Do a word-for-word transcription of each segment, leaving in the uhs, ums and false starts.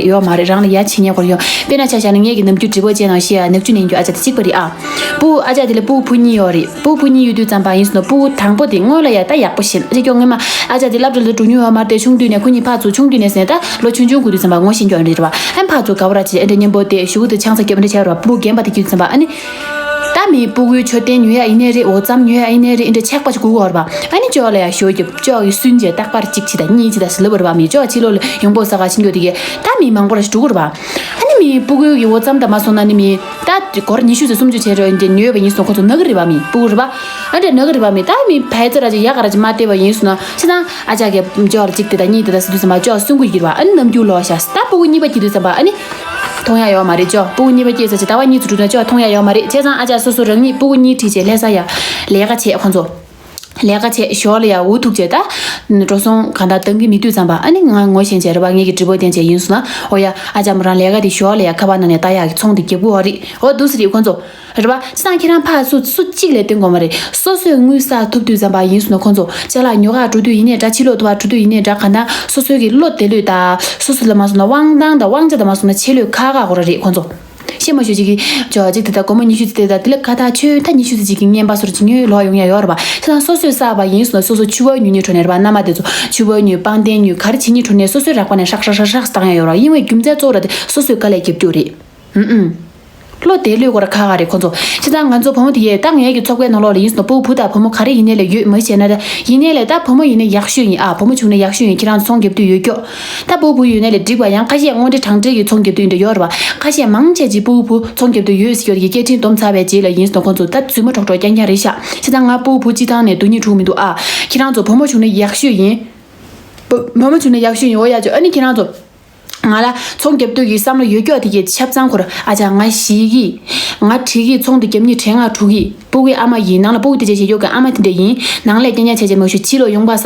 ཡོད་མ་རེད། རང་ལ་ཡ་བྱེད་མཁན་སྐོར་ཡོད། དཔེར་ན་ཆ་བཞག་ན་ངེད་ཀྱི་ནམ་རྒྱུན་དྲི་བ་བྱས་ནང་བཤད་ཡ་ནག་ཆུ་ནས་རྒྱུ་ཨ་ཅག་དེ་གཅིག་པ་རེད་ཨ། སྤུ་གུ་ཨ་ཅག་དེ་ལ་སྤུ་གུ་བུ་གཉིས་ཡོད་རེད། སྤུ་གུ་བུ་གཉིས་ཡོད་དུས་ཙམ་པ་ཡིན་སོང་ན་སྤུ་གུ་དང་པོ་དེ་སྔོན་ལ་ཡ་ད་ཡག་པོ་ཤེས་ཨ་ཅག་སྐྱོ་ངེས་མ། ཨ་ཅག་དེ་སློབ་གྲྭ་ལ་འགྲོ་མྱོང་ཡོད་མ་རེད། ཆུང་དུས་ནས་ཁོ་གཉིས་ཕར་ཚུར་ཆུང་དུས་ནས་ཟེར་ད་ལོ་ཆུང་ཆུང་གི་དུས་ཙམ་པ་ངོ་ཤེས་འགྱོ་ཡོད་རེད་བ། ཨ་ནི་ཕར་ཚུར་དགའ་པོ་ར་བྱེད་ཨ་འདྲ་མཉམ་པོ་དེ་གཞུག་གུ་དེ་ཆང་ས་སྐྱོབ་འདྲ་བྱས་ར་བ། སྤུ་གུ་རྒན་པ་དེ་གྱུར་ཙམ་པ་ཨ་ནི། ད་མི་སྤུ་གུའི་མཆོད་རྟེན་ཉོ་ཡ་ཡིན་ནའི་རེད། འོ་ཙམ་ཉོ་ཡ་ཡིན་ནའི་རེད། འདྲ་ཆག་པ་ཅིག་དགོས་ཀྱི་ཡོད་རེད་བ། ཨ་ནི་ཅོག་ལ་ཡ་ཞོ་རྒྱབ་ཅོག་གི་སུན་བྱས་རྟག་པར་གཅིག་བྱེད་ད་གཉིས་བྱེད་ད་ཟི་ལབ་པ་རེད་བ། མི་ཅོག་ཕྱི་ལོགས་ལ་ཡོང་སྤོ་ས་ག་ཕྱིན་རྒྱུ་དེ་གས་ད་མི་མང་པོ་ར་ཞིག་འགྲོ་གི་རེད་བ། ཨ་ནི་མི་སྤུ་གུའི་གི་འོ་ཙམ་ད་མ་སོང་ན་ནི་མི་ད་སྒོར་ཉི་ཤུ་ཙམ་སུམ་ཅུ་བྱས་རེད་འདྲ་ཉོས་པ་ཡིན་སོང་ཁོ་ཚོ་ན་གི་རེད་བ། མི་སྤུ་གུ་རེད་བ། ཨ་འདྲ་ན་གི་རེད་བ། མི་ད་མི་ཕལ་ཆེར་ར་ཅིག་ཡག་ག་ར་ཅིག་མ་སྟེར་བ་ཡིན་སོང་ན་ཅི་ཙང་ཨ་ཅག་གི་ཅོག་ལ་གཅིག་དེ་ད་གཉིས་དེ་ད་ཟེར་དུས་ཙམ་པ་ཅོག་སུན་གི་ཡིན་རེད་བ། ཨ་ནི་ནམ་རྒྱུན་ལོག་ཤག་ད་སྤུ་གུ་གཉིས་པ་སྐྱེས་དུས་ཙམ་པ་ཨ་ནི། མཐོང་ཡ་ཡོད་མ་རེད་ཅོ། སྤུ་གུ་གཉིས་པ་སྐྱེས་ཚར་རྗེས་ཟླ་བ་གཉིས་ཙམ་འགྲོ་ན་ཅོ་མཐོང་ཡ་ཡོད་མ་རེད། བྱས་ཙང་ཨ་ཅག་སོ་སོ་རང་ཉིད་སྤུ་གུ་གཉིས་ཁྲིད་བྱས་ལྷ་ས་ཡ་ལས་ཀ་བྱས་ཁོ་ཚོ། ལས་ཀ་བྱས་ཞོར་ལ་ཡ་འུ་ཐུག་བྱས་ད། འགྲོ་སོང་གང་ལྟར་བཏང་གི་མི་དུས་ཙམ་པ་ཨ་ནི་ང་ངོ་ཤེས་བྱས་རེད་བ། ངེད་ཀྱི་འདྲི་བོ་བསྟན་བྱས་ཡིན་སོང་ན་ཨོ་ཡ་ཨ་ཅག་མོ་རང་ལས་ཀ་དེ་ཞོར་ལ་ཡ་ཁ་པར་ནང་ནས་ལྟ་ཡག་གི་ཚོང་དེ་རྒྱབ་གི་ཡོད་རེད། ཨོ་འདུག་སེ་རེད་ཁོ་ཚོ། རེད་བ། བྱས་ཙང་ཁྱེད་རང་ཕར་སུ་སུ་གཅིག་ལས་བསྟན་དགོས་མ་རེད། སོ་སོས་དངུལ་བསགས་ཐུབ་དུས་ཙམ་པ་ཡིན་སོང་ན་ཁོ་ཚོ་ཅ་ལག་ཉོ་ག་འགྲོ་དུས་ཡིན་ནའི་འདྲ། ཕྱི་ལོགས་དུ་བ་འགྲོ་དུས་ཡིན་ནའི་འདྲ། ག་ན་སོ་སོའི་གི་བློ་བདེ་ལོས་དང་སོ་སོ་ལ་མ་སོང་ན་དབང་ཐང་དང་དབང་ཆ་དང་མ་སོང་ན་ཆེ་ལོས་ཁག་ཁག་གོ་ར་རེད་ཁོ་ཚོ། ཤེས་མ་ཞུ་ཅིག་གི་ཇོ་ཅིག་དེ་ད་སྒོར་མོ་ཉི་ཤུ་ཙམ་དེ་ད་དེ་ལ་ག་ད་ཆོས་ད་ཉི་ཤུ་ཙམ་ཅིག་གི་རྔན་པ་སོར་ཅིག་ཉོས་ལོག་ཡོང་ཡ་ཡོད་རེད་བ། བྱས་ཙང་སོ་སོས་བསགས་པ་ཡིན་སོང་ན་སོ་སོ་ཕྱུ་པ་ཉོ་ཉོ་འགྲོ་ནས་རེད་བ། མནའ་མ་དེ་ཚོ་ཕྱུ་པ་ཉོས་པང་གདན་ཉོས་ག་རེ་བྱེད་ཉོ་འགྲོ་ནས་སོ་སོའི་རག་པ་ནས་ཧྲག་ཧྲག་ཧྲག་ཧྲག་བཏང་ཡ་ཡོད་རེད་བ། ཡིན་ནའི་རྒྱུ་མཚན་གཙོ་བོ་ར་དེ་སོ་སོས་དཀའ་ལས་རྒྱབ་རྒྱུ་རེད། ཨུ་ཨུ། བློ་བདེ་ལོས་ཁོ་ར་ཁག་ཁག་རེད་ཁོ་ཚོ། བྱས་ཙང་ང་ཚོ་བུ་མོ་དེ་ཡས་ད་ངའི་གི་ཚོགས་པའི་ནང་ལོགས་ལ་ཡིན་སོང་ན་སྤུ་གུ་བུ་དང་བུ་མོ་ག་རེ་ཡིན་ནའི་ལས་ཡོད་མ་བྱས་ན་ད་ཡིན་ནའི་ལས་ད་བུ་མོ་ཡིན་ན་ཡག་ཤོས་ཡིན་ཨ། བུ་མོ་བྱུང་ན་ཡག་ཤོས་ཡིན། ཁྱེད་རང་ཚོ་ཚོང་རྒྱབ་དུས་ཡོད་སྐྱོ། ད་སྤུ་གུ་བུ་ཡོད་ནའི་ལས་འགྲིག་པ། ཡང་ཁ་ཤས་དངོས་འབྲེལ་དྲང་འབྲེལ་གྱི་ཚོང་རྒྱབ་དུས་འདྲ་ཡོད་རེད་བ། ཁ་ཤས་མང་ཆེ་ཅིག་སྤུ་གུ་བུ་ཚོང་རྒྱབ་དུས་ཡོད་ཟེར་ཡོད་རེད། སྐད་འཕྲིན་བསྡོམས་ཚར་བའི་རྗེས་ལ་ཡིན་སོང་ན་ཁོང་ཚོ་ད་རྫུན་མ་སྒྲོག་སྒྲོག་རྐྱང་རྐྱང་རེད་ཤག་བྱས་ཙང་ང་སྤུ་གུ་བུ་སྤྱི་བཏང་ནས་སྡུག་ཉེས་འཁྲུག་མི་འདུག་ཨ། ཁྱེད་རང་ཚོ་བུ་མོ་བྱུང་ན་ཡག་ཤོས་ཡིན། བུ་བུ་མོ་བྱུང་ན་ཡག་ཤོས་ཡིན། འོ་ཡ་ཅོ་ཨ་ནི་ཁྱེད་རང་ཚོ། ང་ལ་ཚོང་རྒྱབ་དུས་ཀྱི་བསམ་བློ་ཡོད་སྐྱོ་དེ་གྱད་ཆབ་ཚང་ཁོ་ར་ཨ་ཅག་ང་ཞིག་གི། ང་བྲིས་ཀྱི་ཚོང་དེ་རྒྱབ་ཉིན་བྲེལ་ང་འཁྲུག་གི། སྤུ་གུའི་ཨ་མ་ཡིན། ནང་ལ་སྤུ་གུ་དེ་ཅག་བྱེད་སྐྱོ་གི་ཨ་མ་དེ་འདྲ་ཡིན། ནང་ལས་རྐྱང་རྐྱང་བྱས་བྱས་མ་ཞུ། ཕྱི་ལོགས་ཡོང་པ་ས་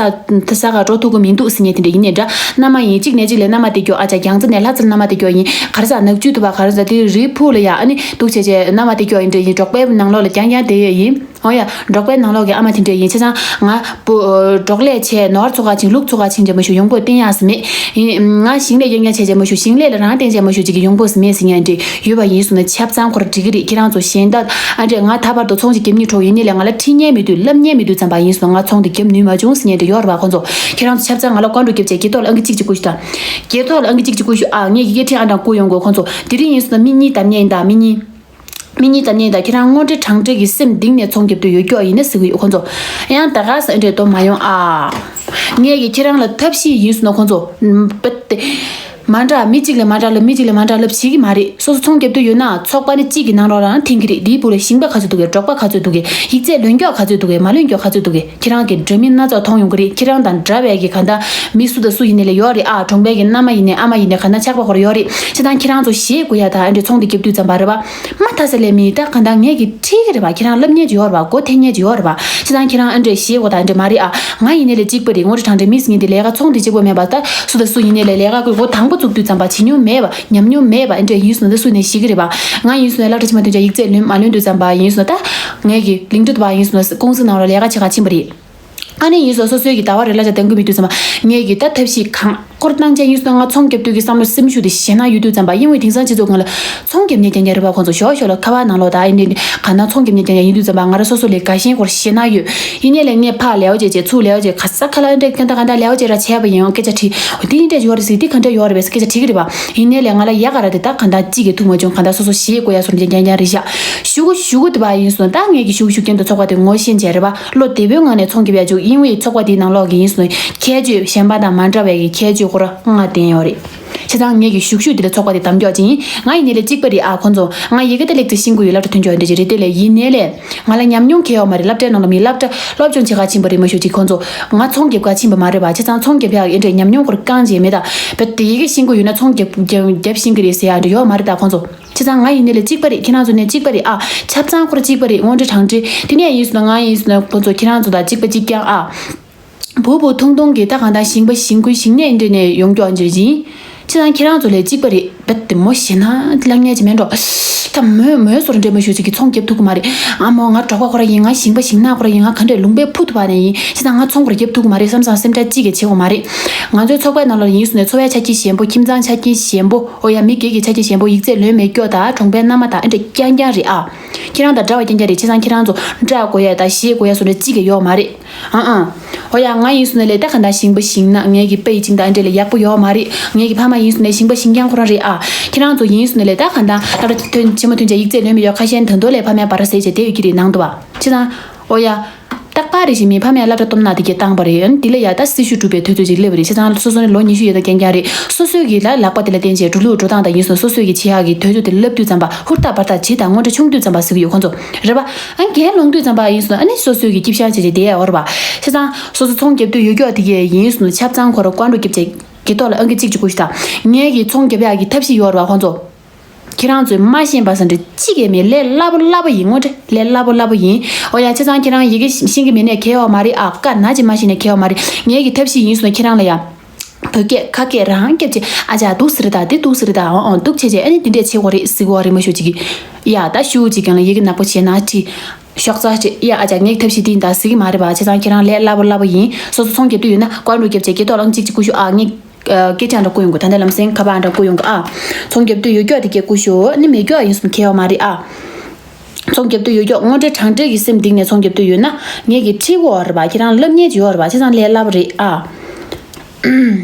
ས་ག་འགྲོ་ཐུབ་ཀྱི་མི་འདུག་ཟེར་མཁན་དེ་འདྲ་ཡིན་ནའི་འདྲ། མནའ་མ་ཡིན། གཅིག་ནས་གཅིག་ལ་མནའ་མ་སྟེར་སྐྱོ། ཨ་ཅག་རྒྱལ་རྩེ་ནས་ལྷ་རྩེར་མནའ་མ་སྟེར་སྐྱོ་ཡིན། ག་རེ་ཟ་ནག་ཆུ་དུ་བ་ག་རེ་ཟ་དེ་རི་ཕུག་ལ་ཡ་ཨ་ནི་འདུག་བྱས་བྱས་མནའ་མ་སྟེར་སྐྱོ་ཡིན་འདྲ་ཡིན། འབྲོག་པའི་ནང་ལོགས་ལ་རྐྱང་རྐྱང་བསྡད་ཡོད་ཡིན། འོ་ཡ། འབྲོག་པའི་ནང་ལོགས་ཀྱི་ཨ་མ་དེ་འདྲ་ཡིན། བྱས་ཙང་ང་བུ་འབྲོག་ལས་བྱས་ནོར་ཚོ་ག་ཕྱིན་ལུག་ཚོ་ག་ཕྱིན་བྱས་མ་ཞུ་ཡོང་སྒོ་བསྟན་ཡག་ཟེར་མེད། ཡིན་ང་ཞིང་ལས་རྐྱང་རྐྱང་བྱས་བྱས་མ་ཞུ། ཞིང་ལས་ལ་རང་བརྟེན་བྱས་མ་ཞུ་ཅིག་གི་ཡོང་སྒོ་ཟེར་མེད་ཟེར་མཁན་འདྲ་ཡོད་པ་ཡིན་སོང་ན་ཆབ་ཚང་ཁོ་ར་འགྲིག་གི་རེད། ཁྱེད་རང་ཚོ་གཞན་དག་ཨ་འདྲས་ང་ད་བར་དུ་ཚོང་ཅིག་རྒྱབ་སྙིང་བྲོ་ཡིན་ནའི་ལས་ང་ལ་ཁྲིད་མཁན་མི་འདུག་ལབ་མཁན་མི་འདུག་ཙམ་པ་ཡིན་སོང་ན་ང་ཚོང་དེ་རྒྱབ་ནུས་མ་བྱུང་ཟེར་མཁན་འདྲ་ཡོད་རེད་པ། ཁོང་ཚོ་ཁྱེད་རང་ཚོ་ཆབ་ཚང་ང་ལ་བཀའ་འགྲོ་རྒྱབ་བྱས་སྒེར་ཐོག་ལ་ཨང་ཀི་གཅིག་གཅིག་བསྐུར་ཤོག་དང་། སྒེར་ཐོག་ལ་ཨང་ཀི་གཅིག་གཅིག་བསྐུར་ཤོག་ཨ། ངས་ཡི་གེ་ཁྲིད་ཨ་འདྲ་བསྐུར་ཡོང་དགོས། ཁོང་ཚོ་དེ་རིང་ཡིན་སོང་ན་མི་གཉིས་བདམས་མཁན་ཡིན་ད་མི་གཉིས། མི་གཉིས་དང་གཉིས་དང་ཁྱེད་རང་དངོས་འབྲེལ་དྲང་འབྲེལ་གྱི་སེམས་གཏིང་ནས་ཚོང་རྒྱབ་འདོད་ཡོད་སྐྱོ་ཡིན་ན་ཟེར་གི་ཡོད་ཁོང་ཚོ། ཡང་ད་ག་ས་འདྲེ་དོ་མ་ཡོང་ཨ། ངས་ཀྱི་ཁྱེད་རང་ལ་ཐབས་ཤེས་ཡིན་སོང་ན་ཁོང་ཚོ། བེ་ཏེ། མ་འདྲ་མི་གཅིག་ལ་མ་འདྲ་ལབ་མི་གཅིག་ལ་མ་འདྲ་ལབ་བྱེད་ཀྱི་མ་རེད། སོ་སོ་ཚོང་རྒྱབ་འདོད་ཡོད་ན་ཚོགས་པ་ནི་གཅིག་གི་ནང་ལོགས་ལ་འཐེན་གི་རེད། འདིའི་བུ་ལ་ཞིང་པ་ག་ཚོད་འདུག་གས། འབྲོག་པ་ག་ཚོད་འདུག་གས། མ་ལོན་རྒྱུ་ག་ཚོད་འདུག་གས། མ་ལོན་རྒྱུ་ག་ཚོད་འདུག་གས། ཁྱེད་རང་གི་འདྲ་མིན་སྣ་ཚོགས་མཐོང་ཡོང་གི་རེད། ཁྱེད་རང་དང་འདྲ་བའི་གི་ག་འདྲ་མི་སུ་དང་སུ་ཡིན་ནའི་ལས་ཡོད་རེད་ཨ། གྲོང་པའི་གི་མནའ་མ་ཡིན་ནའི་ཨ་མ་ཡིན་ནའི་ག་འདྲ་ཆགས་པ་ཁོ་ར་ཡོད་རེད། བྱས་ཙང་ཁྱེད་རང་ཚོ་ཞེད་དགོས་ཡ་ད་ཨ་འདྲ་ཚོང་དེ་རྒྱབ་དུས་ཙམ་པ་རེད་པ། མ་ཐ་ས་ལས་མི་ད་ག་འདྲ་ངས་གི་ཁྲིད་གི་རེད་པ། ཁྱེད་རང་ལབ་མཁན་ཅིག་ཡོད་རེད་པ། མགོ་འཐེན་མཁན་ཅིག་ཡོད་རེད་པ། བྱས་ཙང་ཁྱེད་རང་ཨ་འདྲ་ཞེད་དགོས་ད་ཨ་འདྲ་མ་རེད་ཨ། ང་ཡིན་ནའི་ལས་གཅིག་པ་རེད། དངོས་འབྲེལ་དྲང་འབྲེལ་མི་ཟེར་མཁན་དེ་ལས་ཀ་ཚོང་དེ་གཅིག་པ་མེད་པ་ད་སུ་དང་སུ་ཡིན་ནའི་ལས་ལས་ཀ་གི་འགོ་དང་པོ་བཙུགས་དུས་ཙམ་པ་བྱེད་མྱོང་མེད་པ་ཉམས་མྱོང་མེད་པ་ཨ་འདྲ་ཡིན་སོང་ན་ད་སུ་ནས་ཤེས་གི་རེད་པ། ང་ཡིན་སོང་ན་སློབ་གྲྭ་ཕྱི་མ་ཐོན་ཆ་ཡིག་ཚད་ལོན་མ་ལོན་དུས་ཙམ་པ་ཡིན་སོང་ན་ད་ངས་གི་ལིང་ཏི་པ་ཡིན་སོང་ན་ཀུང་སི་ནང་ལ་ལས་ཀ་བྱེད་ག་ཕྱིན་པ་རེད། ཨ་ནི་ཡིན་སོང་སོ་སོའི་གི་ཟླ་བ་རེ་གླ་ཆ་གཏང་གི་མེད་དུས་ཙམ་པ་ངས་གི་ད་ཐབས་ཤེས་གང་སྐོར་བཏང་བྱས་ཡིན་སོང་ང་ཚོང་རྒྱབ་དུས་ཀྱི་བསམ་བློ་སེམས་ཤུགས་དེ་ཞེད་སྣང་ཡོད་དུས་ཙམ་པ་ཡིན་འོས་དེང་སང་སྤྱི་ཚོགས་སྒང་ལ་ཚོང་རྒྱབ་མཁན་རྐྱང་རྐྱང་རེད་པ། ཁོང་ཚོ་ཞོག་ཞོག་ལ་ཁ་པར་ནང་ལོགས་ད་ཨ་ནི་ག་ན་ཚོང་རྒྱབ་མཁན་རྐྱང་རྐྱང་ཡིན་དུས་ཙམ་པ་ང་རང་སོ་སོ་ལས་དགའ་ཞེན་སྐོར་ཞེད་སྣང་ཡོད། ཡིན་ནའི་ལས་ངས་ཕར་ལེའུ་བྱས་བྱས་ཚུར་ལེའུ་བྱས་ག་ས་ག་ལ་འདྲ་ག་འདྲ་ག་འདྲ་ལེའུ་བྱས་ར་བྱས་པ་ཡིན་ཡང་སྐད་ཆ་དྲིས་འོ་དེ་འདྲ་ཡོད་རེད་ཟེར་དེ་ག་འདྲ་ཡོད་རེད་པས་སྐད་ཆ་དྲིས་ཀྱི་རེད་པ། ཡིན་ནའི་ལས་ང་ལ་ཡག་ག་ར་དེ་ད་ག་འདྲ་གཅིག་གི་ཐུག་མ་བྱུང་ག་འདྲ་སོ་སོ་ཞེད་དགོས་ཡ་སོར་འདྲ་རྐྱང་རྐྱང་རེད་ཤག་ཞུ་གུ་ཞུ་གུ་དེ་པ་ཡིན་སོང་ད་ངས་གི་ཞུ་གུ་ཞུ་རྐྱེན་དུ་ཚོགས་པ་དེ་ངོ་ཤེས་བྱས་རེད་པ། བློ་བདེ་པོའི་ངང་ནས་ཚོང་རྒྱབ་ཡ་བཅུག་ཡིན་འོས་ཚོགས་པ་དེའི་ནང་ལོགས་ཀྱི་ཡིན་སོང་ཁྱད་ཆོས་གཞན་པ་དང་མ་འདྲ་བའི་གི་ཁྱད་ཆོས་ཁོ་ར་ལྔ་ལྡན་ཡོད་རེད། བྱས་ཙང་ངས་ཀྱི་ཞུགས་ཞུགས་འདི་ལ་ཚོགས་པ་དེ་དམ་འཇོག་ཅིག་ཡིན། ང་ཡིན་ནའི་ལས་གཅིག་པ་རེད་ཨ། ཁོང་ཚོ་ང་ཡི་གེ་ད་ལེགས་ཚེ་ཤིང་གུ་ཡོད་ལབ་ཏུ་ཐོན་ཆོག་འདི་ཅི་རེད་དེ་ལས་ཡིན་ནའི་ལས་ང་ལ་ཉམས་མྱོང་གང་ཡོད་མ་རེད། སློབ་གྲྭའི་ནང་ལ་མི་སློབ་གྲྭ་སློབ་སྦྱོང་བྱེད་ག་ཕྱིན་པ་རེད་མ་ཞུ་ཅིག་ཁོང་ཚོ་ང་ཚོང་རྒྱབ་ག་ཕྱིན་པ་མ་རེད་པ། བྱས་ཙང་ཚོང་རྒྱབ་ཡག་ཡིན་འདྲའི་ཉམས་མྱོང་ཁོ་ར་རྐང་རྗེས་མེད་ད། བེད་དེ་ཡི་གེ་ཤིང་གུ་ཡོད་ན་ཚོང་རྒྱབ་རྒྱབ་རྒྱབ་ཤིང་གི་རེད་ཟེར་ཡག་འདྲ་ཡོད་མ་རེད་ད་ཁོང་ཚོ། བྱས་ཙང་ང་ཡིན་ནའི་ལས་གཅིག་པ་རེད། ཁྱེད་རང་ཚོ་ནས་གཅིག་པ་རེད་ཨ། ཆབ་ཚང་ཁོ་ར་གཅིག་པ་རེད། དངོས་འབྲེལ་དྲང་འབྲེལ་དེ་ནས་ཡིན་སོང་ན་ང་ཡིན་སོང་ན་ཁོང་ཚོ་ཁྱེད་རང་ཚོ་དང་གཅིག་པ་གཅིག་རྐྱང་ཨ། བུ་བུ་ཐུང་ཐུང་གི་ད་གང་ལྟར་ཞིང་པ་ཞིང་ཁུལ་ཞིང་གནས་འདྲ་ནས་ཡོང་སྐྱོ་འཇོ་ཅིང་། ཁྱེད་རང་ཁྱེད་རང་ཚོ་ལས་གཅིག་པ་རེད། བེད་དེ་མོ་ཞེད་སྣང་ལངས་ངེས་ཅི་མེད་འགྲོ། ད་མོས་མོས་སོར་འདྲེ་མ་ཞུ་ཅིག་གི་ཚོང་རྒྱབ་ཐུབ་ཀྱི་མ་རེད། ཨ་མོ་ང་གྲོགས་པ་ཁོ་ར་ཡིན། ང་ཞིང་པ་ཞིང་ནག་ཁོ་ར་ཡིན། ང་ག་འདྲས་ལུང་པའི་ཕུ་ཐུབ་པ་ནས་ཡིན། བྱས་ཙང་ང་ཚོང་ཁོ་ར་རྒྱབ་ཐུབ་ཀྱི་མ་རེད་བསམ་བསམ་སེམས་ཁྲལ་ཅིག་གི་བྱེད་དགོས་མ་རེད། ང་ཚོའི་ཚོགས་པའི་ནང་ལ་ཡིན་སོང་ནས་འཚོ་བའི་ཆ་རྐྱེན་ཞན་པོ། ཁྱིམ་ཚང་ཆ་རྐྱེན་ཞན་པོ། ཨོ་ཡ་མི་སྒེར་གྱི་ཆ་རྐྱེན་ཞན་པོ། ཡིག་ཚད་ལོན་མེད་སྐྱོ་དང་གྲོང་པའི་མནའ་མ་དང་ཨེ་འདྲ་རྐྱང་རྐྱང་རེད་ཨ། ཁྱེད་རང་དང་འདྲ་བ་རྐྱང་རྐྱང་རེད། བྱས་ཙང་ཁྱེད་རང་ཚོ་སྐྲག་དགོས་ཡ་དང་ཞེད་དགོས་ཡ་བཟོ་འདྲ་ཅིག་གི་ཡོད་མ་རེད། ཨང་ཨང་། ཨོ་ཡ་ང་ཡིན་སོང་ནས་ལས་ད་ག་འདྲ་ཞིང་པ་ཞིང་ནག་ངའི་གི་དཔེ་ཡི་ཅིང་ད་འདྲེ་ལ་ཡག་པོ་ཡོད་མ་རེད། ངའི་གི་ཕ་མ་ཡིན་སོང་ནས་ཞིང་པ་ཞིང་རྐྱང་ཁོ་རང་རེད་ཨ། ཁྱེད་རང་ཚོ་ཡིན་སོང་ནས་ལས་ད་ག་འདྲ་སློབ་གྲྭ་ཐོན་ཆེན་མོ་ཐོན་བྱས་ཡིག་ཚད་ལོན་མི་ཡོད་ཁ་ཤས་ད་དུང་ལས་ཕ་མའི་བར་ཟས་བྱས་དེ་ཡོད་ཀྱི་རེད་ནང་དུ་བ། བྱས་ཙང་། ཨོ་ཡ། རྟག་པར་རེ་བཞིན་མི་ཕ་མའི་སློབ་གྲྭ་སྟོབས་ན་དེ་གས་བཏང་པ་རེད། ཡང་དེ་ལ་ཡ་ད་སྲི་ཞུ་གྲུབ་པའི་དུས་ཚོད་ཅིག་སླེབས་པ་རེད། བྱས་ཙང་སོ་སོ་ནས་ལོ་ཉི་ཤུ་ཡོད་ད་རྐྱང་རྐྱང་རེད། སོ་སོའི་གི་ལ་ལག་པ་དེ་ལ་བརྟེན་བྱས་འགྲོ་ལུགས་འགྲོ་སྟངས་དང་ཡིན་སོང་སོ་སོའི་གི་བྱེད་ཡག་གི་དུས་ཚོད་དེ་སླེབས་དུས་ཙམ་པ་ཧུར་ཐག་འབར་ཐག་བྱེད་དང་དངོས་འབྲེལ་ཆུང་དུས་ཙམ་པ་ཟེར་གི་ཡོད་ཁོང་ཚོ། རེད་པ། ཨ་འགན་ལོངས་དུས་ཙམ་པ་ཡིན་སོང་ཨ་ནི་སོ་སོའི་གི་སྐྱིད་ཤང་བྱས་བྱས་བསྡད་ཡ་འོར་བ། བྱས་ཙང་སོ་སོ་ཚོང་རྒྱབ་དུས་ཡོད་ཀྱོག་དེ་གས་ཡིན་སོང་ཆབ་ཚང་ཁོ་ར་བཀའ་འགྲོ་རྒྱབ་བྱས་གི་ཐོག་ལ་ཨང་ཀི་གཅིག་གཅིག་བསྐུར་ཞུ་དང་། ངས་གི་ཚོང་རྒྱབ་ཡག་གི་ཐབས་ཤེས་ཡོད་རེད་བ་ཁོང་ཚོ། ཁྱེད་རང་ཚོས་མ་ཤེས་པ་ཟེར་འདྲ་གཅིག་ཡས་མེད། ལས་སླ་པོ་སླ་པོ་ཡིན། དངོས་འབྲེལ་ལས་སླ་པོ་སླ་པོ་ཡིན། ཨོ་ཡ་བྱས་ཙང་ཁྱེད་རང་ཡི་གེ་ཤེས་ཀྱི་མེད་ནས་གལ་ཡོད་མ་རེད་ཨ། བཀའ་ན་ཅི་མ་ཤེས་ནས་གལ་ཡོད་མ་རེད། ངའི་གི་ཐབས་ཤེས་ཡིན་སོང་ཁྱེད་རང་ལ་ཡ། བོད་སྐད་ཁ་སྐད་རང་སྐྱབས་ཀྱི་ཨ་ཅག་འདུག་ཟེར་ད་འདི་འདུག་ཟེར་ད་ཨོ་ཨོ་འདུག་བྱས་བྱས་ཨ་ནི་འདི་འདྲས་བྱེད་དགོས་རེད་ཟེར་དགོས་རེད་མ་ཞུ་ཅིག་གི། ཡ་ད་ཞུ་ཅིག་ཀྱང་ལ་ཡི་གེ་ནག་པོ་བྱས་ན་ཁྲི། ཤོག་ཙག་ཅིག་ཡ་ཨ་ཅག་ངའི་ཐབས་ཤེས་འདི་ཡིན་ད་ཟེར་གི་མ་རེད་པ། བྱས་ཙང་ཁྱེད་རང་ལས་སླ་པོ་སླ་པོ་ཡིན། སོ་སོ་ཚོང་རྒྱབ་དུས་ཡོད་ན་བཀའ་འགྲོ་རྒྱབ་བྱས་གི་ཐོག་ལ་ཨང་གཅིག་གཅིག་བསྐུར་ཤོག་ཨ། ངས། སྐད་ཆ་འདྲ་བསྐུར་ཡོང་གི། ད་ལྟ་ལམ་སེང་ཁ་པར་འདྲ་བསྐུར་ཡོང་གི་ཨ། ཚོང་རྒྱབ་དུས་ཡོད་ཀྱོག་དེ་གས་བསྐུར་ཤོག་ཨ་ནི་མེད་ཀྱོག་ཡིན་སོང་ཁྱད་ཡོད་མ་རེད་ཨ། ཚོང་རྒྱབ་དུས་ཡོད་ཀྱོག་དངོས་འབྲེལ་དྲང་འབྲེལ་གྱི་སེམས་གཏིང་ནས་ཚོང་རྒྱབ་དུས་ཡོད་ན་ངས་ཀྱི་ཁྲིད་གོ་རེད་པ། ཁྱེད་རང་ལབ་མཁན་ཅིག་ཡོད་རེད་པ། བྱས་ཙང་ལས་སླ་པོ་རེད་ཨ།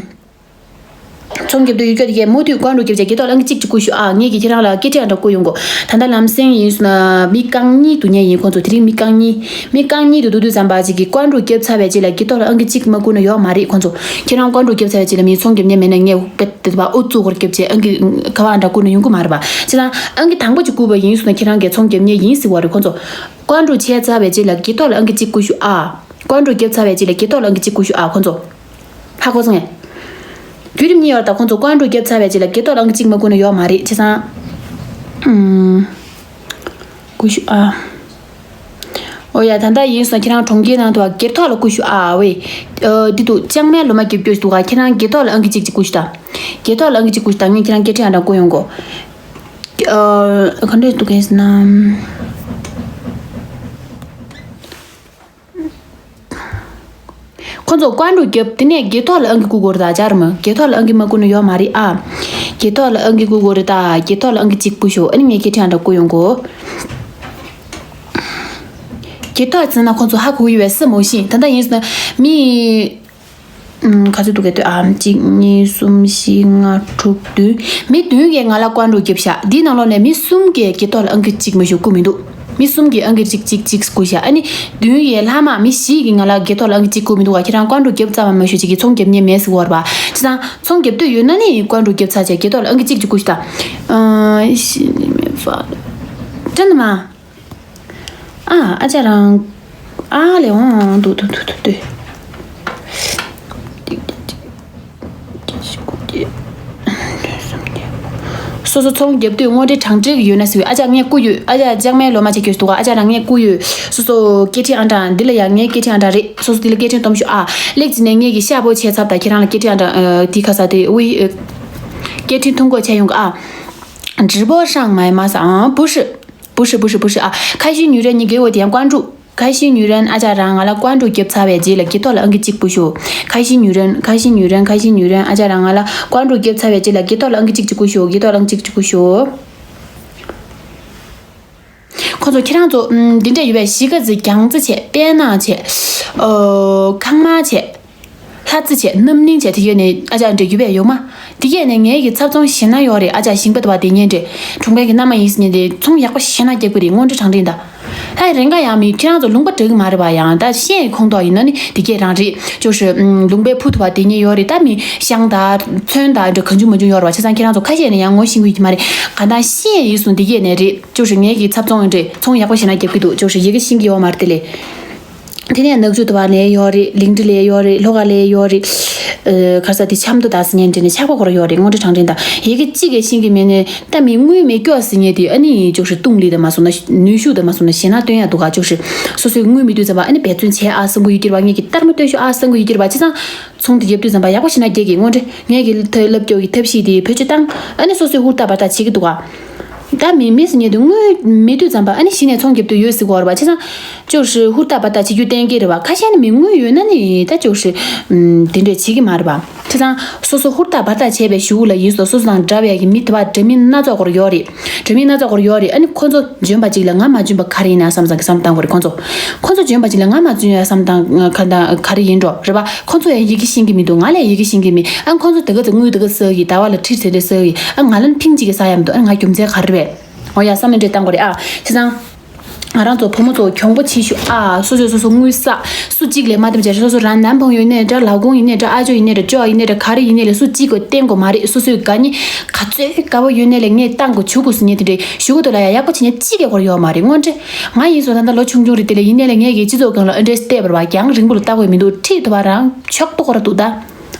ཚོང་རྒྱབ་དུས་ཡོད་ཀྱོག་དེ་གས་མུ་མཐུད་བཀའ་འགྲོ་རྒྱབ་བྱས་གི་ཐོག་ལ་ཨང་ཀི་གཅིག་གཅིག་བསྐུར་ཤོག་ཨ། ངས་ཀྱི་ཁྱེད་རང་ལ་སྐད་ཆ་འདྲ་བསྐུར་ཡོང་གོ། ད་ལྟ་ལམ་སེང་ཡིན་སོང་ན་མི་རྐང་གཉིས་འདུག་མཁན་ཡིན་ཁོང་ཚོ། དེ་རིང་མི་རྐང་གཉིས། མི་རྐང་གཉིས་དུ་འདུག་དུས་ཙམ་པ་ཅིག་གི་བཀའ་འགྲོ་རྒྱབ་ཚར་བའི་རྗེས་ལ་གི་ཐོག་ལ་ཨང་ཀི་གཅིག་མ་བསྐུར་ན་ཡོད་མ་རེད་ཁོང་ཚོ། ཁྱེད་རང་བཀའ་འགྲོ་རྒྱབ་ཚར་བའི་རྗེས་ལ་མི་ཚོང་རྒྱབ་མཁན་མེད་ན་ངས་དཔེ་དེ་བ་ཨུ་ཚུགས་སྐོར་རྒྱབ་བྱས་ཨང་ཀི་ཁ་པར་འདྲ་བསྐུར་ན་ཡོང་གི་མ་རེད་པ། བྱས་ཙང་ཨང་ཀི་དང་པོ་ཅིག་བསྐུར་བ་ཡིན་སོང་ན་ཁྱེད་རང་གིས་ཚོང་རྒྱབ་མཁན་ཡིན་ཟེར་བ་རེད་ཁོང་ཚོ། བཀའ་འགྲོ་བྱས་ཚར་བའི་རྗེས་ལ་གི་ཐོག་ལ་ཨང་ཀི་གཅིག་བསྐུར་ཤོག་ཨ། བཀའ་འགྲོ་རྒྱབ་ཚར་བའི་རྗེས་ལ་གི་ཐོག་ལ་ཨང་ཀི་གཅིག་བསྐུར་ཤོག་ཨ་ཁོང་ཚོ། ཧ་གོ་སོང་ངས། བརྒྱུད་རིམ་གཉིས་ཡོད་རེད་ད་ཁོང་ཚོ། བཀའ་འགྲོ་རྒྱབ་ཚར་བའི་རྗེས་ལ་གི་ཐོག་ལ་ཨང་ཀི་གཅིག་མ་བསྐུར་ན་ཡོད་མ་རེད་བྱས་ཙང་། ཨུམ། བསྐུར་ཤོག་ཨ། ཨོ་ཡ་ད་ལྟ་ཡིན་སོང་ཁྱེད་རང་གྲོང་ཁྱེར་ནང་དུ་བ་སྒེར་ཐོག་ལ་བསྐུར་ཤོག་ཨ། ཨ་ཝེ། ཨ་འདི་འདུག་ལྕང་མའི་ལོ་མ་རྒྱབ་སྐྱོར་ཞིག་འདུག་ག་ཁྱེད་རང་སྒེར་ཐོག་ལ་ཨང་ཀི་གཅིག་གཅིག་བསྐུར་ཤོག་ད། སྒེར་ཐོག་ལ་ཨང་ཀི་གཅིག་བསྐུར་ཤོག་ད། ངས་ཁྱེད་རང་སྐད་འཕྲིན་ཨང་གྲངས་བསྐུར་ཡོང་གོ། ཨ་ག་འདྲས་འདུག་གས་ན། ཁོ་ཚོ་བཀའ་འགྲོ་རྒྱབ་དེ་ནས་སྒེར་ཐོག་ལ་ཨང་ཀི་བསྐུར་དགོས་རེད་ད་ཅར་མོ། སྒེར་ཐོག་ལ་ཨང་ཀི་མ་བསྐུར་ན་ཡོད་མ་རེད་ཨ། སྒེར་ཐོག་ལ་ཨང་ཀི་བསྐུར་དགོས་རེད་ད། སྒེར་ཐོག་ལ་ཨང་ཀི་གཅིག་བསྐུར་ཤོག་ཨ་ནི་ངས་སྐད་འཕྲིན་ཨང་གྲངས་བསྐུར་ཡོང་གོ། སྒེར་ཐོག་ཟེར་ན་ཁོ་ཚོ་ཧ་གོ་ཡོད་པའི་སེམས་མོ་ཤེས། ད་ལྟ་ཡིན་ཟེར་ན་མི། ཨམ། ག་ཚོད་འདུག་གས་ལྟོས་ཨམ། གཅིག་གཉིས། གསུམ། བཞི། ལྔ། དྲུག་བདུན། མི་བདུན་གིས་ང་ལ་བཀའ་འགྲོ་རྒྱབ་ཤག་འདིའི་ནང་ལོགས་ནས་མི་གསུམ་གིས་སྒེར་ཐོག་ལ་ཨང་ཀི་གཅིག་མ་གཏོགས་བསྐུར་མི་འདུག་མི་གསུམ་གིས་ཨང་ཀི་གཅིག་གཅིག་གཅིག་བསྐུར་ཤག་ཨ་ནི་བདུན་གིས་ལྷག་མ་མི་བཞི་གིས་ང་ལ་སྒེར་ཐོག་ལ་ཨང་ཀི་གཅིག་བསྐུར་མི་འདུག་ག་ཁྱེད་རང་བཀའ་འགྲོ་རྒྱབ་ཙམ་མ་གཏོགས་ཅིག་གིས་ཚོང་རྒྱབ་མཁན་མེད་ཟེར་གི་ཡོད་རེད་པ། བྱས་ཙང་ཚོང་རྒྱབ་འདོད་ཡོད་ན་ནི་བཀའ་འགྲོ་རྒྱབ་ཚར་བྱས་སྒེར་ཐོག་ལ་ཨང་ཀི་གཅིག་གཅིག་བསྐུར་ཤག་ད། ཨ། ཤི་མི་ཧྥ། ཏན་མ། ཨ། ཨ་ཅག་རང་། ཨ་ལེ་འོང་། འདུག་འདུག་འདུག་འདུག་འདུག་སོ་སོ་ཚོང་རྒྱབ་དུས་དངོས་འབྲེལ་དྲང་འབྲེལ་གྱི་ཡོད་ན་ཟེར་བའི། ཨ་ཅག་ངས་བསྐུར་ཡོད། ཨ་ཅག་ལྕང་མའི་ལོ་མ་བྱེད་ཀྱི་འདུག་ཨ་ཅག་རང་ངས་བསྐུར་ཡོད། སོ་སོ་སྐད་འཕྲིན་ཨང་གྲངས་འདི་ལ་ཡང་ངའི་སྐད་འཕྲིན་ཨང་གྲངས་རེད། སོ་སོ་འདི་ལ་སྐད་འཕྲིན་གཏོང་ཤོག་ཨ། ལེགས་བྱས་ནས་ངས་ཀྱི་ཤ་པོ་བྱས་ཚར་ད་ཁྱེད་རང་ལ་སྐད་འཕྲིན་ཨང་གྲངས་འདི་ག་ས་དེ་ཝི། སྐད་འཕྲིན་ཐུང་གོ་བྱས་ཡོང་གི་ཨ། 直播上买吗 ཟེར། ཨང་། 不是། 不是不是不是啊，开心女人你给我点关注。 开心女人 ཨ་ཅག་རང་ང་ལ་བཀའ་འགྲོ་རྒྱབ་ཚར་བའི་རྗེས་ལ་སྒེར་ཐོག་ལ་ཨང་ཀི་གཅིག་བསྐུར་ཤོག 开心女人 开心女人 开心女人 ཨ་ཅག་རང་ང་ལ་བཀའ་འགྲོ་རྒྱབ་ཚར་བའི་རྗེས་ལ་སྒེར་ཐོག་ལ་ཨང་ཀི་གཅིག་གཅིག་བསྐུར་ཤོག་སྒེར་ཐོག་ལ་ཨང་ཀི་གཅིག་གཅིག་བསྐུར་ཤོག་ཁོ་ཚོ་ཁྱེད་རང་ཚོ་ཨམ། འདི་འདྲ་ཡོད་པས། གཞིས་ཀ་རྩེ། རྒྱང་རྩེ་བྱས། དཔལ་ནག་བྱས། ཨོ། ཁང་མ་བྱས། ལྷ་རྩེ་བྱས། རྣམ་གླིང་བྱས། དེ་གས་ནས་ཨ་ཅག་འདྲ་ཡོད་པས་ཡོད་མ། དེ་གས་ནས་ངའི་གི་ཚབ་ཚོང་ཞེ་ན་ཡོད་རེད། ཨ་ཅག་ཞིང་པ་དུ་བ་དེ་ཉན་འདྲ། གྲོང་པའི་གི་མནའ་མ་ཡིན་ཟེར་ཉན་དེ་ཚོང་ཡག་པོ་ཞེ་ན་རྒྱག་གི་རེད། དངོས་འབྲེལ་དྲང་འབྲེལ་ད། ཧའི་རེ་འགའ་ཡང་མི་ཁྱེད་རང་ཚོ་ལུང་པ་འདྲ་གི་མ་རེད་པ། ཡང་ད་ཤེས་ཁོང་ཐོག་ཡིན་ན་ནི་དེ་གས་རང་རེད། ཅོ་ཧྲི། ལུང་པའི་ཕུ་ཐུ་བ་དེ་ཉན་ཡོད་རེད། ད་མི་ཤང་ད་ཚོན་ད་འདྲ་གང་བྱུང་མ་བྱུང་ཡོད་རེད་པ། བྱས་ཙང་ཁྱེད་རང་ཚོ་ཁ་ཤས་ནས་ཡང་ངོ་ཤེས་གི་ཡོད་ཀྱི་མ་རེད། ག་ད་ཤེས་ཡིན་སོང་དེ་གས་ནས་རེད། ཅོ་ཧྲི་ངའི་གི་ཚབ་ཚོང་འདྲ་ཚོང་ཡག་པོ་ཞེ་ན་རྒྱབ་གི་འདུག་ཅོ་ཧྲི་ཡི་གེ་ཤེས་ཀྱི་ཡོད་མ་རེད་དེ་ལས། དེ་ནས་ནག་ཆུ་དུ་བ་ལས་ཡོད་རེད། ལིང་ཏི་ལས་ཡོད་རེད། ལྷོ་ཁ་ལས་ཡོད་རེད། ཨ། ག་ས་དེ་ཆབ་མདོ་དང་ཟེར་ཉན་འདྲ་ནས་ཆག་པ་ཁོ་ར་ཡོད་རེད། དངོས་འབྲེལ་དྲང་འབྲེལ་དང་ཡི་གེ་གཅིག་གིས་ཤེས་ཀྱི་མེད་ནས་ད་མི་དངུལ་མེད་སྐྱོ་ཟེར་ཉན་དེ་ཨ་ནི་ཅོག་ཧྲི་ཏུང་ལི་དང་མ་སོང་ན་ནུས་ཤུགས་དང་མ་སོང་ན་ཞེ་ན་སྟོན་ཡ་འདུག་ག་ཅོག་ཧྲི་སོ་སོའི་དངུལ་མེད་དུས་ཙམ་པ་ཨ་ནི་འབད་བརྩོན་བྱས་ཨ་བསམ་གི་ཡོད་ཀྱི་རེད་པ། ངས་ཀྱི་ལྟར་མ་སྟོན་ཤོག་ཨ་བསམ་གི་ཡོད་ཀྱི་རེད་པ། བྱས་ཙང་ཚོང་དེ་རྒྱབ་དུས་ཙམ་པ་ཡག་པོ་ཞེ་ན་རྒྱག་གི། དངོས་འབྲེལ་ངས་ཀྱི་ཐ་ལབ་སྐྱོ་གི་ཐབས་ཤེས་དེ་བེད་སྤྱོད་བཏང་ཨ་ནི་སོ་སོའི་ཧུར་ཐག་འབར་ཐག་བྱེད་ཀྱི་འདུག་ག་ད་མི་མི་སུ་ཉེ་དུ་དངུལ་མེད་དུས་ཙམ་པ་ཨ་ནི་གཞི་ནས་ཚོང་རྒྱབ་དུས་ཡོད་སྲིད་གོ་ར་བ། བྱས་ཙང་ཅོག་ཧྲི་ཧུར་ཐག་བར་ཐག་བྱེད་རྒྱུ་གཏན་འཁེལ་རེད་བ། ཁ་ཤས་ནི་མི་དངུལ་ཡོད་ན་ནི་ད་ཅོག་ཧྲི་དེ་འདྲས་བྱེད་ཀྱི་མ་རེད་བ། བྱས་ཙང་སོ་སོ་ཧུར་ཐག་བར་ཐག་བྱས་པའི་གཞུག་ལ་ཡིན་སོ་སོ་སོ་དང་འདྲ་བའི་གི་མི་དེ་བ་འདྲ་མིན་སྣ་ཚོགས་སྐོར་ཡོད་རེད། འདྲ་མིན་སྣ་ཚོགས་སྐོར་ཡོད་རེད། ཨ་ནི་ཁོ་ཚོ་འཇོན་པ་གཅིག་ལ་ང་མ་འཇོན་པ་ག་རེ་ཡིན་ན་བསམ་བསམ་གི་བསམ་བཏང་དགོས་རེད་ཁོ་ཚོ། ཁོ་ཚོ་འཇོན་པ་གཅིག་ལ་ང་མ་འཇོན་ཡ་བསམ་བཏང་ག་ད་ག་རེ་ཡིན་འགྲོ་རེད་བ། ཁོ་ཚོ་ཡང་ཡི་གེ་ཤེས་ཀྱི་མི་འདུག་ང་ལས་ཡི་གེ་ཤེས་ཀྱི་མི། ཨ་ཁོ་ཚོ་དེ་ག་ཚོ་དངུལ་དེ་ག་ཟ་གི་ཟླ་བ་ལ་ཁྲི་ཚེ་དེ་ཟ་གི། ཨ་ང་ལ་ནི་ཕིང་གཅིག་གི་ཟ་ཡ་མི་འདུག་ཨ་ང་རྒྱུ་མཚན་ག་རེ་རེད། འོ་ཡ་བསམ་བློ་འདྲེ་བཏང་དགོས་རེད་ཨ། བྱས་ཙང་། ང་རང་ཚོ་བུ་མོ་ཚོ་གྱོང་པོ་ཆེ་ཤོས་ཨ། སོ་སོས་སོ་སོ་དངུལ་བསགས། སུ་གཅིག་ལས་མ་བདེ་བྱས་སོ་སོ་རང་ནམ་ཕང་ཡོད་ནའི་འདྲ། ལག་ཁུང་ཡིན་ནའི་འདྲ། ཨ་ཅོ་ཡིན་ནའི་འདྲ། ཅོ་ཡིན་ནའི་འདྲ། ག་རེ་ཡིན་ནའི་ལས་སུ་གཅིག་གོ་བསྟན་དགོས་མ་རེད། སོ་སོའི་དགའ་ཉེ་ག་ཚོད་དགའ་བོ་ཡོད་ནའི་ལས་ངས་བཏང་དགོས་བྱུག་དགོས་སུ་ཉེ་དེ་འདྲའི་ཞུ་གི་འདུག་ལ་ཡ་ཡག་པོ་བྱེད་ཉེ་གཅིག་ལས་སྐོར་ཡོད་མ་རེད་དངོས་འདྲེ། ང་ཡིན་སོང་ད་ལྟ་ལོ་ཆུང་ཆུང་རེད་དེ་ལས་ཡིན་ནའི་ལས་ངས་ཀྱི་སྤྱི་ཚོགས་སྒང་ལ་ཨ་འདྲེ་བལྟས་པར་བ་རྒྱང་རིང་པོ་ལ་ལྟ་དགོས་མི་འདུག་ཁྲིད་ཐུབ་པ་རང་ཆོག་ཏོ་ཁོ་ར་འདུག་ད།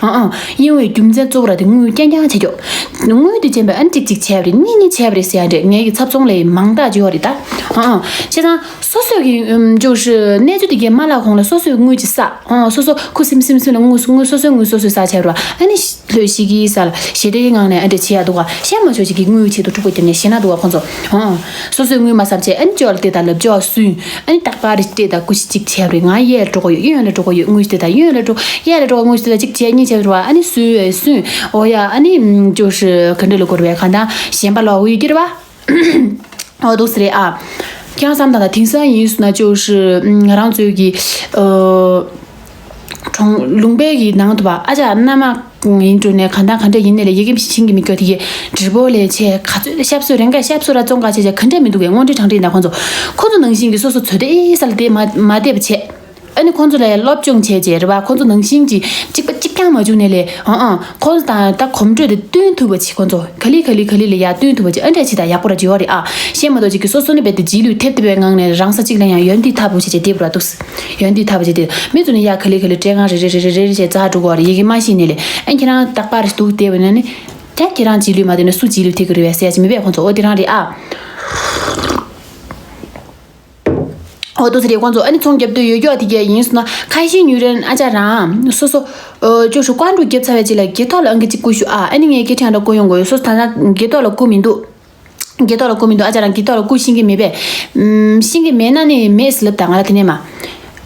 ཨང་ཨང་། ཡིན་འོས་རྒྱུ་མཚན་གཙོ་བོ་ར་དེ་དངུལ་རྐྱང་རྐྱང་བྱས་ཀྱོག་དངུལ་དེ་ཅན་པས་ཨ་གཅིག་གཅིག་བྱས་པ་རེད། གཉིས་གཉིས་བྱས་པ་རེད་ཟེར་ཡ་འདྲས་ངའི་གི་ཚབ་ཚོང་ལས་མང་དག་བྱས་པ་རེད་ད། ཨང་ཨང་། བྱས་ཙང་སོ་སོས་གི་ཨུམ་ཅོག་ཧྲི་གནས་ཚུལ་དེ་གའི་མ་ལག་གོང་ལ་སོ་སོས་དངུལ་ཅིག་བསགས། ཨང་སོ་སོ་ཁུ་སིམ་སིམ་སིམ་ལ་དངུལ་དངུལ་སོ་སོའི་དངུལ་སོ་སོས་བསགས་བྱས་པ་རེད་བ། ཨ་ནི་ལྷོད་ཤིག་གི་ས་ལ་ཞེ་དྲགའི་ངང་ནས་ཨ་འདྲས་བྱེད་ཡ་འདུག་བ། བཤད་མ་ཆོག་ཅིག་གི་དངུལ་ཆེད་དུ་འཁྲུག་པ་བརྒྱབ་ནས་ཞེད་སྣང་འདུག་བ་ཁོང་ཚོ། ཨང་། སོ་སོའི་དངུལ་མ་བསགས་བྱས་ཨ་ནི་ཅོག་ལ་བལྟས་དང་ལབ་ཅོག་སུན། ཨ་ནི་རྟག་པར་རེ་སྤྲད་དང་སྐུ་ཞིག་ཅིག་བྱས་པ་རེད། ང་གཡས་ལ་འགྲོ་གི་ཡོད། གཡོན་ལ་འགྲོ་གི་ཡོད། དངུལ་སྤྲད་དང་གཡོན་ལ་འགྲོ། གཡས་ལ་འགྲོ་ག་དངུལ་སྤྲད་དང་གཅིག་བྱས་གཉིས་བྱས་པ་རེད་བ། ཨ་ནི་སུས་སུས་འོ་ཡ་ཨ་ནི་ཅོ་ཧྲི་ག་འདྲ་ལ་སྐོར་བའི་ག་ད་གཞན་པ་ལ་འོ་ཡོད་ཀྱི་རེད་བ། འོ་འདུག་སེ་རེད་ཨ། ཁྱེད་རང་བསམ་དང་ད་དེང་སང་ཡིན་སོང་ན་ཅོ་ཧྲི་ང་རང་ཚོའི་གི་ཨ། གྲོང་ལུང་པའི་གི་ནང་དུ་བ་ཨ་ཅག་མནའ་མ་ཡིན་འགྲོ་ནས་གང་དང་གང་འདྲ་ཡིན་ནས་ལས་ཡི་གེ་ཤིང་གི་མི་སྐྱོ་དེ་གི་དྲི་བོ་ལས་ཆེ་ག་ཚོད་ཤབ་སོ་རེ་འགའ་ཤབ་སོ་ར་བཙོང་ག་ཆེ་ཆེ་ག་འདྲ་མི་འདུག་གས་དངོས་འབྲེལ་དྲང་འདྲེན་ད་ཁོང་ཚོ་ཁོང་ཚོ་ནང་བཞིན་གི་སོ་སོ་ཚོད་ལྟའི་ས་ལ་དེ་མ་མ་བལྟས་པ་བྱས། ཨ་ནི་ཁོང་ཚོ་ལ་སློབ་སྦྱོང་བྱས་རྗེས་རེད་བ། ཁོང་ཚོ་ནང་བཞིན་གྱི་གཅིག་པ་གཅིག་རྐྱང་མ་བྱུང་ནས་ལས་ཨང་ཨང་ཁོང་ཚོ་དང་ད་གོམ་བགྲོད་དེ་བསྟུན་ཐུབ་པ་བྱེད། ཁོང་ཚོ་ག་ལི་ག་ལི་ག་ལི་ལ་ཡ་བསྟུན་ཐུབ་པ་བྱེད། ཨ་འདྲ་བྱེད་ད་ཡག་པོ་ར་བྱེད་ཡོད་རེད་ཨ། ཤེས་མ་གཏོགས་ཅིག་གི་སོ་སོ་ནི་རྦད་དེ་རྗེས་ལུས་ཐེབས་ཐེབས་པའི་ངང་ནས་རང་ས་གཅིག་ལ་ཡང་ཡོན་ཏི་ཐབ་པོ་བྱེད་བྱེད་དེ་བར་འདུག་ཡོན་ཏི་ཐབ་པོ་བྱེད་དེ་མི་ཚོ་ནི་ཡ་ག་ལི་ག་ལི་བྲེ་གང་རེ་རེ་རེ་རེ་རེ་རེ་བྱས་རྩ་འགྲོ་གོ་རེ་ཡི་གེ་མ་ཤེས་ནས་ལས་ཨ་ཁྱེད་རང་རྟག་པར་འདུག་བསྡད་པ་ན་ནི་ད་ཁྱེད་རང་རྗེས་ལུས་མ་བསྟན་ན་སུ་རྗེས་ལུས་ཐེབས་ཀྱི་རེད་བས་ཟེར་ཡ་ཅིག་མི་བས་ཁོང་ཚོ་ཨོ་དེ་རང་རེད་ཨ། ཨོ་ཏོ་སི་རེ་ཁོང་ཚོ་ཨ་ནི་ཚོང་རྒྱབ་དུས་ཡོད་ཀྱོག་དེ་གས་ཡིན་སོང་ན་ཁ་ཤས་ཉུ་རན་ཨ་ཅག་རང་སོ་སོ་ཨོ་ཅོ་ཧྲུ་ཀོན་ཀྲུ་རྒྱབ་ཚར་བའི་རྗེས་ལ་གེ་ཐོག་ལ་ཨང་ཀི་གཅིག་བསྐུར་ཤོག་ཨ། ཨ་ནི་ངས་སྐད་ཆ་འདྲ་བསྐུར་ཡོང་གོ་ཡོད། སོ་སོ་ད་ལྟ་གེ་ཐོག་ལ་བསྐུར་མི་འདུག་གེ་ཐོག་ལ་བསྐུར་མི་འདུག་ཨ་ཅག་རང་གེ་ཐོག་ལ་བསྐུར་ཤེས་ཀྱི་མེད་པས། ཤེས་ཀྱི་མེད་ན་ནི་མེད་ཟེར་ལབ་ད་ང་ལ་དེ་ནས་མ།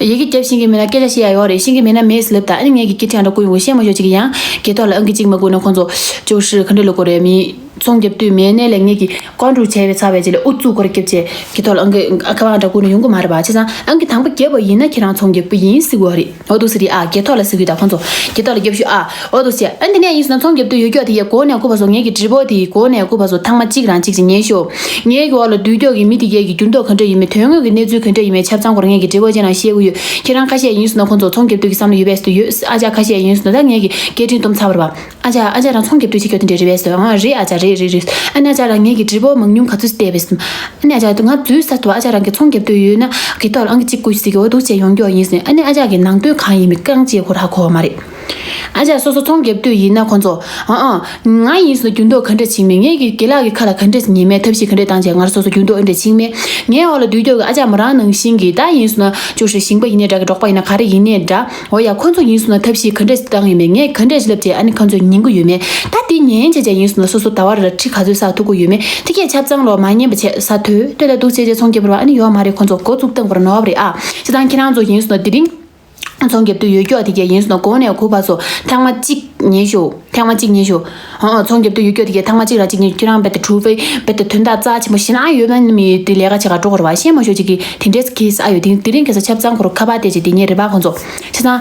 ཡི་གེ་རྒྱབ་ཤེས་ཀྱི་མེད་ན་སྐད་ཆ་བཤད་ཡ་ཡོད་རེད། ཤེས་ཀྱི་མེད་ན་མེད་ཟེར་ལབ་ད་ཨ་ནི་ངས་ཀྱི་སྐད་ཆ་འདྲ་བསྐུར་ཡོང་གོ་བཤད་མ་ཤོག་ཅིག་ཡང་གེ་ཐོག་ལ་ཨང་ཀི་གཅིག་མ་བསྐུར་ན་ཁོང་ཚོ་ཅོ་ཧྲུ་ག་འདྲ་ལ་བསྐུར་རེད་མི། ཚོང་རྒྱབ་དུས་མེད་ནས་ལས་ངེད་ཀྱི་ཀོན་ཀྲུ་བྱས་པའི་ཚར་བའི་རྗེས་ལ་ཨུ་ཚུགས་སྐོར་རྒྱབ་བྱས་གི་ཐོག་ལ་ཨང་ཀི་ཨ་ཁ་བང་འདྲ་བསྐུར་ནས་ཡོང་གི་མ་རེད་པ། བྱས་ཙང་ཨང་ཀི་དང་པོ་བརྒྱབ་པ་ཡིན་ན་ཁྱེད་རང་ཚོང་རྒྱབ་པ་ཡིན་ཟེར་གི་རེད། འོ་འདུག་ཟེར་རེད་ཨ། གི་ཐོག་ལ་ཟེར་གི་ད་ཁོང་ཚོ་གི་ཐོག་ལ་རྒྱབ་ཤོག་ཨ། འོ་འདུག་ཟེར་ཨ། འདི་ནས་ཡིན་སོང་ན་ཚོང་རྒྱབ་དུས་ཡོད་ཀྱོག་དེ་ཡ་གོ་ནས་ཁུ་བ་སོ་ངེད་ཀྱི་ཌི་བོ་དེ་གོ་ནས་ཁུ་བ་སོ་ཐང་མ་གཅིག་རང་གཅིག་ཅིག་ཉན་ཤོག་ངེད་ཀྱི་འོག་ལ་སྡོད་ཀྱོག་གི་མི་དེ་གས་ཀྱི་འགྱུར་ལྡོག་ག་འདྲ་ཡིན་མིན་དོན་དངོས་ཀྱི་གནས་ཚུལ་ག་འདྲ་ཡིན་མིན་ཆ་ཚང་སྐོར་ངེད་ཀྱི་ཌི་བོ་ཅན་ལ་བཤད་གི་ཡོད། ཁྱེད་རང་ཁ་ཤས་ཡིན་སོང་ན་ཁོང་ཚོ་ཚོང་རྒྱབ་དུས་ཀྱི་བསམ་བློ་ཡོད་པས་སུ་ཡོད། ཨ་ཅག་ཁ་ཤས་ཡིན་སོང་ན་ད་ངེད་ཀྱི་སྐད་འཕྲིན་སྟོབས་ཚ་བར་བ། ཨ་ཅག་ཨ་ཅག་རང་ཚོང་རྒྱབ་དུས་ཆེ་ཁྱོད་དེ་འདྲས་རེད་པས་སོ། ཨ་རེད་ཨ་ཅག་རེད་རེད་རེད། ཨ་ནི་ཨ་ཅག་རང་ངེད་ཀྱི་ཌི་བོ་མང་ཉུང་ག་ཚོད་བལྟས་པས་སམ། ཨ་ནི་ཨ་ཅག་ང་འཛུལ་ས་དུ་ཨ་ཅག་རང་གི་ཚོང་རྒྱབ་དུས་ཡོད་ན་གི་ཐོག་ལ་ཨང་ཀི་གཅིག་བསྐུར་ཟེར་གི་འོ་འདུག་བྱས་ཡོང་རྒྱུ་ཡིན་ཟེར། ཨ་ནི་ཨ་ཅག་གི་ནང་དོན་གང་ཡིན་མིན་རྐང་བཅད་ཁོ་ར་གོ་བ་མ་རེད། ཨ་ཅག་སོ་སོ་ཚོང་རྒྱབ་དུས་ཡིན་ན་ཁོ་ཚོ་ཨ་ཨ་ང་ཡིན་སོ་འགྱུར་ལྡོག་ག་འདྲ་བྱེད་མིན་ངེད་ཀྱི་རྒན་ལགས་ཀྱི་ཁ་ལ་ག་འདྲ་ཉན་མིན་ཐབས་ཤེས་ག་འདྲ་ཉན་མིན་ངའི་འོག་ལ་སྡོད་རྒྱུ་གི་ཨ་ཅག་མོ་རང་ནང་བཞིན་གྱི་ད་ཡིན་སོ་ན་ཅོ་ཧྲུ་ཞིང་པ་ཡིན་ནའི་འདྲ་གི་འབྲོག་པ་ཡིན་ན་ག་རེ་ཡིན་ནའི་འདྲ། འོ་ཡ་ཁོ་ཚོ་ཡིན་སོང་ན་ཐབས་ཤེས་ག་འདྲས་བཏང་ཡིན་མིན་ངས་ག་འདྲས་ལབ་བྱས་ཨ་ནི་ཁོ་ཚོས་ཉན་གི་ཡོད་མེད། ད་དེ་ཉན་བྱས་བྱས་ཡིན་སོང་ན་སོ་སོ་ཟླ་བ་རེ་ལ་ཁྲི་ག་ཚོད་བསགས་ཐུབ་ཀྱི་ཡོད་མེད་དེ་གས་ཆ་ཚང་ལོ་མ་ཉན་པ་བྱས་ས་ཐོས་ལྟོས་ལ་འདུག་བྱས་བྱས་ཚོང་རྒྱབ་པ་ར་ཨ་ནི་ཡོད་མ་རེད། ཁོ་ཚོ་འགོ་བཙུགས་བཏང་བར་ནོར་བ་རེད་ཨ། བྱས་ཙང་ཁྱེད་རང་ཚོ་ཡིན་སོང་ན་དེ་རིང་ཚོང་རྒྱབ་དུས་ཡོད་ཀྱོག་དེ་གས་ཡིན་སོང་ན་གོང་ནས་གུ་བ་ཚོ་ཐེངས་མ་གཅིག་ཉན་ཤོག་ཐེངས་མ་གཅིག་ཉན་ཤོག་ཨོ་ཨོ་ཚོང་རྒྱབ་དུས་ཡོད་ཀྱོག་དེ་གས་ཐེངས་མ་གཅིག་ར་གཅིག་ཉན། ཁྱེད་རང་རྦད་དེ་གྲུ་ཕེ་རྦད་དེ་དོན་དག་རྩ་ཆེན་པོ་ཞེ་ན་ཨ་ཡོད་མ་ནི་མི་དེ་ལས་ཀ་བྱེད་ག་འགྲོ་དགོས་རེད་བ། ཤེས་མ་ཤོག་ཅིག་གིས་དེ་འདྲས་གིས་ཨ་ཡོད་དེ་དེ་རིང་ཁ་སང་ཆབ་གཙང་ཁོ་ར་ཁ་པར་བལྟས་བྱས་དེ་ཉན་རེད་པ་ཁོང་ཚོ། བྱས་ཙང་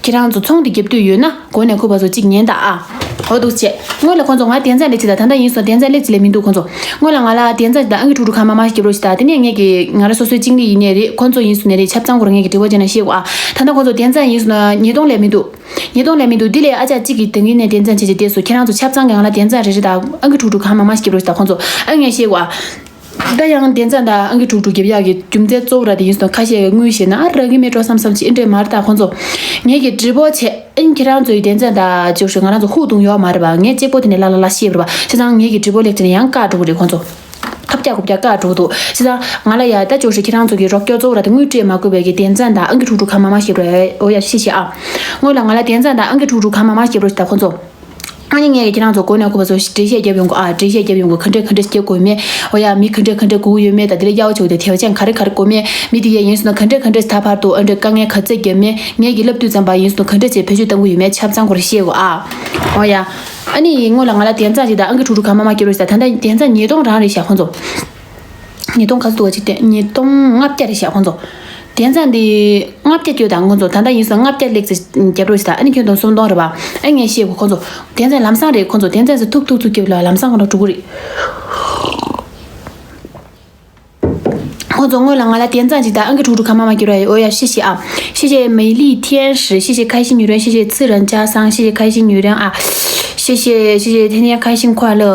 ཁྱེད་རང་ཚོ་ཚོང་དེ་རྒྱབ་དུས་ཡོད་ན་གོང་ནས་གུ་བ་ཚོ་གཅིག་ཉན་ད་ཨ། འོ་འདུག་བྱས་སྔོན་ལ་ཁོང་ཚོ་ང་དན་རྩ་ལས་ཅི་ད་ད་ལྟ་ཡིན་སོང་དན་རྩ་ལས་ཅི་ལས་མི་འདུག་ཁོང་ཚོ་སྔོན་ལ་ང་ལ་དན་རྩ་ད་ཨང་ཀི་དྲུག་དྲུག་གང་མང་མང་ཞིག་རྒྱབ་རོགས་ཞིག་ད་དེ་ནས་ངས་ཀྱི་ང་རང་སོ་སོའི་གཅིག་ནི་ཡིན་ནས་རེད། ཁོང་ཚོ་ཡིན་སོང་ནས་རེད། ཆབ་གཙང་ཁོ་རང་ངས་ཀྱི་དྲི་བ་བྱས་ན་ཤེས་གོ་ཨ། ད་ལྟ་ཁོང་ཚོ་དན་རྩ་ཡིན་སོང་ན་ཉིས་སྟོང་ལས་མི་འདུག་ཉིས་སྟོང་ལས་མི་འདུག་འདི་ལས་ཨ་ཅག་གཅིག་གིས་དེང་གི་ནས་དན་རྩ་བྱས་བྱས་བསྡད་སོང་། ཁྱེད་རང་ཚོ་ཆབ་གཙང་གི་ང་ལ་དན་རྩ་རེ་རེ་དང་ཨང་ཀི་དྲུག་དྲུག་གང་མང་མང་ཞིག་རྒྱབ་རོགས་ཞིག་ད་ཁོང་ཚོ་ཨ་ངས་ཤེས་གོ་ཨ། ད་ཡང་དན་རྩ་དང་ཨང་ཀི་དྲུག་དྲུག་རྒྱབ་ཡག་གི་རྒྱུ་མཚན་གཙོ་བོ་ར་དེ་ཡིན་སོང་། ཁ་ཤས་དངུལ་ཞེ་ན་ཨ་རག་གི་མེད་འགྲོ་བསམ་བསམ་ཅིག་ཨེ་འདྲས་མ་རེད་ད་ཁོང་ཚོ། ངས་ཀྱི་དྲི་བ་བྱས་ཨིན། ཁྱེད་རང་ཚོའི་དན་རྩ་དང་ཅོག་ཧྲུལ་ང་རང་ཚོ་ཧུག་བརྡུང་ཡོད་མ་རེད་པ། ངས་གཅིག་པོ་དེ་ནས་ལ་ལ་ལ་ཤེས་པ་རེད་པ། བྱས་ཙང་ངས་ཀྱི་དྲི་བ་ལེགས་བྱས་ནས་ཡང་བཀག་འགྲོ་གི་རེད་ཁོང་ཚོ། ཐབས་ཆག་རྐུབ་བཀྱག་བཀག་འགྲོ་གི་འདུག་བྱས་ཙང་ང་ལ་ཡ་ད་ཅོག་ཧྲུལ་ཁྱེད་རང་ཚོ་གི་རོགས་སྐྱོར་གཙོ་བོ་ར་དེ་དངུལ་སྤྲད་མ་དགོས་པའི་གི་དན་རྩ་དང་ཨང་ཀི་དྲུག་དྲུག་གང་མང་མང་ཞིག་རེད། འོ་ཡ་ཤི་ཤི་ཨ། སྔོན་ལ་ང་ལ་དན་རྩ་དང་ཨང་ཀི་དྲུག་དྲུག་གང་མང་མང་ཞིག་རོགས་ཞིག་ད་ཁོང་ཚོ། ཨ་ནི་ངས་ཀྱི་ཁྱེད་རང་ཚོ་གོ་ནས་གོ་བ་ཚོ་འགྲེལ་བཤད་རྒྱབ་ཡོང་གོ་ཨ། འགྲེལ་བཤད་རྒྱབ་ཡོང་གོ་ག་འདྲས་ག་འདྲས་རྒྱབ་དགོས་མེད། ཨོ་ཡ་མི་ག་འདྲས་ག་འདྲས་དགོས་ཡོད་མེད་ད། དེ་ལ་གཡའ་བ་ཆོག་དེ་ཐེ་བ་ཅན་ག་རེ་ག་རེ་དགོས་མེད། མི་དེ་ཡས་ཡིན་སོང་ན་ག་འདྲས་ག་འདྲས་ད་བར་དུ་ཨ་འདྲས་དཀའ་ངལ་ག་ཚད་རྒྱབ་མེད། ངས་ཀྱི་སླེབས་དུས་ཙམ་པ་ཡིན་སོང་ན་ག་འདྲས་བྱས་བེད་སྤྱོད་གཏང་གི་ཡོད་མེད་ཆ་ཚང་སྐོར་བཤད་གོ་ཨ། ཨོ་ཡ། ཨ་ནི་སྔོན་ལ་ང་ལ་དན་ཚ་ཅིག་དང་ཨང་ཀི་ཁྲུག་ཁྲུག་ག་མ་མ་སྐྱེ་རོགས་ཞེས་ད་ལྟ་དན་ཚ་ཉིས་སྟོང་རང་རེད་ཤག་ཁོང་ཚོ། ཉིས་སྟོང་ག་ཚོད་འདུག་ག་ཅིག་དེ་ཉིས་སྟོང་ལྔ་བརྒྱ་རེད་ཤག་ཁོང་ཚོ། དན་ཚ་འདི་ལྔ་བརྒྱ་སྐྱོ་དང་ཁོང་ཚོ་ད་ལྟ་ཡིན་སོང་ལྔ་བརྒྱ་ལེགས་ཙེ་རྒྱབ་རོགས་ཞེས་ད་ཨ་ནི་ཁྱོད་དང་སུམ་སྟོང་རེད་པ། ཨ་ངས་བཤད་གོ་ཁོང་ཚོ། དན་ཚ་ལམ་སང་རེད་ཁོང་ཚོ་དན་ཚ་ཚོ་ཐུག་ཐུག་ཐུག་སྐྱོ་ལ་ལམ་སང་ཁོང་ཚོ་འགྲོ་གི་རེད། ཁོང་ཚོ་སྔོན་ལ་ང་ལ་བསྟན་རྩ་ཅིག་དང་ཨང་ཀི་དྲུག་དྲུག་ག་མ་མ་སྐྱུར་བ་ཡོད། ཨོ་ཡ་ཤི་ཤི་ཨ། ཤི་ཤི་མེ་ལི་ཐེན་ཧྲི། ཤི་ཤི་ཁ་ཤི་ཉུ་རན། ཤི་ཤི་ཚི་རན་ཅ་སང་། ཤི་ཤི་ཁ་ཤི་ཉུ་རན་ཨ། ཤི་ཤི་ཤི་ཤི་ཐེན་ཡ་ཁ་ཤི་ཁོ་ལོ།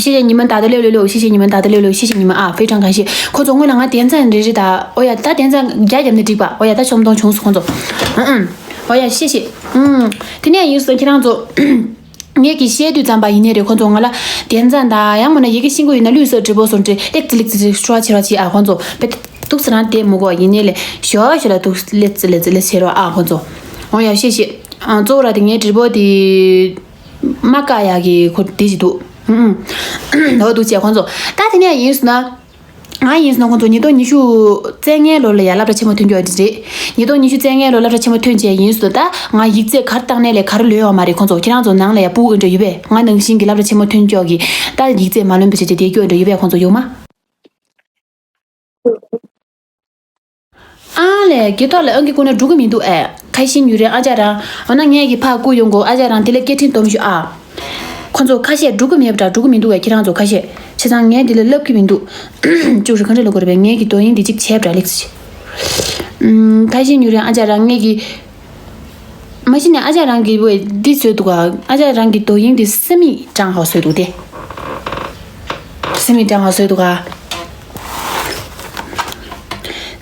ཤི་ཤི་ཉི་མ་ད་ད་ལེ་ལེ་ལེ། ཤི་ཤི་ཉི་མ་ད་ད་ལེ་ལེ། ཤི་ཤི་ཉི་མ་ཨ། ཧྥེ་ཀྲང་ག་ཤི། ཁོ་ཚོ་སྔོན་ལ་ང་བསྟན་རྩ་རེ་རེ་ད། ཨོ་ཡ་ད་བསྟན་རྩ་རྒྱ་རྒྱབ་ནས་འགྲིག་པ། ཨོ་ཡ་ད་ཆོམ་གདོང་བྱུང་སོང་ཁོ་ཚོ། ཨུ་ཨུ། ཨོ་ཡ་ཤི་ཤི། ཨུ། དེ་ནས་ཡིན་སོང་ཁྱེད་རང་ཚོ། ངས་ཀྱིས་བཤད་དུས་ཙམ་པ་ཡིན་ནའི་རེད། ཁོང་ཚོ་ང་ལ་བདེན་འཚང་དང་ཡང་མིན་ན་ཡི་གེ་ཤེས་ཀྱི་ཡོད་ན་ལུས་སྲོག་འབྲས་བུ་སོགས་འདྲི་ལེགས་ཙི་ལེགས་ཙི་ཞུ་བ་བྱེད་རོགས་གྱིས་ཨ། ཁོང་ཚོ་བེད་ཏུག་ཙི་རང་དེ་མི་གོ་ཡིན་ནའི་ལས་ཞོ་ཞོ་ལ་ཏུག་ལེགས་ཙི་ལེགས་ཙི་ལེགས་ཙི་བྱེད་རོགས་ཨ། ཁོང་ཚོ་འོ་ཡ་ཤེས་ཤེས། ཨ་གཙོ་བོ་ར་དེ་ངའི་འབྲས་བུ་དེ་མ་བཀག་ཡག་གི་ཁོ་དེ་ཞིག་འདུག་ཨུ་ཨུ། འོ་འདུག་བྱས་ཁོང་ཚོ་ད་དེ་ནས་ཡིན་སོང་ན། ང་ཡིན་སོང་ན་ཁོང་ཚོ་ཉིས་སྟོང་ཉི་ཤུ་རྩ་ལྔའི་ལོ་ལ་ཡ་སློབ་གྲྭ་ཆེན་མོ་ཐོན་རྒྱུ་རེད། ཉིས་སྟོང་ཉི་ཤུ་རྩ་ལྔའི་ལོ་སློབ་གྲྭ་ཆེན་མོ་ཐོན་རྗེས་ཡིན་སོང་ད་ང་ཡིག་ཚད་ག་རེ་བཏང་ནའི་ལས་ག་རེ་ལོན་ཡོད་མ་རེད། ཁོང་ཚོ་ཁྱེད་རང་ཚོ་ནང་ལ་ཡ་སྤུ་གུ་འདྲ་ཡོད་པས། ང་ནང་བཞིན་གྱི་སློབ་གྲྭ་ཆེན་མོ་ཐོན་རྒྱུ་གི་ད་ཡིག་ཚད་མ་ལོན་པ་བྱས་ཏེ་བསྡད་རྒྱུ་འདྲ་ཡོད་པས། ཁོང་ཚོ་ཡོད་མ། ཨ་ལས་དགེ་ཐོག་ལ་ཨང་ཀི་བསྐུར་ན་འགྲོ་གི་མི་འདུག་ཨེ། ཁ་ཤས་ཉུ་རེ་ཨ་ཅག་རང་འོ་ན་ངས་ཀྱི་ཕ་བསྐུར་ཡོང་གོ་ཨ་ཅག་རང་དེ་ལ་སྐད་འཕྲིན་སྡོམ་ཞུ་ཨ། ཁོ་ཚོ་ཁ་ཤས་འགྲོ་གི་མེད་པ་འདྲ། འགྲོ་གི་མི་འདུག་ཨེ། ཁྱེད་རང་ཚོ་ཁ་ཤས་བྱས་ཙང་ངས་འདི་ལ་ལབ་གི་མི་འདུག་ཅུ་རེ་ག་འདྲ་ལབ་དགོས་རེད་པས། ངས་ཀྱི་དོ་དབྱིངས་འདི་གཅིག་བྱས་པ་འདྲ་ལེགས་སི། ཁ་ཤས་ཉུ་རེ་ཨ་ཅག་རང་ངས་ཀྱི། མ་གཞི་ནས་ཨ་ཅག་རང་གི་བོད་འདི་བཟོས་འདུག་ག་ཨ་ཅག་རང་གི་དོ་དབྱིངས་འདི་སི་མི་ཀྲང་ཧའོ་བཟོས་འདུག་སྟེ། སི་མི་ཀྲང་ཧའོ་བཟོས་འདུག་ག་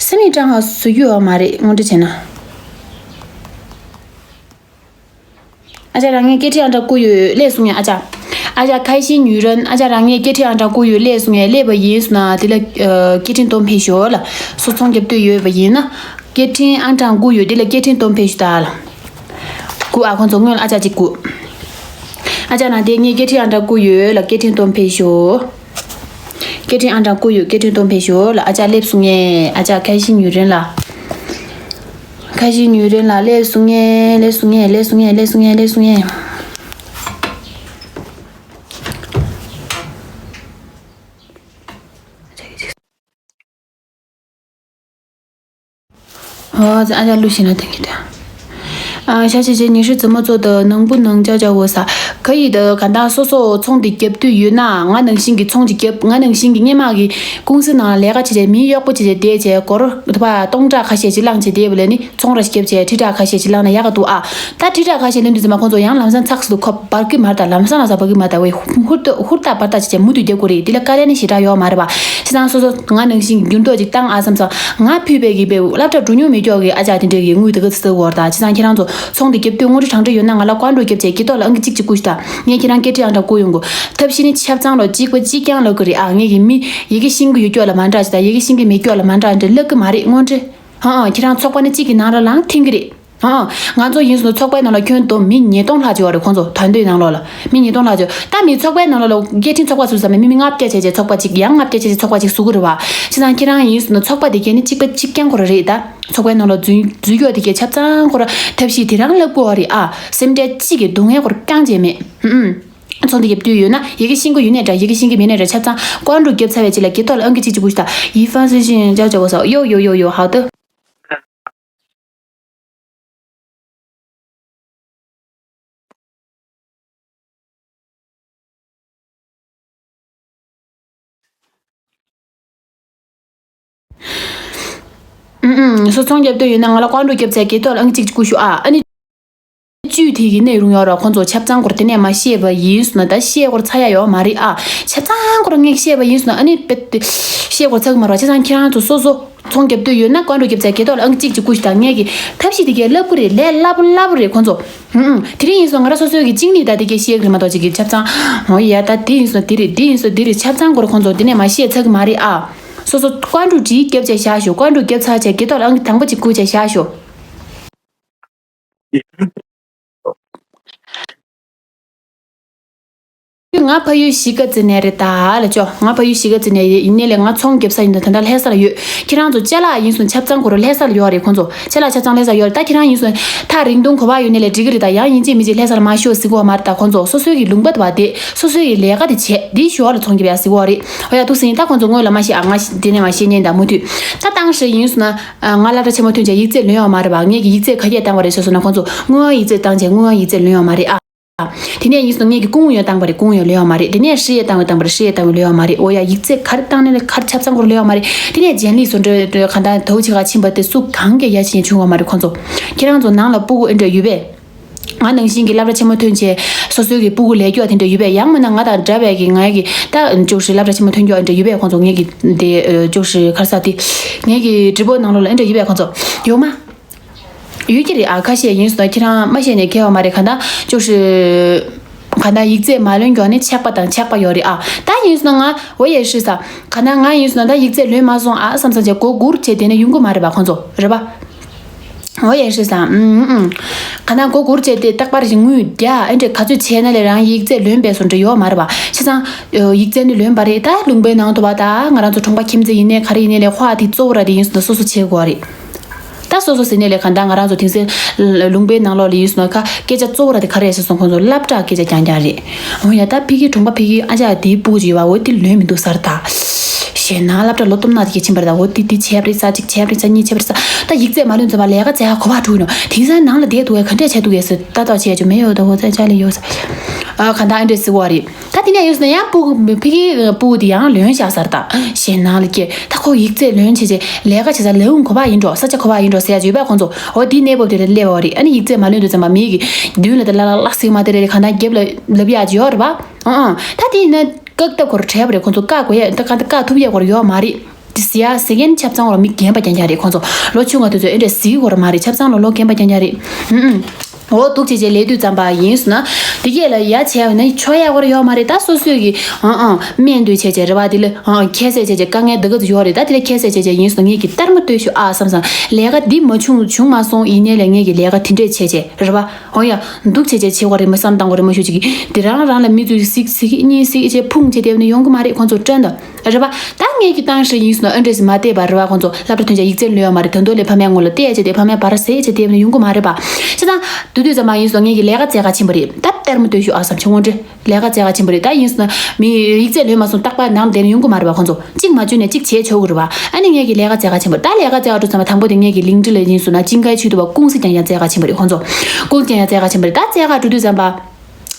སི་མི་ཀྲང་ཧའོ་བཟོ་རྒྱུ་ཡོད་མ་རེད་དངོས་འབྲེལ་བྱས་ན། ཨ་ཅག་རང་ངས་སྐད་འཕྲིན་ཨང་གྲངས་བསྐུར་ཡོད་ལས་གསུང་ཡ་ཨ་ཅག་ཨ་ཅག་ཁ་ཤས་ཉུ་རན་ཨ་ཅག་རང་ངས་སྐད་འཕྲིན་ཨང་གྲངས་བསྐུར་ཡོད་ལས་གསུང་ཡ་ལས་པ་ཡིན་སོང་ན་དེ་ལ་སྐད་འཕྲིན་སྟོན་ཕེབས་ཤོག་ལ། སོ་ཚོང་རྒྱབ་འདོད་ཡོད་པ་ཡིན་ན། སྐད་འཕྲིན་ཨང་གྲངས་བསྐུར་ཡོད་དེ་ལ་སྐད་འཕྲིན་སྟོན་ཕེབས་ཤོག་ད་ལ། བསྐུར་ཨ་ཁོང་ཚོ་སྔོན་ལ་ཨ་ཅག་ཅིག་བསྐུར། ཨ་ཅག་ནང་དེ་ངས་སྐད་འཕྲིན་ཨང་གྲངས་བསྐུར་ཡོད་ལ་སྐད་འཕྲིན་སྟོན་ཕེབས་ཤོག་སྐད་འཕྲིན་ཨང་གྲངས་བསྐུར་ཡོད་སྐད་འཕྲིན་སྟོན་ཕེབས་ཤོག་ལ། ཨ་ཅག་སླེབས་སོང་ངས་ཨ་ཅག་ཁ་ཤས་ཉུ་རན་ལ། ཁ་ཤས་ཉུ་རན་ལ་སླེབས་སོང་ངས་སླེབས་སོང་ངས་སླེབས་སོང་ངས་སླེབས་སོང་ངས་སླེབས་སོང་ངས། ཨོ་ཙི་ཨ་ཅག་ལུ་ཤི་ན་དེང་གི་དེ། ཨ་ཤ་ཤ་ཤ་ཉི་ཤུ་ཙི་མོ་ཚོ་དང་ནང་བུ་ནང་ཅག་ཅག་འོ་ས། ག་ཡི་དེ་ག་ད་སོ་སོ་ཚོང་དེ་རྒྱབ་དུས་ཡོད་ན་ང་ནང་བཞིན་གྱི་ཚོང་ཅིག་རྒྱབ། ང་ནང་བཞིན་གྱི་སྔས་མ་གི་ཀུང་སི་ནང་ལས་ཀ་བྱེད་བྱེད་མི་གཡོག་པོ་བྱེད་བྱེད་བསྡད་བྱས་སྒོར་བ་སྟོང་ཕྲག་ཁ་ཤས་ཅིག་བླངས་བྱས་བསྡད་པ་ལས་ནི་ཚོང་ར་ཞིག་རྒྱབ་བྱས་ཁྲི་ཕྲག་ཁ་ཤས་ཅིག་བླངས་ན་ཡག་ག་འདུག་ཨ། ད་ཁྲི་ཕྲག་ཁ་ཤས་ལེན་དུས་ཙམ་པ་ཁོང་ཚོ་ཡང་ལམ་སང་ཚགས་སུ་ཁོ་འབར་གི་མ་རེད། ད་ལམ་སང་ལ་ས་འབར་གི་མ་རེད། ད་བའི་ཧུར་ཏོ་ཧུར་ཏ་འབར་ཏ་བྱས་བྱས་མུ་མཐུད་རྒྱབ་དགོས་རེད། དེ་ལ་དཀའ་ལས་ནི་ཞེ་དྲག་ཡོད་མ་རེད་པ། བྱས་ཙང་སོ་སོ་ང་ནང་བཞིན་འགྱུར་ལྡོག་ཅིག་བཏང་ཨ་བསམ་ཙང་ང་ཕུད་པའི་གི་བའི་སློབ་གྲྭ་འགྲོ་མྱོང་མེད་ཀྱོག་གི་ཨ་ཅག་དེ་འདྲས་ཀྱི་དངུལ་དེ་ག་ཚོད་བར་ད། བྱས་ཙང་ཁྱེད་རང་ཚོ་ཚོང་དེ་རྒྱབ་དུས་དངུལ་ཁྲི་གྲངས་འདྲ་ཡོད་ན་ང་ལ་བཀའ་འགྲོ་རྒྱབ་བྱས་དགེ་ཐོག་ལ་ཨང་ཀི་གཅིག་གཅིག་བསྐུར་ཤོག་ད། ངས་ཁྱེད་རང་སྐད་འཕྲིན་ཨང་གྲངས་བསྐུར་ཡོང་གོ། ཐབས་ཤེས་ནི་ཆ་ཚང་ལོ་གཅིག་པ་གཅིག་རྐྱང་ལབ་གི་རེད་ཨ། ངས་ཀྱི་མི་ཡི་གེ་ཤེས་ཀྱི་ཡོད་ཀྱོག་ལ་མ་འདྲ་ཅིག་ད་ཡི་གེ་ཤེས་ཀྱི་མེད་ཀྱོག་ལ་མ་འདྲ་འདྲ་ལབ་གི་མ་རེད་དངོས་འབྲེལ། ཧང་ཁྱེད་རང་ཚོགས་པ་ནི་གཅིག་གི་ནང་ར་ལངས་ཐིང་གི་རེད། ཧང་ང་ཚོ་ཡིན་སོང་ཚོགས་པའི་ནང་ལ་ཁྱོན་བསྡོམས་མི་ཉིས་སྟོང་ལྷག་ཅིག་ཡོད་རེད། ཁོང་ཚོ་ད་འདོད་ནང་ལོགས་ལ་མི་ཉིས་སྟོང་ལྷག་ཅིག་ད་མི་ཚོགས་པའི་ནང་ལོགས་ལ་སྐད་འཕྲིན་ཚོགས་པ་ཚུད་ཙམ་ནས་མི་མི་ལྔ་བརྒྱ་བྱས་བྱས་ཚོགས་པ་གཅིག་ཡང་ལྔ་བརྒྱ་བྱས་བྱས་ཚོགས་པ་གཅིག་བཟོ་གི་རེད་བ། བྱས་ཙང་ཁྱེད་རང་ཡིན་སོང་ན་ཚོགས་པ་དེ་གས་ནི་གཅིག་པ་གཅིག་རྐྱང་ཁོ་ར་རེད་ད། ཚོགས་པའི་ནང་ལ་འཛུལ་འཛུལ་ཡོད་དེ་གས་ཆ་ཚང་ཁོ་ར་ཐབས་ཤེས་དེ་རང་ལབ་དགོས་བ་རེད་ཨ། སེམས་ཁྲལ་གཅིག་གི་སྡུག་བསྔལ་ཁོ་ར་རྐྱང་བྱས་མེད། ཧུམ་ཚོང་དེ་རྒྱབ་དུས་ཡོད་ན་ཡི་གེ་ཤེས་ཀྱི་ཡོད་ནའི་འདྲ་ཡི་གེ་ཤེས་ཀྱི་མེད་ནའི་འདྲ་ཆ་ཚང་བཀའ་འགྲོ་རྒྱབ་ཚར་བའི་རྗེས་ལ་དགེ་ཐོག་ལ་ཨང་ཀི་གཅིག་གཅིག་བསྐུར་ཤོག་ད། ཡི་ཧྥང་སི་ཤིན་ཅག་ཅག་གོ་ས་ཡོ་ཡོ་ཡོ་ཡོ་ཧའོ་ཏེ། ཨུམ་ཨུམ། སོ་ཚོང་རྒྱབ་འདོད་ཡོད་ན་ང་ལ་བཀའ་འགྲོ་རྒྱབ་ཚེ་དགེ་ཐོག་ལ་ཨང་གཅིག་བསྐུར་ཤོག་ཨ། ཨ་ནི་བཅུད་དེ་གི་ནས་རུང་ཡོད་ར་ཁོང་ཚོ་ཆ་ཚང་སྐོར་དེ་ནས་མ་ཤེས་པ་ཡིན་སོང་ན་ད་ཤེས་སྐོར་ཚ་ཡ་ཡོད་མ་རེད་ཨ། ཆ་ཚང་སྐོར་ངས་ཤེས་པ་ཡིན་སོང་ན་ཨ་ནི་དཔེ་ཤེས་སྐོར་ཚ་གི་མ་རེད་བ། ཆ་ཚང་ཁྱེད་རང་ཚོ་སོ་སོ་ཚོང་རྒྱབ་འདོད་ཡོད་ན་བཀའ་འགྲོ་རྒྱབ་ཚེ་དགེ་ཐོག་ལ་ཨང་གཅིག་གཅིག་བསྐུར་ཤོག་ད། ངས་གི་ཐབས་ཤེས་དེ་གས་ལབ་གི་རེད། ལས་སླ་པོ་སླ་པོ་རེད་ཁོང་ཚོ། ཧུམ་ཧུམ། དེ་རིང་ཡིན་སོང་ང་རང་སོ་སོའི་གི་གཅིག་ནི་ད་དེ་གས་ཤེས་གི་རེད་མ་གཏོགས་ཅིག་གི་ཆ་ཚང་། ཨོ་ཡ་ད་དེ་ཡིན་སོང་དེ་རེད་དེ་ཡིན་སོང་དེ་རེད་ཆ་ཚང་སྐོར་ཁོང་ཚོ་དེ་ནས་མ་ཤེས་ཚ་གི་མ་རེད་ཨ། སོ་སོ་བཀའ་འགྲོ་བྲིས་རྒྱབ་བྱས་བཞག་ཤོག་བཀའ་འགྲོ་རྒྱབ་ཚར་བྱས་དགེ་ཐོག་ལ་ཨང་གི་དང་པོ་གཅིག་བསྐུར་བྱས་བཞག་ཤོག་ང་ཕ་ཡུལ་གཞིས་ཀ་རྩེ་ནས་རེད་ད་ལ་ཅོ། ང་ཕ་ཡུལ་གཞིས་ཀ་རྩེ་ནས་ཡིན་ནའི་ལས་ང་ཚོང་རྒྱབ་ས་ཡིན་ད་ད་ལྟ་ལྷ་སར་ཡོད། ཁྱེད་རང་ཚོ་ཅ་ལག་ཡིན་སོང་ཆབ་ཚང་སྐོར་ལྷ་སར་ཡོད་རེད་ཁོང་ཚོ། ཅ་ལག་ཆབ་ཚང་ལྷ་སར་ཡོད་རེད། ད་ཁྱེད་རང་ཡིན་སོང་ཐག་རིང་ཐུང་ག་པར་ཡོད་ནའི་ལས་འགྲིག་གི་རེད་ད། ཡང་ཡིན་གཅིག་མིན་གཅིག་ལྷ་སར་མ་ཤོག་ཟེར་གོ་མ་རེད་ད་ཁོང་ཚོ། སོ་སོའི་གི་ལུང་པ་དེ་བ་དེ་སོ་སོའི་གི་ལས་ཀ་དེ་བྱས་དེའི་ཞོར་ལ་ཚོང་རྒྱབ་ཡ་ཟེར་གོ་རེད། འོ་ཡ་འདུག་ཟིན་ད་ཁོང་ཚོ་སྔོན་ལ་མ་ཤེས་ཨ་ང་དེ་ནས་མ་ཤེས་ཉན་ད་མུ་མཐུད། ད་དང་ཧྲི་ཡིན་སོང་ན་ང་སློབ་གྲྭ་ཆེན་མོ་ཐོན་བྱས་ཡིག་ཚད་ལོན་ཡོད་མ་རེད་པ། ངས་ཀྱི་ཡིག་ཚད་ག་གས་བཏང་བ་རེད་ཟེར་སོང་ན་ཁོང་ཚོ་དངུལ་ཡིག་ཚད་བཏང་བྱས་དངུལ་ཡིག་ཚད་ལོན་ཡོད་མ་རེད་ཨ། དེ་ནས་ཡིན་སོང་ངས་ཀྱི་སྐུ་ངོ་ཡོད་བཏང་བ་རེད་སྐུ་ངོ་ཡོད་ལོན་ཡོད་མ་རེད། དེ་ནས་ཧྲི་ཡས་བཏང་བ་བཏང་བ་རེད་ཧྲི་ཡས་བཏང་བ་ལོན་ཡོད་མ་རེད། འོ་ཡ་ཡིག་ཚད་ག་རེ་བཏང་ནས་ལས་ག་རེ་ཆབ་ཚང་སྐོར་ལོན་ཡོད་མ་རེད། དེ་ནས་ལྗན་ལི་སོ་འདྲ་ག་འདྲ་དའུ་ཆེ་ག་ཕྱིན་པ་དེ་སུ་གང་གས་ཡ་ཆེ་ཉེ་བྱུང་བ་མ་རེད་ཁོང་ཚོ། ཁྱེད་རང་ཚོ་ནང་ལ་སྤུ་གུ་ཨེ་འདྲ་ཡོད་པས། ང་ནང་བཞིན་གྱི་སློབ་གྲྭ་ཆེན་མོ་ཐོན་བྱས་སོ་སོའི་གི་སྤུ་གུ་ལས་སྐྱོ་དེ་འདྲ་ཡོད་པས། ཡང་མིན་ན་ང་དང་འདྲ་བའི་གི་ངའི་གི་ད་ཅོག་ཧྲི་སློབ་གྲྭ་ཆེན་མོ་ཐོན་སྐྱོ་དེ་འདྲ་ཡོད་པས་ཁོང་ཚོ་ངའི་གི་དེ་ཅོག་ཧྲི་ག་རེ་ཟེར་དེ་ངའི་གི་ཌི་པོ་ནང་ལོགས་ལ་ཨེ་འདྲ་ཡོད་པས་ཁོང་ཚོ་ཡོད་མ། ཡོད་ཀྱི་རེད་ཨ། ཁ་ཤས་ཡིན་སོང་ཁྱེད་རང་མ་ཤེས་ནས་ཁེལ་བ་མ་རེད་ག་ད་ཅོག་ཧྲི་ག་ད་ཡིག་ཚད་མ་ལོན་མགྱོགས་ནས་ཆག་པ་དང་ཆག་པ་ཡོད་རེད་ཨ། ད་ཡིན་སོང་ང་འོ་ཡ་ཧྲི་ས་ག་ད་ང་ཡིན་སོང་ད་ཡིག་ཚད་ལོན་མ་སོང་ཨ་བསམ་བསམ་བྱས་མགོ་སྒུར་བྱས་དེ་ནས་ཡོང་གི་མ་རེད་པ་ཁོང་ཚོ་རེད་པ། འོ་ཡ་ཧྲི་ས། ཨུམ་ཨུམ། ག་ན་མགོ་སྒུར་བྱས་ཏེ་རྟག་པར་ཞིག་དངུལ་རྒྱག་ཨེ་འདྲས་ག་ཚོད་བྱས་ན་ལས་རང་ཡིག་ཚད་ལོན་པའི་བཟོ་འདྲ་ཡོད་མ་རེད་པ། བྱས་ཙང་། ཡིག་ཚད་ནི་ལོན་པ་རེད་ད་ལུང་པའི་ནང་དུ་བ་ད་ང་རང་ཚོ་གྲོང་པ་ཁྱིམ་མཚེས་ཡིན་ནའི་ག་རེ་ཡིན་ནའི་ལས་ཁོ་ཨ་དེ་གཙོ་བོ་ར་དེ་ཡིན་སོང་ན་སོ་སོ་བྱེད་དགོས་རེད། ད་སོ་སོ་ཟེར་ནའི་ལས་ག་ད་ང་རང་ཚོ་དེང་སང་ལུང་པའི་ནང་ལོགས་ལ་ཡིན་སོང་ན་ཁ་སྐད་ཆ་གཙོ་བོ་ར་དེ་ག་རེ་ཟེར་སོང་ཁོང་ཚོ་སློབ་གྲྭ་སྐད་ཆ་རྐྱང་རྐྱང་རེད། འོ་ཡ་ད་ཕི་གི་གྲོང་པ་ཕི་གི་ཨ་ཅག་དེའི་སྤུ་གུ་ཅིག་ཡོད་པ་འོ་དེ་ལོན་མི་འདུག་ཟེར་ད། ཞེ་ན་སློབ་གྲྭ་ལོ་སྟོང་ན་དེ་ག་ཕྱིན་པ་རེད་ད། འོ་དེ་དེ་བྱས་པ་རེད་ས་གཅིག་བྱས་པ་རེད་ས་གཉིས་བྱས་པ་རེད་ས། ད་ཡིག་ཚད་མ་ལོན་ཙམ་པ་ལས་ཀ་བྱས་ཁོ་པ་འགྲོ་ཡིན་ནོ། དེང་སང་ནང་ལ་བསྡད་འདུག་གས་ག་འདྲས་བྱས་འདུག་གས་ཟེར་ལྟ་རྟོག་བྱས་ཅོ་མེད་ཡོད་ད། འོ་ཙ་ཅ་ལེ་ཡོད་ཟེར། ཨ་ག་ད་ཨེ་འདྲས་ཟེར་བ་རེད། ད་དེ་ནས་ཡོད་ཟེར་ན་ཡང་སྤུ་གུ་ཕི་གི་སྤུ་གུ་དེ་ཡང་ལོན་བཞག་ཟེར་ད། ཞེ་ན་ལ་སྐྱེ་ད་ཁོ་ཡིག་ཚད་ལོན་བྱས་བྱས་ལས་ཀ་བྱས་ས་ལས་འུང་ཁོ་པ་ཡིན་འགྲོ་ས་ཆ་ཁོ་པ་ཡིན་འགྲོ་ཟེར་ཡ་ཅིག་ཡོད་པ་ཁོང་ཚོ། འོ་དེ་གནས་བབ་དེ་ལ་སླེབས་པ་རེད། ཨ་ནི་ཡིག་ཚད་མ་ལོན་དུས་ཙམ་པ་མི་གི་མདུན་ལ་དེ་ལ་ལ་ལག་ཟིག་མ་དེ་རེད་ག་ད་རྒྱབ་ལ་ལབ་ཡ་ཅིག་ཡོད་རེད་པ། ཨང་ཨང་ད་དེ་ཡིན་ན། བཀག་ཐབས་སྐོར་བྲལ་བ་རེད་ཁོང་ཚོ། བཀག་དགོས་ཡ་ད་ག་ད་བཀག་ཐུབ་ཡ་སྐོར་ཡོད་མ་རེད། དེ་ཟེར་ཡ་ཟེར་མཁན་ཆབ་ཚང་ལོ་མི་རྒན་པ་རྐྱང་རྐྱང་རེད་ཁོང་ཚོ། ལོ་ཆུང་བ་དེ་ཚོ་ཨེ་འདྲས་ཟེར་གི་སྐོར་མ་རེད། ཆབ་ཚང་ལོ་ལོ་རྒན་པ་རྐྱང་རྐྱང་རེད། ཨུམ་ཨུམ། འོ་འདུག་བྱས་བྱས་ལས་དུས་ཙམ་པ་ཡིན་སོང་ན། དེ་གས་ལ་ཡ་བྱས་པ་ན་ཆོག་ཡ་སྐོར་ཡོད་མ་རེད། ད་སོ་སོས་གི་ཨང་ཨང་སྨན་དུས་བྱས་བྱས་རེད་བ། དེ་ལ་ཨང་ཁྱད་བསད་བྱས་བྱས་དཀའ་ངལ་འདི་ག་ཚོད་ཡོད་རེད། ད་དེ་ལ་ཁྱད་བསད་བྱས་བྱས་ཡིན་སོང་ན་ངས་གི་ལྟད་མོ་ལྟོས་ཤོག་ཨ་བསམ་བསམ་ལས་ཀ་འདི་མ་བྱུང་བྱུང་མ་སོང་ཡིན་ནའི་ལས་ངས་གི་ལས་ཀ་དེ་འདྲས་བྱས་བྱས་རེད་བ། འོ་ཡ། འདུག་བྱས་བྱས་བྱེད་དགོས་རེད་མ་བསམ་བཏང་དགོས་རེད་མ་ཞུ་ཅིག་གིས་དེ་རང་རང་ལ་མི་ཚོས་གཟིགས་གཟིགས་གཉིས་གཟིགས་བྱས་ཕུང་བྱས་དེ་ནི་ཡོང་གི་མ་རེད་ཁོང་ཚོ་སྤྲན་ད། རེད་པ། ད་ངས་ཀྱི་བཏང་ཧྲི་ཡིན་སོང་ན་ཨ་འདྲས་མ་བལྟས་པ་རེད་པ། ཁོང་ཚོ་སློབ་གྲྭ་ཐོན་ཆ་ཡིག་ཚད་ལོན་ཡོད་མ་རེད། ད་དུང་ལས་ཕ་མའི་ངོ་ལ་བལྟས་བྱས་དེ་ཕ་མས་བར་ཟས་བྱས་དེ་ནི་ཡོང་གི་མ་རེད་པ། བྱས་ཙང་། དུས་དུས་ཙམ་མ་ཡིན་སོང་ངས་ཀྱི་ལས་ཀ་བཙལ་ག་ཕྱིན་པ་རེད། ད་ལྟད་མོ་ལྟོས་ཤོག་ཨ་བསམ་བྱུང་དངོས་འབྲེལ། ལས་ཀ་བཙལ་ག་ཕྱིན་པ་རེད། ད་ཡིན་སོང་ན་མི་ཡིག་ཚད་ལོན་མ་སོང་རྟག་པར་ནང་བསྡད་ནས་ཡོང་གི་མ་རེད་པ་ཁོང་ཚོ། གཅིག་མ་བྱུང་ནས་གཅིག་བྱས་ཆོག་གི་རེད་པ། ཨ་ནི་ངས་ཀྱི་ལས་ཀ་བཙལ་ག་ཕྱིན་པ་རེད། ད་ལས་ཀ་བཙལ་ག་འགྲོ་ཙམ་པ་དང་པོ་དེ་ངས་ཀྱི་ལིང་ཀྲི་ལ་ཡིན་སོང་ན་ཅིང་ཁའི་ཆུ་དུ་བ་ཀུང་སི་རྐྱང་རྐྱང་བཙལ་ག་ཕྱིན་པ་རེད་ཁོང་ཚོ། ཀུང་སི་རྐྱང་རྐྱང་བཙལ་ག་ཕྱིན་པ་རེད། ད་བཙལ་ག་འགྲོ་དུས་ཙམ་པ།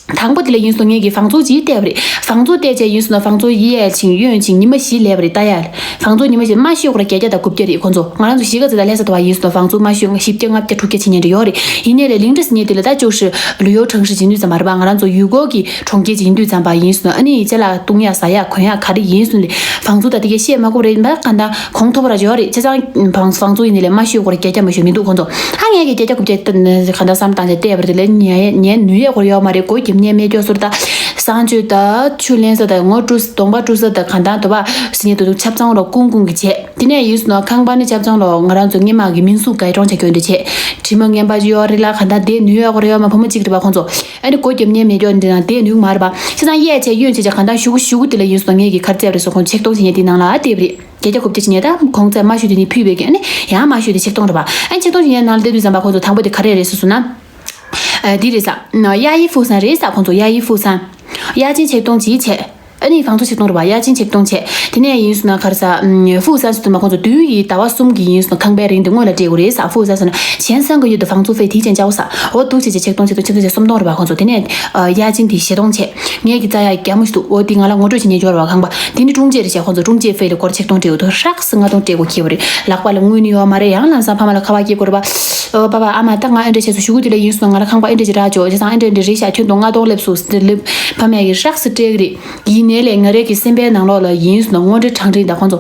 དང་པོ་དེ་ལ་ཡིན་སོང་ངས་ཀྱི་བང་ཚུགས་ཅིག་བལྟས་པ་རེད། བང་ཚུགས་བལྟས་བྱས་ཡིན་སོང་ན་བང་ཚུགས་གཡས་ཕྱིན་གཡོན་ཕྱིན་ཉི་མ་བཞི་སླེབས་པ་རེད་ད་ཡ། བང་ཚུགས་ཉི་མ་བཞི་མ་ཤོད་སྐོར་བརྒྱད་བརྒྱ་དང་དགུ་བརྒྱ་རེད་ཁོང་ཚོ། ང་རང་ཚོ་གཞིས་ཀ་རྩེ་དང་ལྷ་ས་དུ་བ་ཡིན་སོང་ན་བང་ཚུགས་མ་ཤོད་བཞི་བརྒྱ་ལྔ་བརྒྱ་དྲུག་བརྒྱ་ཕྱིན་ཉན་འདྲ་ཡོད་རེད། ཡིན་ནའི་ལས་ལིང་ཀྲི་ཟེར་མཁན་དེ་ལ་ད་ཅོག་ཧྲི་ལུས་ཡོད་གྲངས་ཧྲི་བྱེད་དུས་ཙམ་པ་རེད་པ། ང་རང་ཚོ་ཡུལ་སྐོར་གྱི་གྲོང་ཁྱེར་ཅིག་ཡིན་དུས་ཙམ་པ་ཡིན་སོང་ན་ཨ་ནི་ཅ་ལག་བཏུང་ཡ་ཟ་ཡ་གོན་ཡ་ག་རེ་ཡིན་སོང་ལས་བང་ཚུགས་ད་དེ་གས་བཤད་མ་དགོས་རེད་མ་ག་འདྲ་གོང་མཐོ་པོ་ར་ཡོད་རེད། བྱས་ཙང་བང་བང་ཚུགས་ཡིན་ནའི་ལས་མ་ཤོད་སྐོར་བརྒྱད་བརྒྱ་མ་ཤོད་མི་འདུག་ཁོང་ཚོ། ཧ་ངས་ཀྱི་བརྒྱད་བརྒྱ་དགུ་བརྒྱ་ག་འདྲ་བསམ་བཏང་བྱས་བལྟས་པ་རེད། དེ་ལས་ཉན་ཉན་ནུས་ཡས་སྐོར་ཡོད་མ་རེད། སྒོ་རྒྱབ་ཉན་མེད་སྐྱོ་ཟུར་ད་གསང་སྤྱོད་ད་ཆུ་ལེན་ས་ད་ངོ་བཀྲུ་གདོང་པ་བཀྲུ་ས་ད་ག་འདྲ་དུ་བ་ཟེར་ཉན་དུ་ཆབ་ཚང་ར་ཀུང་ཀུང་གི་བྱས། དེ་ནས་ཡིན་སོང་ན་ཁང་པ་ནི་ཆབ་ཚང་ལོ་ང་རང་ཚོ་སྔོན་མ་གི་མིན་སུ་གའི་གྲོང་བྱ་སྐྱོན་དུ་བྱས། དྲི་མ་ངན་པ་ཅིག་ཡོད་རེད་ལ་ག་འདྲ་བསྡད་ནུས་ཡོད་གོ་རེད་ཡོད་མ་བུ་མོ་གཅིག་རེད་པ་ཁོང་ཚོ། ཨ་ནི་སྒོ་རྒྱབ་ཉན་མེད་སྐྱོ་འདི་ན་བསྡད་ནུས་མ་རེད་པ། བྱས་ཙང་གཡས་བྱས་གཡོན་བྱས་བྱས་ག་འདྲ་ཞུ་གུ་ཞུ་གུ་དེ་ལ་ཡིན་སོང་ངས་ཀྱི་གར་རྩེབ་རེད་སོ་ཁོང་ཆེག་གཏོང་བྱེད་ཉན་དེ་ནང་ལ་ཨ་བསྡད་པ་རེད། བརྒྱད་བརྒྱ་དགུ་བརྒྱ་བྱེད་ཉན་ད་གོང་ཚད་མ་ཞུ་དེ་ནི་ཕུད་པའི་གི་ཨ་ནི་ཡང་མ་ཞུ་དེ་ཆེག་གཏོང་རེད་པ། ཨ་ནི་ཆེག་གཏོང་བྱེད་ཉན་ནང་ལ་བསྡད་དུས་ཙམ་པ་ཁོང་ཚོ་དང་པོ་དེ་ག་རེ་རེད་སོ་སོ་ན། ཨ་འདི་རེད་ས། གཡའ་ཡི་ཧྥུ་སན་རེད་ས་ཁོང་ཚོ་གཡའ་ཡི་ཧྥུ་སན། གཡའ་ཆེན་ཆེག་གཏོང་ཅིག་བྱས། ཨ་ནི་བང་ཚོ་ཆེག་གཏོང་རེད་པ། གཡའ་ཆེན་ཆེག་གཏོང་བྱས། དེ་ནས་ཡིན་སོང་ན་ག་རེ་ས། ཧྥུ་སན་སུ་དུ་མ་ཁོང་ཚོ་དུས་ཡི་ཟླ་བ་གསུམ་གྱི་ཡིན་སོང་ན་ཁང་པའི་རིན་དེ་སྔོན་ལ་སྤྲད་དགོས་རེད་ས། ཧྥུ་སན་སུ་ན་གཞན་སང་གི་ཡུལ་དུ་བང་ཚོ་ཕེ་དེའི་ཅན་ཅའོ་ས། འོ་འདུག་བྱས་བྱས་ཆེག་གཏོང་ཆེག་གཏོང་ཆེག་གཏོང་བྱས་སུམ་སྟོང་རེད་པ་ཁོང་ཚོ། དེ་ནས་གཡའ་ཆེན་དེ་བཞི་སྟོང་བྱས། ངས་ཀྱི་རྩ་ཡ་རྒྱ་མོ་ཞིག་འདུག་འོ་དེ་ང་ལ་ངོ་སྤྲོད་བྱེད་ཉན་འབྱོར་བ་ཁང་པ་དེ་ནི་ཀྲུང་ཅེ་རེད་བྱས་ཁོང་ཚོ་ཀྲུང་ཅེ་ཕེ་ལ་སྒོར་ཆེག་གཏོང་སྤྲད་དགོས་འདུག་ཧྲག་སེ་ལྔ་སྟོང་སྤྲད་དགོས་ཁེལ་བ་རེད། ལག་པ་ལ་དངུལ་ནི་ཡོད་མ་རེད། ཡང་ལམ་སང་ཕ་མ་ལ་ཁ་པར་སྐྱེལ་དགོས་རེད་པ། ཨོ་པ་པ་ཨ་མ་ད་ང་ཨེ་འདྲ་བྱས་སོང་ཞུ་གུ་དེ་ལ་ཡིན་སོང་ང་ལ་ཁང་པ་ཨེ་འདྲ་ཅིག་རག་ཆོག་བྱས་ཙང་ཨེ་འདྲ་འདྲ་རེད་ཤག་ཁྱོད་དང་ལྔ་སྟོང་སླེབས་སོང་ཟེར་ལབ་ཕ་མ་ཡ་གི་ཧྲག་སེ་སྤྲད་གི་རེད། ཡིན་ནའི་ལས་ང་རའི་གི་སེམས་པའི་ནང་ལོགས་ལ་ཡིན་སོང་ན་དངོས་འབྲེལ་དྲང་འབྲེལ་དང་ཁོང་ཚོ་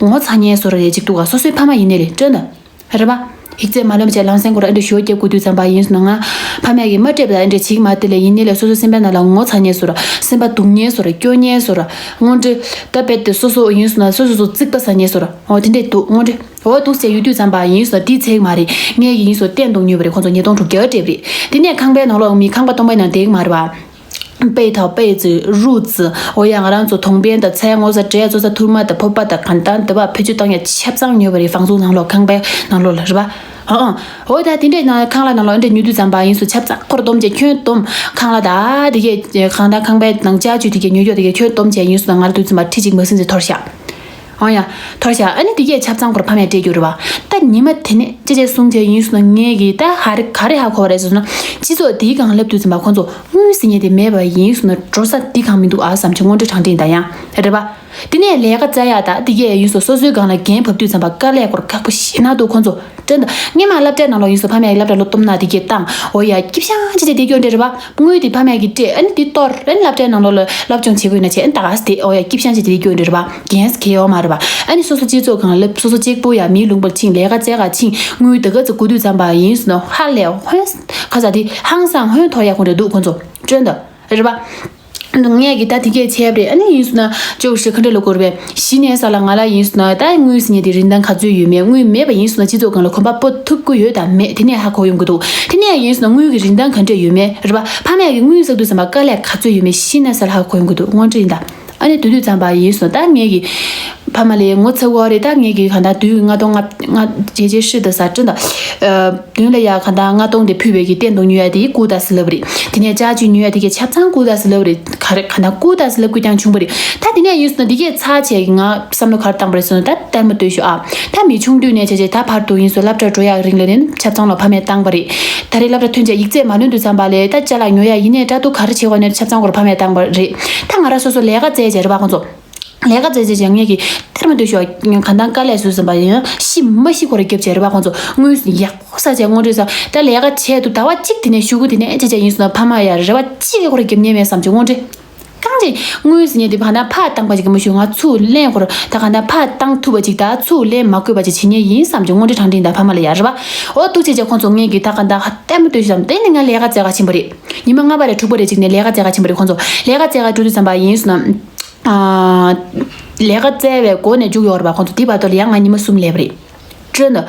ངོ་ཚ་ཉེས་བཟོ་ར་རེད་ཅིག་འདུག་ག་སོ་སོའི་ཕ་མ་ཡིན་ནའི་ལས་སྤྲོད་ན། རེད་པ། ཡིག་ཚད་མ་ལོན་པ་བྱས་ལམ་སེང་སྐོར་ཨེ་འདྲ་ཞོ་རྒྱབ་དགོས་དུས་ཙམ་པ་ཡིན་སོང་ན་ང་ཕ་མ་ཡ་གི་མ་སྤྲད་པ་ཨེ་འདྲ་བྱེད་ཀྱི་མ་དེ་ལས་ཡིན་ནའི་ལས་སོ་སོའི་སེམས་པའི་ནང་ལ་ངོ་ཚ་ཉེས་བཟོ་ར་སེམས་པ་སྡུག་ཉེས་བཟོ་ར་སྐྱོ་ཉེས་བཟོ་ར་དངོས་འབྲེལ་ད་རྦད་དེ་སོ་སོ་ཡིན་སོང་ན་སོ་སོ་སོ་རྩིག་པ་ཟ་ཉེས་བཟོ་ར་འོ་དེ་འདྲས་འདུག་དངོས་འབྲེལ། འོ་འདུག་ཟེར་ཡོད་དུས་ཙམ་པ་ཡིན་སོང་དེའི་ཚེག་མ་རེད། ངས་ཀྱི་ཡིན་སོང་བསྟན་གཏོང་ཉོས་པ་རེད། ཁོང་ཚོ་ཉིས་སྟོང་དྲུག་བརྒྱ་སྤྲད་པ་རེད། དེ་ནས་ཁང་པའི་ནང་ལོགས་མི་ཁང་པ་སྟོང་པའི་ནང་བསྡད་ཀྱི་མ་རེད་པ། པའི་ཐོག་པའི་ཙི་རུ་ཙི་འོ་ཡ། ང་རང་ཚོ་དོང་པན་དང་ཚལ་སྔོ་ས་འབྲས་བཙོ་ས་ཐུར་མ་དང་ཕོར་པ་དང་གང་ལྟར་འདི་བ་བེད་སྤྱོད་བཏང་ཡ་ཆ་ཚང་ཉོས་པ་རེད། ཧྥང་ཙུང་ནང་ལོགས་ཁང་པའི་ནང་ལོགས་ལ་རེད་པ། ཨ་ཨ། འོ་ད་དེ་འདྲས་ནང་ཁང་གླ་ནང་ལོགས་འདྲས་ཉོ་དུས་ཙམ་པ་ཡིན་སུ་ཆ་ཚང་ཁོར་སྡོམ་བྱས་ཁྱོན་བསྡོམས་ཁང་གླ་ད་དེ་གས་གང་ལྟར་ཁང་པའི་ནང་ཅ་ཅུ་དེ་གས་ཉོ་རྒྱུ་དེ་གས་ཁྱོན་བསྡོམས་བྱས་ཡིན་སུ་ན་ང་ར་དུས་ཙམ་པ་ཁྲི་གཅིག་མ་ཟིན་ཙམ་འཐོར་ཤག་ཨོ་ཡ། ཐོར་ཤག་ཨ་ནི་དེ་གས་ཆ་ཚང་སྐོར་ཕ་མས་སྤྲད་རྒྱུ་རེད་བ། ད་ཉི་མ་དེ་ནས་ཅི་བྱས་གསུང་བྱས་ཡིན་སོང་ན་ངས་གི་ད་ཧ་རི་ག་རེ་ཧ་གོ་བ་རེད་ཟེར་སོང་ན། སྤྱི་ཚོགས་དེའི་སྒང་སླེབས་དུས་ཙམ་པ་ཁོང་ཚོ་དངུལ་ཟེར་མཁན་དེ་མེད་པ་ཡིན་སོང་ན་འགྲོ་ས་འདི་གང་མི་འདུག་ཨ་བསམ་གྱི་དངོས་འབྲེལ་དྲང་འཕྲིན་ད་ཡང་རེད་བ། དེ་ནས་ལས་ཀ་བཙལ་ཡག་ད་དེ་གས་ཡིན་སོང་སོ་སོའི་སྒང་ལ་འགན་བབས་དུས་ཙམ་པ་དཀའ་ལས་སྐོར་ཁག་པོ་ཞེ་ན་འདུག་ཁོང་ཚོ། དྲན་དང་སྔས་མ་སློབ་གྲྭའི་ནང་ལོགས་ཡིན་སོང་ཕ་མས་སློབ་གྲྭ་ལོ་སྟོབས་ན་དེ་གས་བཏང་འོ་ཡ་སྐྱིད་ཤང་ཅི་བྱས་བསྡད་རྒྱུ་འདྲ་རེད་བ། དངུལ་དེ་ཕ་མས་ཀྱིས་སྤྲད་ཨ་ནི་དེ་གཏོར་ཨ་ནི་སློབ་གྲྭའི་ནང་ལོགས་ལ་སློབ་སྦྱོང་བྱེད་དགོས་ན་བྱས་ཨ་ནི་ད་ག་སེ་དེ་འོ་ཡ་སྐྱིད་ཤང་ཅི་བྱས་བསྡད་རྒྱུ་འདྲ་རེད་བ། འགན་འཁྱེར་ཡོད་མ་རེད་བ། ཨ་ནི་སོ་སོ་སྤྱི་ཚོགས་སྒང་ལ་སོ་སོ་གཅིག་པུ་ཡ་མིའི་ལུང་པར་ཕྱིན་ལས་ཀ་བཙལ་ག་ཕྱིན་དངུལ་དེ་ག་ཚོད་དགོས་དུས་ཙམ་པ་ཡིན་སོང་ན་ཧ་ལས་ཧོན་ཁ་ས་དེ་ཧང་སང་ཧོན་ཐོར་ཡ་ཁོང་རེད་འདུག་ཁོང་ཚོ་དྲན་དང་རེད་བ། ངས་ཀྱི་ད་དེ་གས་བྱས་པ་རེད། ཨ་ནི་ཡིན་སོང་ན་ཅོག་ཧྲི་ཁ་འདྲ་ལ་སྐོར་བས་གཞི་ནས་ས་ལ་ང་ལ་ཡིན་སོང་ན་ད་དངུལ་ཟེར་མཁན་དེ་རིན་ཐང་ག་ཚོད་ཡོད་མེད། དངུལ་མེད་པ་ཡིན་སོང་ན་སྤྱི་ཚོགས་སྒང་ལ་གོམ་པ་སྤོ་ཐུབ་ཀྱི་ཡོད་དམ་མེད་དེ་ནས་ཧ་གོ་ཡོང་གི་འདུག་དེ་ནས་ཡིན་སོང་ན་དངུལ་གྱི་རིན་ཐང་ག་འདྲ་ཡོད་མེད་རེད་པ། ཕ་མས་ཀྱི་དངུལ་བསགས་དུས་ཙམ་པ་དཀའ་ལས་ག་ཚོད་ཡོད་མེད་གཞི་ནས་ས་ལ་ཧ་གོ་ཡོང་གི་འདུག་དངོས་འབྲེལ་ཡིན་ད། ཨ་ནི་དེ་དུས་ཙམ་པ་ཡིན་སོང་ད་ངས་ཀྱི་ཕ་མ་ལས་ངོ་ཚ་བོ་རེད། ད་ངས་ཀྱི་ག་ད་དུས་ལྔ་སྟོང་ལྔ་ལྔ་རྗེས་རྗེས་ཧྲི་ད་ས་ཀྲི་ད། དོན་ལ་ཡ་ག་ད་ལྔ་སྟོང་དེ་ཕུལ་བའི་གི་སྟན་ཐོག་ཉོ་ཡ་དེ་ཀུ་ད་སི་ལབ་རེད། དེ་ནས་ཅ་ཅུ་ཉོ་ཡ་དེ་གི་ཆ་ཚང་ཀུ་ད་སི་ལབ་རེད། ག་རེ་ག་ད་ཀུ་ད་སི་ལབ་ཀུ་ཀྱང་བྱུང་བ་རེད། ད་དེ་ནས་ཡིན་སོང་ན་དེ་གས་ཚ་ཆེ་གི་ང་བསམ་བློ་ག་རེ་བཏང་བ་རེད་སོང་ན་ད་ལྟད་མོ་ལྟོས་ཤོག་ཨ། ད་མི་ཆུང་དུས་ནས་བྱས་བྱས་ད་བར་དུ་ཡིན་སོང་སློབ་གྲྭར་འགྲོ་ཡག་རིང་ལ་ནི་ཆ་ཚང་ལ་ཕ་མས་བཏང་བ་རེད། ད་རེས་སློབ་གྲྭ་ཐོན་རྗེས་ཡིག་ཚད་མ་ལོན་དུས་ཙམ་པ་ལས་ད་ཅ་ལག་ཉོ་ཡ་ཡིན་ནའི་སྐྲ་དུག་ག་རེ་བྱེད་དགོས་ནའི་ཆ་ཚང་སྐོར་ཕ་མས་བཏང་བ་རེད། ད་ང་རང་སོ་སོ་ལས་ཀ་བཙལ་རྗེས་རེད་པ་ཁོང་ཚོ། ལས་ཀ་བཙལ་རྗེས་ཀྱང་ངས་ཀྱི་ཐེར་མ་ལྟོས་ཤོག་གང་ལྟར་དཀའ་ལས་བཟོས་ཟིན་པ་ཡིན་ཤི་མ་ཤི་ཁོ་ར་རྒྱབ་བྱས་རེད་པ་ཁོང་ཚོ་དངུལ་ཡག་པོ་ཟ་བྱས་དངོས་འབྲེལ་ཟ་ད་ལས་ཀ་བྱས་འདུག་ཟླ་བ་གཅིག་དེ་ནས་ཤུ་གུ་དེ་ནས་བྱས་བྱས་ཡིན་སོང་ན་ཕ་མ་ཡ་རེ་བ་གཅིག་གི་ཁོ་ར་རྒྱབ་ཉེས་མེད་བསམ་བྱས་དངོས་འབྲེལ། གང་ཅི་དངུལ་ཟེར་ཉེས་དེ་གང་ལྟར་ཕར་བཏང་པ་ཅིག་གི་མ་ཤུ་ང་ཚུར་ལེན་ཁོ་ར་ད་གང་ལྟར་ཕར་བཏང་ཐུབ་པ་ཅིག་ད་ཚུར་ལེན་མ་དགོས་པ་ཅིག་བྱེད་ཉེས་ཡིན་བསམ་བྱས་དངོས་འབྲེལ་དྲང་འཕྲིན་ད་ཕ་མ་ལ་ཡ་རེ་བ་འོ་འདུག་བྱས་བྱས་ཁོང་ཚོ་ངས་ཀྱི་ད་གང་ལྟར་ལྟད་མོ་ལྟོས་ཤོག་དེ་ནས་ང་ལས་ཀ་བཙལ་ག་ཕྱིན་པ་རེད། ཉི་མ་ལྔ་པ་རེད་དྲུག་པ་རེད་ཅིག་ནས་ལས་ཀ་བཙལ་ག་ཕྱིན་པ་རེད་ཁོང་ཚོ་ལས་ཀ་བཙལ་ག་འགྲོ་དུས་ཙམ་པ་ཡིན་སོང་ན། ལས་ཀ་བཙལ་བའི་སྒོ་ནས་མཇུག་ཡོད་རེད་པ་ཁོང་ཚོ་དེ་བར་དུ་ལ་ཡང་ང་ཉི་མ་གསུམ་ལས་པ་རེད། དྲན་འདུག་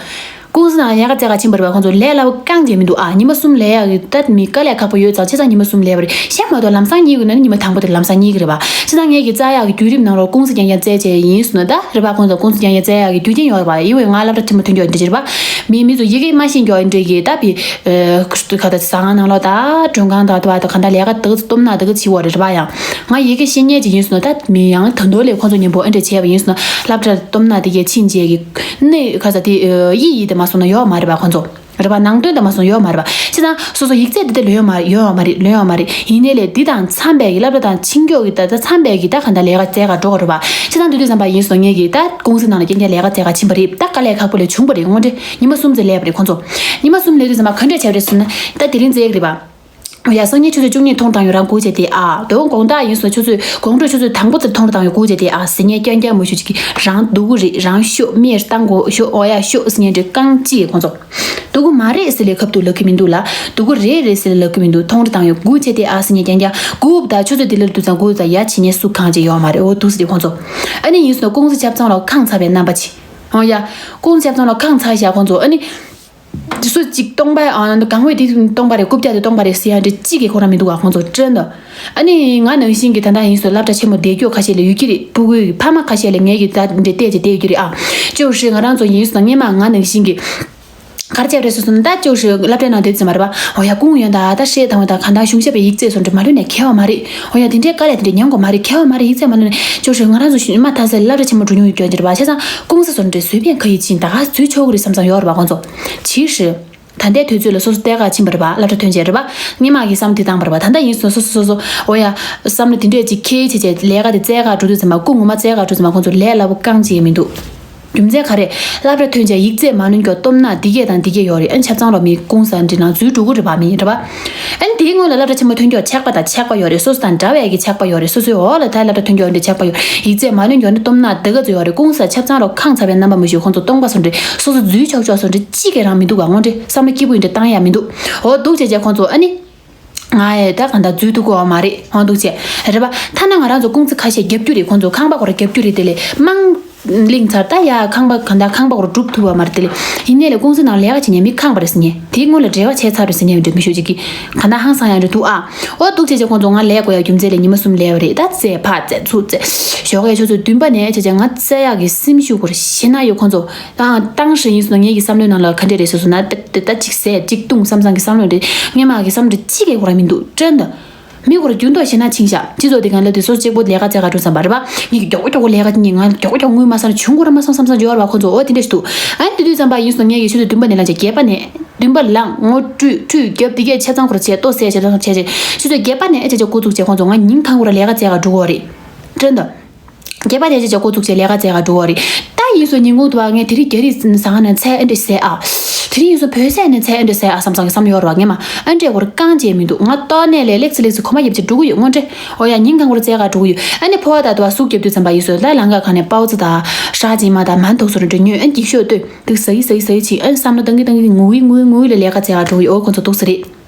ཀུང་སི་ནང་ལས་ཀ་བཙལ་ག་ཕྱིན་པ་རེད་པ་ཁོང་ཚོ་ལས་སླ་པོ་རྐང་རྗེས་མི་འདུག་ཨ། ཉི་མ་གསུམ་ལས་ཡག་གི་ད་མི་དཀའ་ལས་ཁག་པོ་ཡོད་ཙང་བྱས་ཙང་ཉི་མ་གསུམ་ལས་པ་རེད། གཞན་མ་གཏོགས་ལམ་སང་གཉིད་ཁུག་ན་ནི་ཉི་མ་དང་པོ་དེ་ལམ་སང་གཉིད་ཀྱི་རེད་པ། བྱས་ཙང་ངས་ཀྱི་བཙལ་ཡག་གི་བརྒྱུད་རིམ་ནང་ལོགས་ཀུང་སི་རྐྱང་རྐྱང་བཙལ་བྱས་ཡིན་སོང་ན་ད་རེད་པ་ཁོང་ཚོ་ཀུང་སི་རྐྱང་རྐྱང་བཙལ་ཡག་གི་རྒྱུ་རྐྱེན་ཡོད་རེད་པ། ཡིན་བས་ང་སློབ་གྲྭ་ཁྲིད་མ་ཐོན་རྒྱུ་འདི་རེད་པ། མི་མི་ཚོ་ཡི་གེ་མ་ཤེས་རྒྱུ་འདྲ་གི་ད་བི་ག་ད་ཟ་ཁང་ནང་ལོགས་ད་མགྲོན་ཁང་ད་ད་ག་ད་ལས་ཀ་ད་ག་སྟོབས་ན་ད་ག་བྱེད་འོ་རེད་པ་ཡང་། ང་ཡི་གེ་ཤེས་མཁན་ཅིག་ཡིན་སོང་ན་ད་མི་ཡང་ད་འདོད་ལས་ཁོང་ཚོ་མཉམ་པོ་ཨེ་འདྲ་བྱས་པ་ཡིན་སོང་ན་སློབ་གྲྭར་སྟོབས་ན་དེ་གས་ཕྱིན་རྗེས་ཀྱི་གནས་ཁ་ས་དེ་ཡི་ཡི་དེ་མ་སོང་ན་ཡོག་མ་རེད་པ་ཁོང་ཚོ་རེད་པ། ནང་དོན་དེ་མ་སོང་ཡོག་མ་རེད་པ། བྱས་ཙང་སོ་སོ་ཡིག་ཚད་དེ་དེ་ལོན་ཡོག་མ་ཡོག་མ་རེད་ལོན་ཡོག་མ་རེད། ཡིན་ནའི་ལས་འདི་དང་འཚམས་པའི་གི་སློབ་གྲྭ་དང་ཕྱིན་རྒྱུ་གི་ད་ད་འཚམས་པའི་གི་ད་ག་ད་ལས་ཀ་བཙལ་ག་འགྲོ་ག་རེད་པ། བྱས་ཙང་དུས་དུས་འཚམས་པ་ཡིན་སོང་ངས་གི་ད་ཀུང་སི་ནང་ལ་རྐྱང་རྐྱང་ལས་ཀ་བཙལ་ག་ཕྱིན་པ་རེད། ད་དཀའ་ལས་ཁག་པོ་ལས་བྱུང་པ་རེད་དངོས་འབྲེལ། ཉི་མ་གསུམ་ཙམ་ལས་པ་རེད་ཁོང་ཚོ། ཉི་མ་གསུམ་ལས་དུས་འཚམས་པ་ག་འདྲས་བྱས་པ་རེད་ཟེར་ན་ད་དེ་རིང་བཙལ་གི་རེད་པ། ཡ་སང་ཉིན་ཆུ་ཚོད་བཅུ་གཉིས་ཐོང་བཏང་ཡོད་རང་སྒུག་བྱས་ཏེ་ཨ། དོ་དགོང་དག་ཡིན་སོང་ཆུ་ཚོད་དགོང་དྲོ་ཆུ་ཚོད་དང་པོ་ཙམ་ཐོང་བཏང་ཡོད་སྒུག་བྱས་ཏེ་ཨ་ཟེར་ཉན་རྐྱང་རྐྱང་མ་ཞུ་ཅིག་གི་རང་སྡུག་གུ་རེད་རང་ཤོག་མིར་བཏང་གོ་ཤོག་འོ་ཡ་ཤོག་ཟེར་ཉན་འདྲི་རྐང་གཅིག་ཁོང་ཚོ། སྡུག་གུ་མ་རེད་ཟེར་ལས་ཁབ་ཏུ་ལབ་ཀྱི་མི་འདུག་ལ་སྡུག་གུ་རེད་རེད་ཟེར་ལབ་ཀྱི་མི་འདུག་ཐོང་བཏང་ཡོད་སྒུག་བྱས་ཏེ་ཨ་ཟེར་ཉན་རྐྱང་རྐྱང་སྒུག་ད་ཆུ་ཚོད་དེ་ལ་དུས་ཙང་སྒུག་ད་ཡ་བྱེད་ཉན་སུ་གང་ཅིག་ཡོད་མ་རེད་འོ་འདུག་ཟེར་ཏེ་ཁོང་ཚོ། ཨ་ནི་ཡིན་སོང་ཀུང་སི་ཆབ་ཚང་ལ་ཁངས་ཚ་བའི་རྣམ་པ་ཅིག་འོ་ཡ། ཀུང་སི་ཆབ་ཚང་ལ་ཁངས་ཚ་ཤག་ཁོང་ཚོ་ཨ་ནི། དེ་སུ་གཅིག་སྟོང་པ་ཨ་གང་བས་དེ་སྟོང་པ་རེད་རྐུབ་བཀྱག་དེ་སྟོང་པ་རེད་ཟེར་ཡ་འདྲི་གཅིག་གི་ཁོ་རང་མི་འདུག་ག་ཁོང་ཚོ་དྲན་འདུག་ཨ་ནི་ང་ནང་བཞིན་གྱི་ད་ལྟ་ཡིན་སོ་སློབ་གྲྭ་ཆེན་མོ་བསྡད་རྒྱུ་ཁ་ཤས་ལ་ཡོད་ཀྱི་རེད་ཕྲུ་གུ་ཕ་མ་ཁ་ཤས་ལ་ངས་ཀྱི་ད་འདྲི་བལྟས་ཀྱི་བསྡད་ཡོད་ཀྱི་རེད་ཨ། ཅོ་ཧྲི་ང་རང་ཚོ་ཡིན་སོ་སྔས་མ་ང་ནང་བཞིན་གྱི་གར་བྱས་རེད་སོ་སོ་ད་ཅོ་ཧྲི་སློབ་གྲྭའི་ནང་བསྡད་ཙམ་མ་རེད་པ་འོ་ཡ་ཀུང་ཡོན་ད་ད་ཧྲེ་དང་བ་ད་གང་ད་གཞུང་ཞབས་པའི་ཡིག་ཚད་སོ་འདྲི་མ་ལོན་ནས་ཁེལ་བ་མ་རེད། འོ་ཡ་དེ་འདྲའི་དཀའ་ལས་དེ་འདྲའི་མྱོང་དགོས་མ་རེད་ཁེལ་བ་མ་རེད་ཡིག་ཚད་མ་ལོན་ནས་ཅོ་ཧྲི་ང་རང་ཚོ་ཞུ་མ་ད་སེ་སློབ་གྲྭ་ཆེན་མོ་འགྲོ་མྱོང་ཡོད་ཀྱང་འདྲི་རེད་པ་བྱས་ཙང་ཀུང་སི་སོ་འདྲི་བཟོས་པས་ཁ་ཡིག་ཕྱིན་ད་ག་བཟོས་ཆོག་གི་རེད་བསམ་བསམ་ཡོད་རེད་པ་ཁོང་ཚོ། ཅི་ཧྲི། ད་ལྟའི་དུས་ཚོད་ལ་སོ་སོ་བལྟས་ག་ཕྱིན་པ་རེད་པ་སློབ་གྲྭ་ཐོན་རྗེས་རེད་པ། སྔས་མ་གི་བསམ་དེ་བཏང་པ་རེད་པ་ད་ལྟ་ཡིན་སོང་སོ་སོ་སོ་སོ་འོ་ཡ། བསམ་བློ་དེ་འདྲས་ཅིག་ཁྱེར་བྱས་བྱས་ལས་ཀ་དེ་བཙལ་ག་འགྲོ་དུས་ཙམ་པ་སྐུ་ངོ་མ་བཙལ་ག་འགྲོ་དུས་ཙམ་པ་ཁོང་ཚོ་ལས་སླ་པོ་རྐང་གཅིག་མི་འདུག་རྒྱུ་མཚན་ག་རེ། སློབ་གྲྭ་ཐོན་རྗེས་ཡིག་ཚད་མ་ལོན་ཀྱང་སྟོབས་ན་འདི་གས་དང་འདི་གས་ཡོད་རེད་ཨ་ཆབ་ཚང་ལོ་མི་ཀུང་སི་འདྲི་ནང་འཛུལ་འགྲོ་གི་རེད་པ་མི་རེད་པ། ཨ་ནི་དེའི་སྔོན་ལ་སློབ་གྲྭ་ཆེན་མོ་ཐོན་རྒྱུ་ཆག་པ་དང་ཆག་པ་ཡོད་རེད། སོ་སོ་དང་འདྲ་བའི་གི་ཆག་པ་ཡོད་རེད། སོ་སོའི་འོག་ལ་ད་སློབ་གྲྭ་ཐོན་རྒྱུ་འདྲ་ཆག་པ་ཡོད་རེད། ཡིག་ཚད་མ་ལོན་རྒྱུ་འདྲ་སྟོབས་ན་འདི་ག་ཚོ་ཡོད་རེད། ཀུང་སི་ཆབ་ཚང་ལ་ཁངས་ཚ་བའི་རྣམ་པ་མི་ཞུ། ཁོང་ཚོ་སྟོང་པ་སོ་འདྲ་སོ་སོ་འཛུལ་ཆོག་ཆོག་སོ་འདྲ་ཅི་གས་རང་མི་འདུག་ག་དངོས་འདྲ་བསམ་བློ་སྐྱིད་པོ་ཡིན་འདྲ་བཏང་ཡ་མི་འདུག་འོ་འདུག་བྱས་བྱས་ཁོང་ཚོ་ཨ་ནི། ང་ཡ་ད་ག་འདྲ་འཛུལ་ཐུབ་ཀྱི་ཡོད་མ་རེད་འོ་འདུག་བྱས་རེད་པ། ཐ་ན་ང་རང་ཚོ་ཀུང་སི་ཁ་ཤས་རྒྱབ་རྒྱུ་རེད། ཁོང་ཚོ་ཁང་པ་ཁོ་ར་རྒྱབ་རྒྱུ་རེད། དེ་ལས་མང་། གླེང་ཚར། ད་ཡ་ཁང་པ་གང་ལྟར་ཁང་པ་སྐོར་སྒྲུབ་ཐུབ་པ་མ་རེད་དེ་ལས། ཡིན་ནའི་ལས་ཀུང་སི་ནང་ལས་ཀ་བྱེད་མཁན་མི་ཁེངས་པ་རེད་ཟེར་མཁན། དེའི་སྔོན་ལ་འབྲེལ་བ་བྱས་ཚར་རེད་ཟེར་མཁན་འདྲ་མི་ཤོད་ཅིག་གིས་གང་ལྟར་ཧང་སང་ཡང་འདྲ་འདུག་ཨ། ཨོ་འདུག་བྱས་བྱས་ཁོང་ཚོ་ང་ལས་དགོས་ཡ་རྒྱུ་མཚན་ལས་ཉི་མ་གསུམ་ལས་པ་རེད། ད་རྩེ་ཕར་རྩེ་ཚུར་རྩེ་ཞོགས་ཀས་ཆུ་ཚོད་བདུན་པ་ནས་བྱས་བྱས་ང་རྩེ་ཡག་གི་སེམས་ཤུགས་སྐོར་ཞེ་ན་ཡོད་ཁོང་ཚོ། ཨ་ཏང་ཧྲི་ཡིན་སོང་ན་ངེད་ཀྱི་བསམ་བློའི་ནང་ལ་ག་འདྲས་རེད་ཟེར་སོང་ན། ད་ད་ད་གཅིག་ཟས་གཅིག་བཏུང་བསམ་བསམ་གྱི་བསམ་བློ་རེད། ངས་མ་གི་བསམ་བློ་གཅིག་གི་སྐོར་མི་འདུག་དྲན་ད། མི་སྐོར་རྒྱུན་དུ་ཞེ་ན་ཆིང་ཤག་སྤྱི་ཚོགས་དེ་གང་ལ་དེ་སོ་གཅིག་པོ་ལས་ཀ་བྱེད་ག་འགྲོ་བསམ་པ་རེད་པ། ངས་ཀྱི་མགྱོགས་མགྱོགས་ལས་ཀ་གཉིས་ང་མགྱོགས་མགྱོགས་དངུལ་མ་བསམ་བྱུང་སྐོར་མ་སོང་བསམ་བསམ་བྱོས་པ་ཁོ་ཚོ། ཨོ་དེ་འདྲས་འདུག་ཨ་དེ་དུས་ཙམ་པ་ཡིན་སོང་ངས་ཀྱི་ཆུ་ཚོད་བདུན་པ་ནས་ལངས་བྱས་བརྒྱད་པ་ནས། བདུན་པ་ལངས་ངོ་བཀྲུས་བཀྲུས་རྒྱབ་དེ་གས་ཆ་ཚང་སྐོར་བྱས་ལྟོ་ཟས་བྱས་ལྟོ་བྱས་བྱས་ཆུ་ཚོད་བརྒྱད་པ་ནས་ཨེ་བྱས་བྱས་འགོ་བཙུགས་བྱས་ཁོང་ཚོ་ང་ཉིན་གང་སྐོར་ལས་ཀ་བྱེད་ག་འགྲོ་གི་རེད། དྲན་ད། བརྒྱད་པ་ནས་བྱས་བྱས་འགོ་བཙུགས་བྱས་ལས་ཀ་བྱེད་ག་འགྲོ་གི་རེད། ད་ཡིན་སོང་ཉིན་གུང་དུ་བ་ངས་དེ་རིང་རྒྱ་རིགས་ཟ་ཁང་ནས་ཚལ་ཨེ་འདྲ་བཟས་ཨ། དེ་རིང་ཡིན་སོང་བོད་ཟས་ནས་ཚལ་ཨེ་འདྲ་བཟས་ཨ་བསམ་བསམ་གི་བསམ་ཡོད་རེད་བ། ངས་མ་ཨེ་འདྲས་སྐོར་རྐང་བྱས་མི་འདུག་ང་ལྟོགས་ནས་ལས་ལེགས་སི་ལེགས་སི་གོ་མ་ཡབ་ཅིག་འགྲོ་གི་ཡོད་དངོས་འབྲེལ། ཨོ་ཡ་ཉིན་གང་སྐོར་བྱེད་ག་འགྲོ་གི་ཡོད། ཨ་ནི་ཕོ་བ་དང་དུ་བ་སུག་རྒྱབ་དུས་ཙམ་པ་ཡིན་སོང་ད་ལང་ཀ་ཁང་ནས་པའོ་ཙི་དང་ཧྲ་ཅིན་མ་དང་མན་ཐོག་སོགས་འདྲ་ཉོས། ཨ་ནི་འགྱིག་ཤོག་ལྟོས། དུ་ཟ་གི་ཟ་གི་ཟ་གི་ཆི། ཨ་ནི་བསམ་བློ་བཏང་གི་བཏང་གི་ངུ་གི་ངུ་གི་ངུ་གི་ལ་ལས་ཀ་བྱེད་ག་འགྲོ་གི་ཡོད། ཨོ་ཁོ་ཚོ་འདུག་ས་རེད།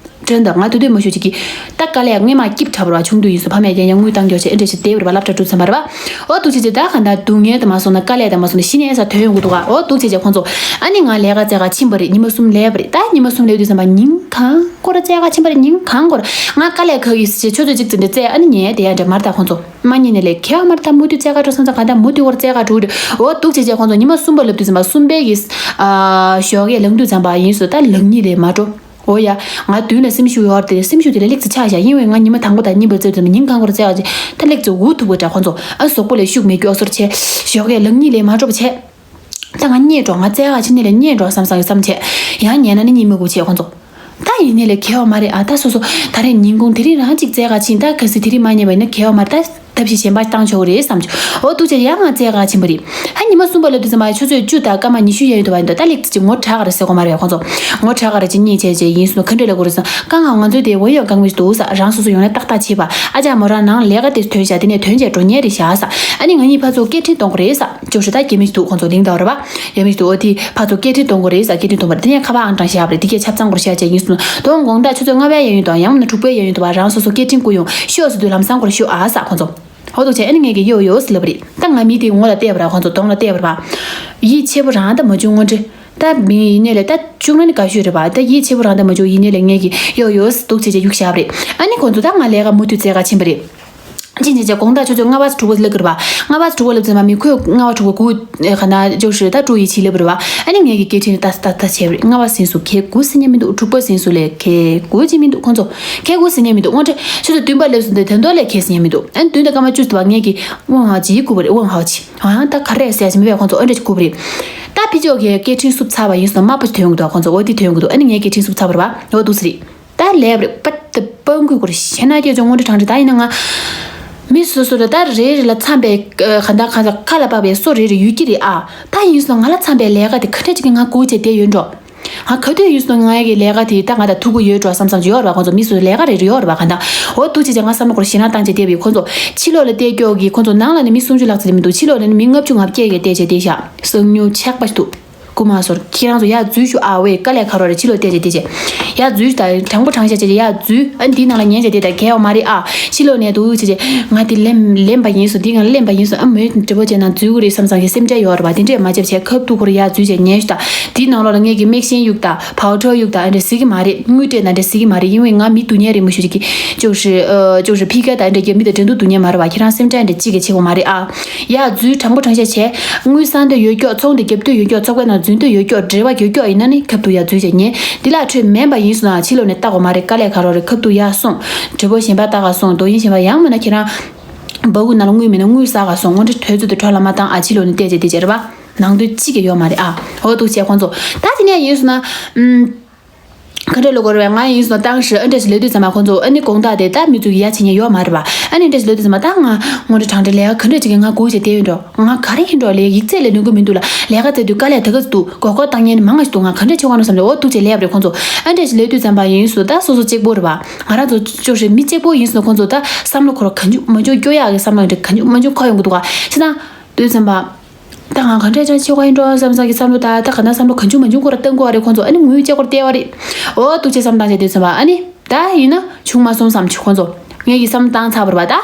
དྲན་ད་ང་དུས་དུས་མ་ཞུ་ཅིག་གི། ད་དཀའ་ལས་ངས་མ་སྐྱིབས་འཁྲབ་ར་བ་ཆུང་དུས་ཡིན་སོང་ཕ་མས་རྒྱན་ཡང་དངུལ་བཏང་མགྱོགས་བྱས་ཨེ་འདྲས་ཞིག་བསྡད་པ་རེད་བ། སློབ་གྲྭ་གྲུབ་ཚར་བ་རེད་བ། ཨོ་འདུག་བྱས་བྱས་ད་ག་ད་སྡུག་བསྔལ་དུ་མ་སོང་ན་དཀའ་ལས་དུ་མ་སོང་ན་ཤི་ནས་ས་དོན་ཡོང་གི་འདུག་ག་ཨོ་འདུག་བྱས་བྱས་ཁོང་ཚོ། ཨ་ནི་ང་ལས་ཀ་བྱེད་ག་ཕྱིན་པ་རེད། ཉི་མ་གསུམ་ལས་པ་རེད། ད་ཉི་མ་གསུམ་ལས་དུས་ཙམ་པ་ཉིན་གང་སྐོར་བྱེད་ག་ཕྱིན་པ་རེད། ཉིན་གང་སྐོར་ང་དཀའ་ལས་ཁག་གི་ཞེས་ཆུ་ཚོད་གཅིག་ཙམ་འདྲ་བཙལ། ཨ་ནི་ཉལ་བསྡད་ཡ་འདྲ་མ་རེད། ད་ཁོང་ཚོ་མ་ཉིན་ནས་ལས་ཁེ་བ་མ་རེད། ད་མུ་མཐུད་བྱེད་ག་འགྲོ་བསམ་ཙང་ག་ད་མུ་མཐུད་སྐོར་བྱེད་ག་འགྲོ་གི་རེད། ཨོ་འདུག་བྱས་བྱས་ཁོང་ཚོ་ཉི་མ་གསུམ་པ་ལབ་དུས་ཙམ་པ་གསུམ་པའི་གི་ཨ་ཞོགས་ཀས་ལངས་དུས་ཙམ་པ་ཡིན་སོང་ད་ལངས་ཉིན་ལས་མ་འགྲོ། འོ་ཡ། ང་མདུན་ལ་སེམས་ཤུགས་ཡོད་རེད་དེ། སེམས་ཤུགས་དེ་ལ་ལེགས་ཙི་ཆགས་བཞག་ཡིན་པས་ང་ཉི་མ་དང་པོ་དང་གཉིས་པ་བརྩེ་བ་ཙམ་ཉིན་གང་བར་བརྩེ་བ་ཅིག་ད་ལེགས་ཙི་འུ་ཐུག་པ་འདྲ། ཁོང་ཚོ་ཨ་གཟུགས་པོ་ལ་ཤུགས་མེད་རྒྱུ་ཨ་སོར་བྱས། ཞོགས་ཀས་ལངས་ཉིན་ལས་མ་འགྲོ་བ་བྱས། ད་ང་རྙེད་འགྲོ། ང་བརྩེ་བ་ཕྱི་ནས་ལ་རྙེད་འགྲོ་བསམ་བསམ་གི་བསམ་བྱས། ཡང་ཉལ་ན་ནི་གཉིད་མ་ཁུག་བྱས་ཁོང་ཚོ། ད་ཡིན་ནའི་ལས་ཁེ་བ་མ་རེད་ཨ། ད་སོ་སོ་ད་རེས་ཉིན་གུང་དེ་རིང་རང་གཅིག་བརྩེ་བ་ཕྱིན། ད་གལ་སྲིད་དེ་རིང་མ་རྙེད་པ་ཡིན་ན་ཁེ་བ་མ་རེད། ད་ཐབས་ཤེས་གཞན་པ་བཏང་ཆོག་གི་རེད་བསམ་བྱས། འོ་འདུག་བྱས་ཡང་ང་བརྩེ་བ་ཕྱིན་པ་རེད། ཨ་ཉི་མ་གསུམ་པ་ལ་དུས་ཙམ་པ་ཆུ་ཚོད་བཅུ་དང་སྐར་མ་ཉི་ཤུ་ཡན་ཡོད་དུ་བ་ཡིན་ད། ད་ལེགས་ཙི་ཅིག་ངོ་དྲག་ག་རེ་ཟེར་གོ་མ་རེད། ཁོང་ཚོ་ངོ་དྲག་ག་རེ་ཅིག་རྙེད་བྱས་བྱས་ཡིན་སོང་ག་འདྲ་ལ་གོ་རེད་བསམ། དཀའ་ངལ་ང་ཚོའི་དེ་འོ་ཡོད་དཀའ་ངལ་ཞིག་འདུག་ས། རང་སོ་སོ་ཡོང་ན་ཏག་ཏག་བྱེད་པ། ཨ་ཅག་མོ་རང་ནང་ལས་ཀ་དེ་ཐོན་བཞག་དེ་ནས་ཐོན་བྱས་འགྲོ་ཉེ་རེད་བཞག་ས། ཨ་ནི་ང་གཉིས་ཕར་ཚུར་སྐད་འཕྲིན་གཏོང་གི་རེད་ས། ཅོག་ཧྲི་ད་རྒྱ་མི་ཞིག་འདུག་ཁོང་ཚོ་ལིང་ད་རེད་བ། རྒྱ་མི་ཞིག་འདུག་འོ་དེ་ཕར་ཚུར་སྐད་འཕྲིན་གཏོང་གི་རེད་ས། སྐད་འཕྲིན་གཏོང་བ་དེ་ནས་ཁ་པར་ཨང་གྲངས་བཞག་པ་རེད། དེ་གས་ཆབ་ཚང་སྐོར་བཞག་བྱས་ཡིན་སོང་། དོ་དགོང་དག་ཆུ་ཚོད་ལྔ་པའི་ཡན་ཡོད་དང་ཡང་མིན་ན་དྲུག་པའི་ཡན་ཡོད་དུ་བ་རང་སོ་སོ་སྐད་འཕྲིན་བསྐུར་ཡོང་ཤོག་ཟེར་དུས་ལམ་སང་སྐོར་ཤོག་ཨ་ས་ཁོང་ཚོ། ཧོ་འདུག་བྱས་ཨ་ནི་ངས་ཀྱི་ཡོ་ཡོ་ཟེར་ལབ་པ་རེད། ད་ང་མི་དེའི་ངོ་ལ་བལྟས་པ་ར། ཁོང་ཚོ་གདོང་ལ་བལྟས་པ་ར། ཡིད་ཆེས་པོ་རང་ད་མ་བྱུང་དངོས་འབྲེལ། ད་མི་ཡིན་ནའི་ལས་ད་བྱུང་ན་ནི་དགའ་ཤོས་རེད་པ། ད་ཡིད་ཆེས་པོ་རང་ད་མ་བྱུང་ཡིན་ནའི་ལས་ངས་ཀྱི་ཡོ་ཡོ་ཟེར་འདུག་བྱས་བྱས་གཡུག་བཞག་པ་རེད། ཨ་ནི་ཁོང་ཚོ་ད་ང་ལས་ཀ་མུ་མཐུད་བྱེད་ག་ཕྱིན་པ་རེད། ཅི་ཉེ་ཅག་དགོང་དག་ཆུ་ཚོད་ལྔ་པ་དྲུག་པ་ལབ་ཀྱི་རེད་པ། ལྔ་པ་དྲུག་པ་ལབ་ཙམ་པ་མི་ཁོས་ལྔ་པ་དྲུག་པ་དགུ་ག་ན་ཅོག་ཧྲི་ད་དྲུག་ཡི་ཕྱི་ལབ་རེད་པ། ཨ་ནི་ངས་ཀྱི་སྐད་འཕྲིན་ད་ད་ད་བྱས་པ་རེད། ལྔ་པ་ཟིན་སོང་ཁལ་དགུ་ཟིན་ཉན་མི་འདུག་དྲུག་པ་ཟིན་སོང་ལས་ཁལ་དགུ་ཅི་མི་འདུག་ཁོང་ཚོ་ཁལ་དགུ་ཟིན་ཉན་མི་འདུག་དངོས་འབྲེལ་ཆུ་ཚོད་བདུན་པ་ལབ་སོང་དེ་དོན་དོ་ལས་ཁལ་ཟིན་ཉན་མི་འདུག་ཨ་ནི་བདུན་དང་སྐར་མ་བཅུ་ཟིན་པ་ངས་ཀྱི་དབང་ཧའོ་ཅི་ཡི་བསྐུར་བ་རེད། དབང་ཧའོ་ཅི་ཨང་ད་ག་རེ་ཟེར་ཞིག་མི་བས་ཁོང་ཚོ་ཨོ་འདྲ་ཅིག་བསྐུར་བ་རེད། ད་ཕི་ཅོག་གི་སྐད་འཕྲིན་བསུབ་ཚར་བ་ཡིན་སོང་དམར་པོ་ཞིག་ཐོན་གི་འདུག་ཁོང་ཚོ་འོ་དེ་ཐོན་གི་འདུག་ཨ་ནི་ངས་སྐད་འཕྲིན་བསུབ་ཚར་བ་རེད་པ། འོ་འདུག་ཟེར་རེད། ད་ལས་པ་རེད་པ། ད་སྤང་ཁུ་སྐོར་ཞེ་ན་སྐྱོ་ཅོ་དངོས་འབྲེལ་དྲང་འབྲེལ་ད་ཡིན་ན་ང་། མི་སོ་སོ་ལ་ད་རེ་རེ་ལ་འཚམ་པའི་ག་འདྲ་ག་འདྲ་ཁ་ལ་བབས་པའི་སོ་རེ་རེ་ཡོད་ཀྱི་རེད་ཨ། ད་ཡིན་སོང་ང་ལ་འཚམ་པའི་ལས་ཀ་དེ་ག་འདྲ་ཅིག་གི་ང་སྒུག་བྱས་བསྡད་ཡོད་འགྲོ། ང་ག་དུས་ཡིན་སོང་ང་གི་ལས་ཀ་དེ་ད་ང་ད་ཐུག་གི་ཡོད་འགྲོ་བསམ་བསམ་ཅིག་ཡོད་རེད་པ། ཁོང་ཚོ་མི་སོ་སོ་ལས་ཀ་རེ་རེ་ཡོད་རེད་པ། ག་འདྲ་འོ་འདུག་བྱས་བྱས་ང་བསམ་བློ་སྐོར་ཞེ་ན་བཏང་བྱས་བསྡད་པའི་ཁོང་ཚོ་ཕྱི་ལོགས་ལ་བལྟས་སྐྱོ་གི་ཁོང་ཚོ་ནང་ལ་ནི་མི་སུམ་ཅུ་ལྷག་ཙམ་མི་འདུག་ཕྱི་ལོགས་ལ་ནི་མི་ལྔ་བཅུ་ང་བརྒྱད་གས་བསྡད་བྱས་བསྡད་ཤག་སང་ཉུལ་ཆག་པ་ཞིག་འདུག་རྐུ་མ་ཟོར་ཁྱེད་རང་ཚོ་ཡར་འཛུལ་ཤོག་ཨ། ཝེ་དཀའ་ལས་ཁག་རོགས་རེད། ཕྱི་ལོགས་བལྟས་བྱས་བལྟས་བྱས་ཡར་འཛུལ་ད་དྲང་པོ་དྲང་བཞག་བྱས་བྱས་ཡར་འཛུལ། ཨ་འདིའི་ནང་ལ་ཉན་བྱས་བལྟས་ད་གལ་བ་མ་རེད་ཨ། ཕྱི་ལོགས་ནས་འདུག་བྱས་བྱས་ང་དེ་ལེན་ལེན་པ་ཡིན་སོང་། འདི་ང་ལེན་པ་ཡིན་སོང་། ཨ་མོས་འདྲི་པོ་བྱས་ན་འཛུལ་གི་རེད་བསམ་བསམ་གི་སེམས་ཁྲལ་ཡོད་རེད་པ། དེ་འདྲས་མ་བྱས་བྱས་ཁབ་ཏུ་ཁོར་ཡར་འཛུལ་བྱས་ཉན་ཤོག་ད། འདིའི་ནང་ལོགས་ལ་ངས་ཀྱི་མིག་ཤེལ་གཡུག་ད་བའུ་ཁྲོ་གཡུག་ད་ཨ་འདྲས་ཟེར་གི་མ་རེད། དངུལ་སྤྲད་ན་འདྲས་ཟེར་གི་མ་རེད། ཡིན་ཝེ་ང་མི་སྡུག་བསྔལ་རེད་མི་ཞུ་ཅིག་གི་ཅོག་ཧྲི་ཨ་ཅོག་ཧྲི་ཕི་ཀ་ད་ཨ་འདྲས་ཀྱི་མི་དང་འགྲན་བསྡུར་སྡུག་བསྔལ་མ་རེད་པ། ཁྱེད་རང་སེམས་ཁྲལ་འདྲས་ཅིག་གི་བྱེད་དགོས་མ་རེད་ཨ། ཡར་འཛུལ་དྲང་པོ་དྲང་བཞག་བྱས། དངུལ་བསགས་འདོད་ཡོད་ཀྱོག་ཚོང་འདི་རྒྱབ་འདོད་ཡོད་ཀྱོག་ཚོགས་པའི་ནང་འཛུལ་འདོད་ཡོད་ཀྱོག་འབྲེལ་བ་ཡོད་ཀྱོག་ཡིན་ན་ནི་ཁབ་ཏུ་ཡར་འཛུལ་བྱས་ཉན། འདི་ལ་འཕྲོད་མེད་པ་ཡིན་སོང་ན་ཕྱི་ལོགས་ནས་ལྟ་དགོས་མ་རེད། དཀའ་ལས་ཁག་རོགས་རེད། ཁབ་ཏུ་ཡར་སོང་། འདྲི་པོ་གཞན་པ་ལྟ་ག་སོང་། དོ་ཡིན་གཞན་པ་ཡང་མིན་ན་ཁྱེད་རང་། འབའ་གུ་ནང་ལ་དངུལ་མེད་ན་དངུལ་བསགས་ག་སོང་། དངོས་འབྲེལ་དུས་ཚོད་དུ་འཕྲོ་ལ་མ་བཏང་ཨ། ཕྱི་ལོགས་ནས་བལྟས་བྱས་བལྟས་བྱས་རེད་པ། ནང་དོན་གཅིག་ཀྱང་ཡོད་མ་རེད་ཨ། འོ་འདུག་བྱས་ཁོང་ཚོ་ད་དེ་ནས་ཡིན་སོང་ན། ཨུམ། ག་འདྲ་ལོ་གོ་རེད་པས། ང་ཡིན་སོང་ཏང་ཧྲི་ཨ་འདྲ་ཞིག་ལས་དུས་ཙམ་པ་ཁོང་ཚོ་ཨ་ནི་དགོང་དག་དེ་ད་མི་ཚོ་ཡ་བྱེད་ཉན་ཡོད་མ་རེད་པ། ཨ་ནི་འདྲ་ཞིག་ལས་དུས་ཙམ་པ་ད་ང་དངོས་འབྲེལ་དྲང་འབྲེལ་ལས་ཀ་ག་འདྲ་ཅིག་གི་ང་སྒུག་བྱས་བསྡད་ཡོད་འགྲོ། ང་ག་རེ་ཡིན་འགྲོ་ལས་ཡིག་ཚད་ལས་ནུས་གི་མི་འདུག་ལ། ལས་ཀ་བྱེད་དུས་དཀའ་ལས་ད་ག་ཚོད་འདུག་མགོ་སྐོར་བཏང་ཉན་མང་ང་ཞིག་འདུག་ང་ག་འདྲ་བྱེད་དགོས་ནོ་བསམ་ནས་འོ་འདུག་བྱས་ལས་པ་རེད་ཁོང་ཚོ། ཨ་འདྲ་ཞིག་ལས་དུས་ཙམ་པ་ཡིན་སོང་ད་སོ་སོ་གཅིག་པོ་རེད་པ། ང་རང་ཚོ་ཅོག་ཧྲི་མི་གཅིག་པོ་ཡིན་སོང་ཁོང་ཚོ་ད་བསམ་བློ་འཁོར་ག་འཇུག་མ་འཇུག་སྐྱོ་ཡག་གི་བསམ་བློ་འདྲ་ག་འཇུག་མ་འཇུག་འཁོར་ཡོང་གི་འདུག་ག་བྱས་ཙང་། དུས་ཙམ་པ། ད་ང་ག་འདྲས་ཅང་ཆེ་བ་ཡིན་འགྲོ་བསམ་བསམ་གྱི་བསམ་བློ་ད་ད་ག་ན་བསམ་བློ་གང་བྱུང་མ་བྱུང་ཁོ་ར་བཏང་དགོས་རེད་ཁོང་ཚོ། ཨ་ནི་ངུས་ཅེ་ཁོར་བལྟས་པ་རེད། འོ་འདུག་ཅེས་བསམ་བཏང་བྱས་དུས་ཙམ་པ་ཨ་ནི་ད་ཡིན་ན་བྱུང་མ་སོང་བསམ་བྱུང་ཁོང་ཚོ། ངས་ཀྱི་བསམ་བློ་བཏང་ཚར་བ་རེད་པ་ད།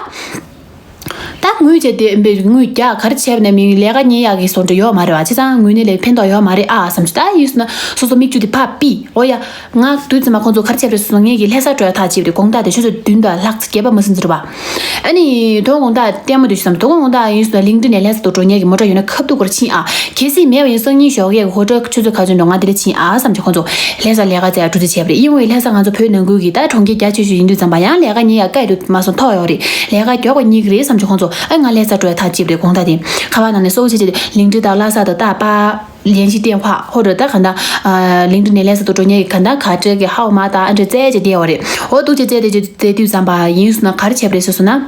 ད་ དངུལ་བྱས་ཏེ་དངུལ་རྒྱག་ག་རེ་བྱས་པ་ནས་མི་ལས་ཀ་གཉེར་ཡག་གི་བཟོ་འདྲ་ཡོད་མ་རེད་བ། བྱས་ཙང་དངོས་གནས་ལས་ཕན་ཐོགས་ཡོད་མ་རེད་ཨ་བསམ་གྱི། ད་ཡིན་སོང་ན་སོ་སོ་མིག་ཆུ་དེ་ཕར་ཕུད། འོ་ཡ། ང་དུས་ཙམ་མ་ཁོང་ཚོ་ག་རེ་བྱས་པ་རེད་སོང་ངས་ཀྱི་ལྷ་ས་འགྲོ་ཡ་ཐག་བཅད་པ་རེད། དགོང་དག་དེ་ཆུ་ཚོད་བདུན་དང་ལྷག་ཙམ་བརྒྱད་པ་མ་ཟིན་ཙམ་རེད་བ། ཨ་ནི་དོ་དགོང་དག་ལྟད་མོ་དེ་ཆུ་ཙམ་དོ་དགོང་དག་ཡིན་སོང་ན་གླིང་ཕྲན་ནས་ལྷ་ས་དུ་འགྲོ་མཁན་གྱི་མོ་ཊ་ཡོད་ན་ཁ་ཐུག་སྐོར་ཕྱིན་ཨ། གལ་སྲིད་མེད་པ་ཡིན་སང་ཉིན་ཞོགས་ཀས་ཧོ་ཊེལ་ཆུ་ཚོད་ག་ཚོད་འགྲོ་ང་དེ་ལ་ཕྱིན་ཨ་བསམ་གྱི། ཁོང་ཚོ་ལྷ་ས་ལས་ཀ་བཙལ་ཡ་གྲུ་འཛིན་བྱས་པ་རེད། ཡིན་ཝེ་ལྷ་ས་ང་ཚོ་བོད་ནང་ཁུལ་གྱི་ད་གྲོང་ཁྱེར་རྒྱ་ཆེ་ཤོས་ཡིན་དུས་ཙམ་པ་ཡང་ལས་ཀ་གཉེར་ཡ་དཀའ་ཡོད་མ་སོང་ཐོག་ཡོད་རེད། ལས་ཀ་མགྱོགས་པ་གཉེར་གི་རེད་བསམ་གྱི། ཁོང་ཚོ་ཨ་ང་ལྷ་ས་འགྲོ་ཡ་ཐག་བཅད་པ་རེད། དགོང་དག་དེ་ཁ་པར་ནང་ནས་གསོལ་བ་བྱས་བྱས་ཏེ་གླིང་ཕྲན་དང་ལྷ་ས་དང་ད་པ། 联系电话 ཧོ་ར་ད་ག་ད། གླིང་ཕྲན་ནས་ལྷ་ས་དུ་འགྲོ་མཁན་གྱི་ག་ད་ག་ཏྲེ་གི་ཧའོ་མ་ད་ཨ་འདྲ་བཙལ་བྱས་བསྡད་ཡོད་རེད། འོ་འདུག་བྱས་བཙལ་བསྡད་བྱས་བསྡད་དུས་ཙམ་པ་ཡིན་སོང་ན་ག་རེ་བྱས་པ་རེད་ཟེར་སོང་ན།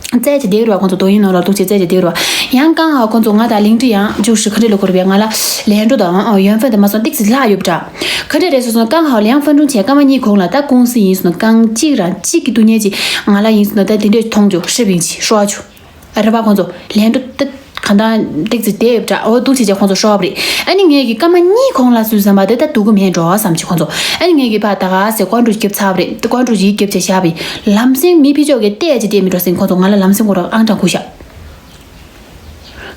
བཙལ་བྱས་བསྡད་ཀྱི་རེད་བ། ཁོང་ཚོ་དོ་དབྱིངས་ནང་ལ་འདུག་བྱས་བཙལ་བྱས་བསྡད་ཀྱི་རེད་བ། ཡང་གང་ཧ་ཁོང་ཚོ་ང་དང་གླིང་ཕྲན་ཡང་ཅུ་ཧྲི་ག་འདྲ་ལ་གོ་རེད་པས། ང་ལ་ལན་འགྲོ་དང་ཡོན་ཧྥན་དེ་མ་སོང་ཏིག་ཙི་ལྷག་ཡོད་པ་འདྲ། ག་འདྲ་རེད་ཟེར་སོང་ན་གང་ཧ་ལན་ཧྥན་ཀྲུང་བྱས་སྐར་མ་གཉིས་གོང་ལ་ད་ཀུང་སི་ཡིན་སོང་ན་རྐང་གཅིག་རང་གཅིག་གི་སྡུག་བསྔལ་གྱིས་ང་ལ་ཡིན་སོང་ན་ད་དེ་འདྲས་མཐོང་ཆོག་ཧྲི་བིང་ཆི་ཧྲོ་ཆུ། རེད་པ། ཁོང་ཚོ་ལན་འགྲོ་ཏི་ག་ད་ཏིག་ཙི་དེ་ཡོད་འདྲ། འོ་འདུག་བྱས་བྱས་ཁོང་ཚོ་ཤོར་བ་རེད། ཨ་ནི་ངས་ཀྱི་སྐར་མ་གཉིས་གོང་ལ་སུས་བསམ་པ་དེ་ད་སྡུག་གི་མེད་འགྲོ་བསམ་གྱི་ཁོང་ཚོ། ཨ་ནི་ངས་ཀྱི་ཕ་ད་ག་སེ་ཀོན་ཀྲུ་རྒྱབ་ཚར་བ་རེད། ཀོན་ཀྲུ་ཡིག་རྒྱབ་བྱས་བཞག་པའི་ལམ་སེང་མི་ཕི་ཅོག་གི་བལྟས་ཀྱི་བལྟས་མི་འགྲོ་སེང་ཁོང་ཚོ་ང་ལ་ལམ་སེང་ཁོ་རང་ཨང་གྲངས་ཁུ་བཞག་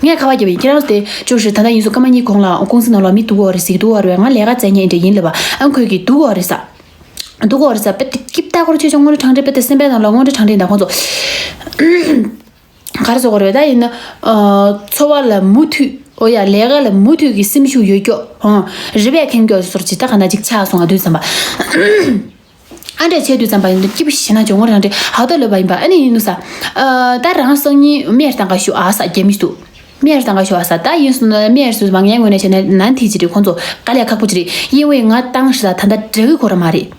ངས་ཁ་བ་རྒྱབ་ཡིན། ཁྱེད་རང་དེ་ཅུ་ཧྲི་ད་ལྟ་ཡིན་སོང་སྐར་མ་གཉིས་གོང་ལ་ཀུང་སི་ནང་ལ་མི་སྡུག་གོ་རེད་ཟིག་སྡུག་གོ་རེད། ང་ལས་ཀ་བཙལ་མཁན་འདྲ་ཡིན་ལབ་པ། ཨ་ཁོས་ཀྱི་སྡུག་གོ་རེད་ས། སྡུག་གོ་རེད་ས་པེ་ཏི་ཀིབ་ཏ་ཁོར་ཆོས་ཆོས་དངོས་གནས་དྲང་གནས་པེ་ཏི་སེམས་པའི་ནང་ལ་དངོས་གནས་དྲང་གནས་ད་ཁོང་ཚོ། ག་རེ་ཟེར་དགོས་རེད་ད་ཡིན་ན། འཚོ་བ་ལ་མུ་མཐུད། ཨོ་ཡ་ལས་ཀ་ལ་མུ་མཐུད་ཀྱི་སེམས་ཤུགས་ཡོད་སྐྱོ། ཨང་། རི་བས་ཁེངས་སྐྱོ་སོར་ཅིག་ད་ག་ན་ཅིག་ཆགས་སོང་ང་དུས་ཙམ་པ། ཨ་འདྲས་བྱས་དུས་ཙམ་པ་ཡིན་ན་སྐྱིད་པོ་ཞེ་ན་ཅོ་ངོ་རང་འདྲས་ཧ་ད་ལོས་པ་ཡིན་པ་ཨ་ནི་ཡིན་ནུ་ས། ད་རང་སང་ཉིན་སྨད་བཏང་ག་ཞུ་ཨ་ས་རྒྱ་མི་འདུག་སྨད་བཏང་ག་ཞུ་ཨ་ས་ད་ཡིན་སོང་ན་སྨད་སོ་མ་ངའི་ངོས་ནས་བྱས་ན་ནན་ཐིག་ཅི་རེད། ཁོང་ཚོ་དཀའ་ལས་ཁག་པོ་ཅི་རེད། ཡིན་ཝེ་ང་བཏང་ཤི་ད་ད་ད་འགྲིག་གི་གོ་ར་མ་རེད།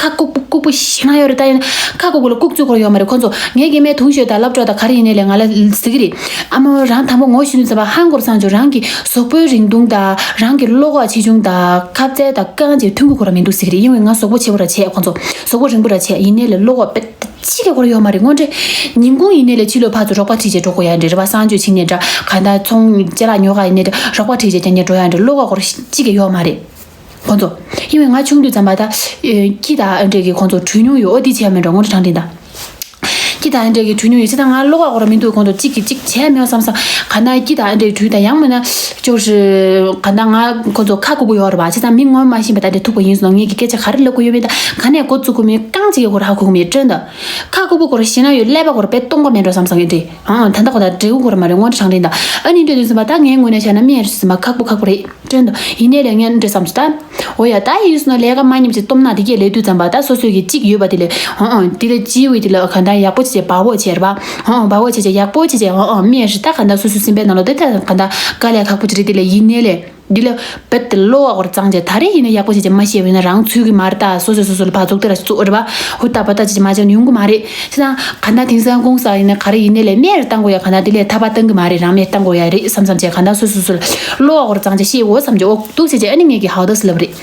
ཁ་ལྐུགས་པོ་ལྐུགས་པོ་ཞེ་ན་ཡོད་རེད། ད་ཡིན་ཁ་ལྐུགས་པོ་ལ་ལྐུགས་ཚོད་ཁོར་ཡོད་མ་རེད། ཁོ་ཚོ་ངས་གི་མེད་དུང་ཞོད་ད་སློབ་གྲོགས་ད་ག་རེ་ཡིན་ནའི་ལས་ང་ལ་ཟེར་གི་རེད། ཨ་མ་རང་དང་པོ་ངོ་ཤེས་ནས་ཟེར་བ་ཧང་གོར་སང་ཆོག་རང་གི་གཟུགས་པོའི་རིང་ཐུང་ད་རང་གི་བློ་ཁོག་ཆེ་ཆུང་ད་ཁ་རྩལ་ད་རྐང་རྗེས་མཐུན་གི་ཁོ་ར་མི་འདུག་ཟེར་གི་རེད། ཡིན་ཝེ་ང་གཟུགས་པོ་ཆེ་བོ་ར་ཆེ་ཁོ་ཚོ་གཟུགས་པོ་རིང་པོ་ར་ཆེ་ཡིན་ནའི་ལས་བློ་ཁོག་པེ་ཅི་གི་ཁོར་ཡོད་མ་རེད། དངོས་འབྲེལ་ཉིན་གུང་ཡིན་ནའི་ལས་ཕྱི་ལོགས་ཕར་ཚུར་རོགས་པ་ཁྲིད་བྱས་འགྲོ་དགོས་ཡ་འདྲེ་རེད་བ། གསང་སྤྱོད་ཕྱིན་ནས་འདྲ་ག་ད་ཚོང་ཅ་ལག་ཉོ་ག་ཡིན་ནའི་འདྲ་རོགས་པ་ཁྲིད་བྱས་ཀྱང་ཉེ་འགྲོ་ཡ་འདྲེ་བློ་ཁོག་ཁོར་ཅི་གི་ཡོད་མ་རེད། ཁོང་ཚོ། ཡིན་ཝེ་ང་ཆུང་དུས་ཙམ་པ་ད། ཁྱི་དང་ཨ་འདྲས་ཀྱི་ཁོང་ཚོ་གྲུ་མྱོང་ཡོད། ཨོ་དེ་བྱས་མེད་འགྲོ་ངོ་འདྲ་དྲང་དྲིན་ད། ཁྱི་དང་ཨ་འདྲས་ཀྱི་གྲུ་མྱོང་ཡོད་ཚེ་ད་ང་བློ་ཁ་ཁོ་ར་མི་འདུག་ཁོང་ཚོ་གཅིག་གིས་གཅིག་བྱས་མེད་བསམ་ས། ག་ན་ཁྱི་དང་ཨ་འདྲས་གྲུ་དང་ཡང་མིན་ན། ཅོ་ཧྲི། ག་ན་ང་ཁོང་ཚོ་ཁ་ཁུག་པོ་ཡོད་རེད་བ། བྱས་ཙང་མི་ངོ་མ་ཤེས་པ་ད་འདྲས་ཐུག་པ་ཡིན་སོང་ངས་ཀྱི་སྐད་ཆ་ག་རེ་ལབ་དགོས་ཡོད་མེད་ད་ག་ནས་འགོ་བཙུགས་དགོས་མེད་རྐང་གཅིག་གི་ཁོ་ར་ཧ་གོ་གི་མེད་དྲན་ད། ཁ་ཁུག་པོ་ཁོ་ར་ཤེས་ན་ཡོད་ཀླད་པ་ཁོ་ར་དཔེ་སྟོང་པ་མེད་འགྲོ་བསམ་སོང་ངས་འདྲས། ཨང་ད་ལྟ་ཁོ་ད་འདྲས་གུ་ཁོ་ར་མ་རེད་ངོ་འདྲ་དྲང་དྲིན་ད། ཨ་ནི་འདྲས་དུས་ཙམ་པ་ད་ངའི་ངོས་ནས་བྱས་ན་མི་ཨ་རི་ཟིན་པ་ཁག་པོ་ཁག་པོ་རེད། དྲན་དུ་ཡིན་ནའི་ལས་ངན་འདྲ་བསམ་སོང་ད། འོ་ཡ་ད་ཡིན་སོང་ན་ལས་ཀ་མ་ཉམས་ཅིག་སྟོབས་ན་དེ་གས་ལས་དུས་ཙམ་པ་ད་སོ་སོའི་གི་གཅིག་ཡོད་པ་དེ་ལས་ཧོ་ཨང་དེ་ལས་ཅི་ཝི་དེ་ལ་ག་འདྲ་ཡག་པོ་བྱས་བ་བོ་བྱས་ར་བ་ཧོ་ཨང་བ་བོ་བྱས་བྱས་ཡག་པོ་བྱས་བྱས་ཧོ་ཨང་མི་ཨ་རི་ད་ག་འདྲ་སོ་སོའི་སེམས་པའི་ནང་ལ་དེ་ད་ག་འདྲ་དཀའ་ལས་ཁག་པོ་ཅིག་རེད། དེ་ལས་ཡིན་ནའི་ལས་འདི་ལ་བེད་དེ་བློ་བ་སྐོར་གཙང་བྱས་ད་རེས་ཡིན་ན་ཡག་པོ་བྱས་བྱས་མ་ཤེས་པ་ཡིན་ན་རང་ཚུལ་གི་མ་རེད་ད་སོ་སོས་སོ་སོ་ལ་ཕར་རྫོགས་དེ་ར་བཙུགས་རེད་བ་ཧུ་ད་པ་ད་ཅིག་མ་བྱས་ན་ཡོང་གི་མ་རེད། བྱས་ཙང་ག་འདྲ་དེང་སང་གོང་ས་ཡིན་ན་ག་རེ་ཡིན་ནའི་ལས་མེར་བཏང་དགོས་ཡ་ག་འདྲ་དེ་ལས་ཐ་པ་བཏང་གི་མ་རེད། རང་མེར་བཏང་དགོས་ཡ་རེད་བསམ་བསམ་བྱས་ག་འདྲ་སོ་སོ་སོ་ལ་བློ་བ་སྐོར་གཙང་བྱས་ཤེས་འོ་བསམ་བྱས་འོ་འདུག་བྱས་བྱས་ཨ་ནི་ངས་ཀྱི་ཧའོ་ད་སི་ལབ་རེད།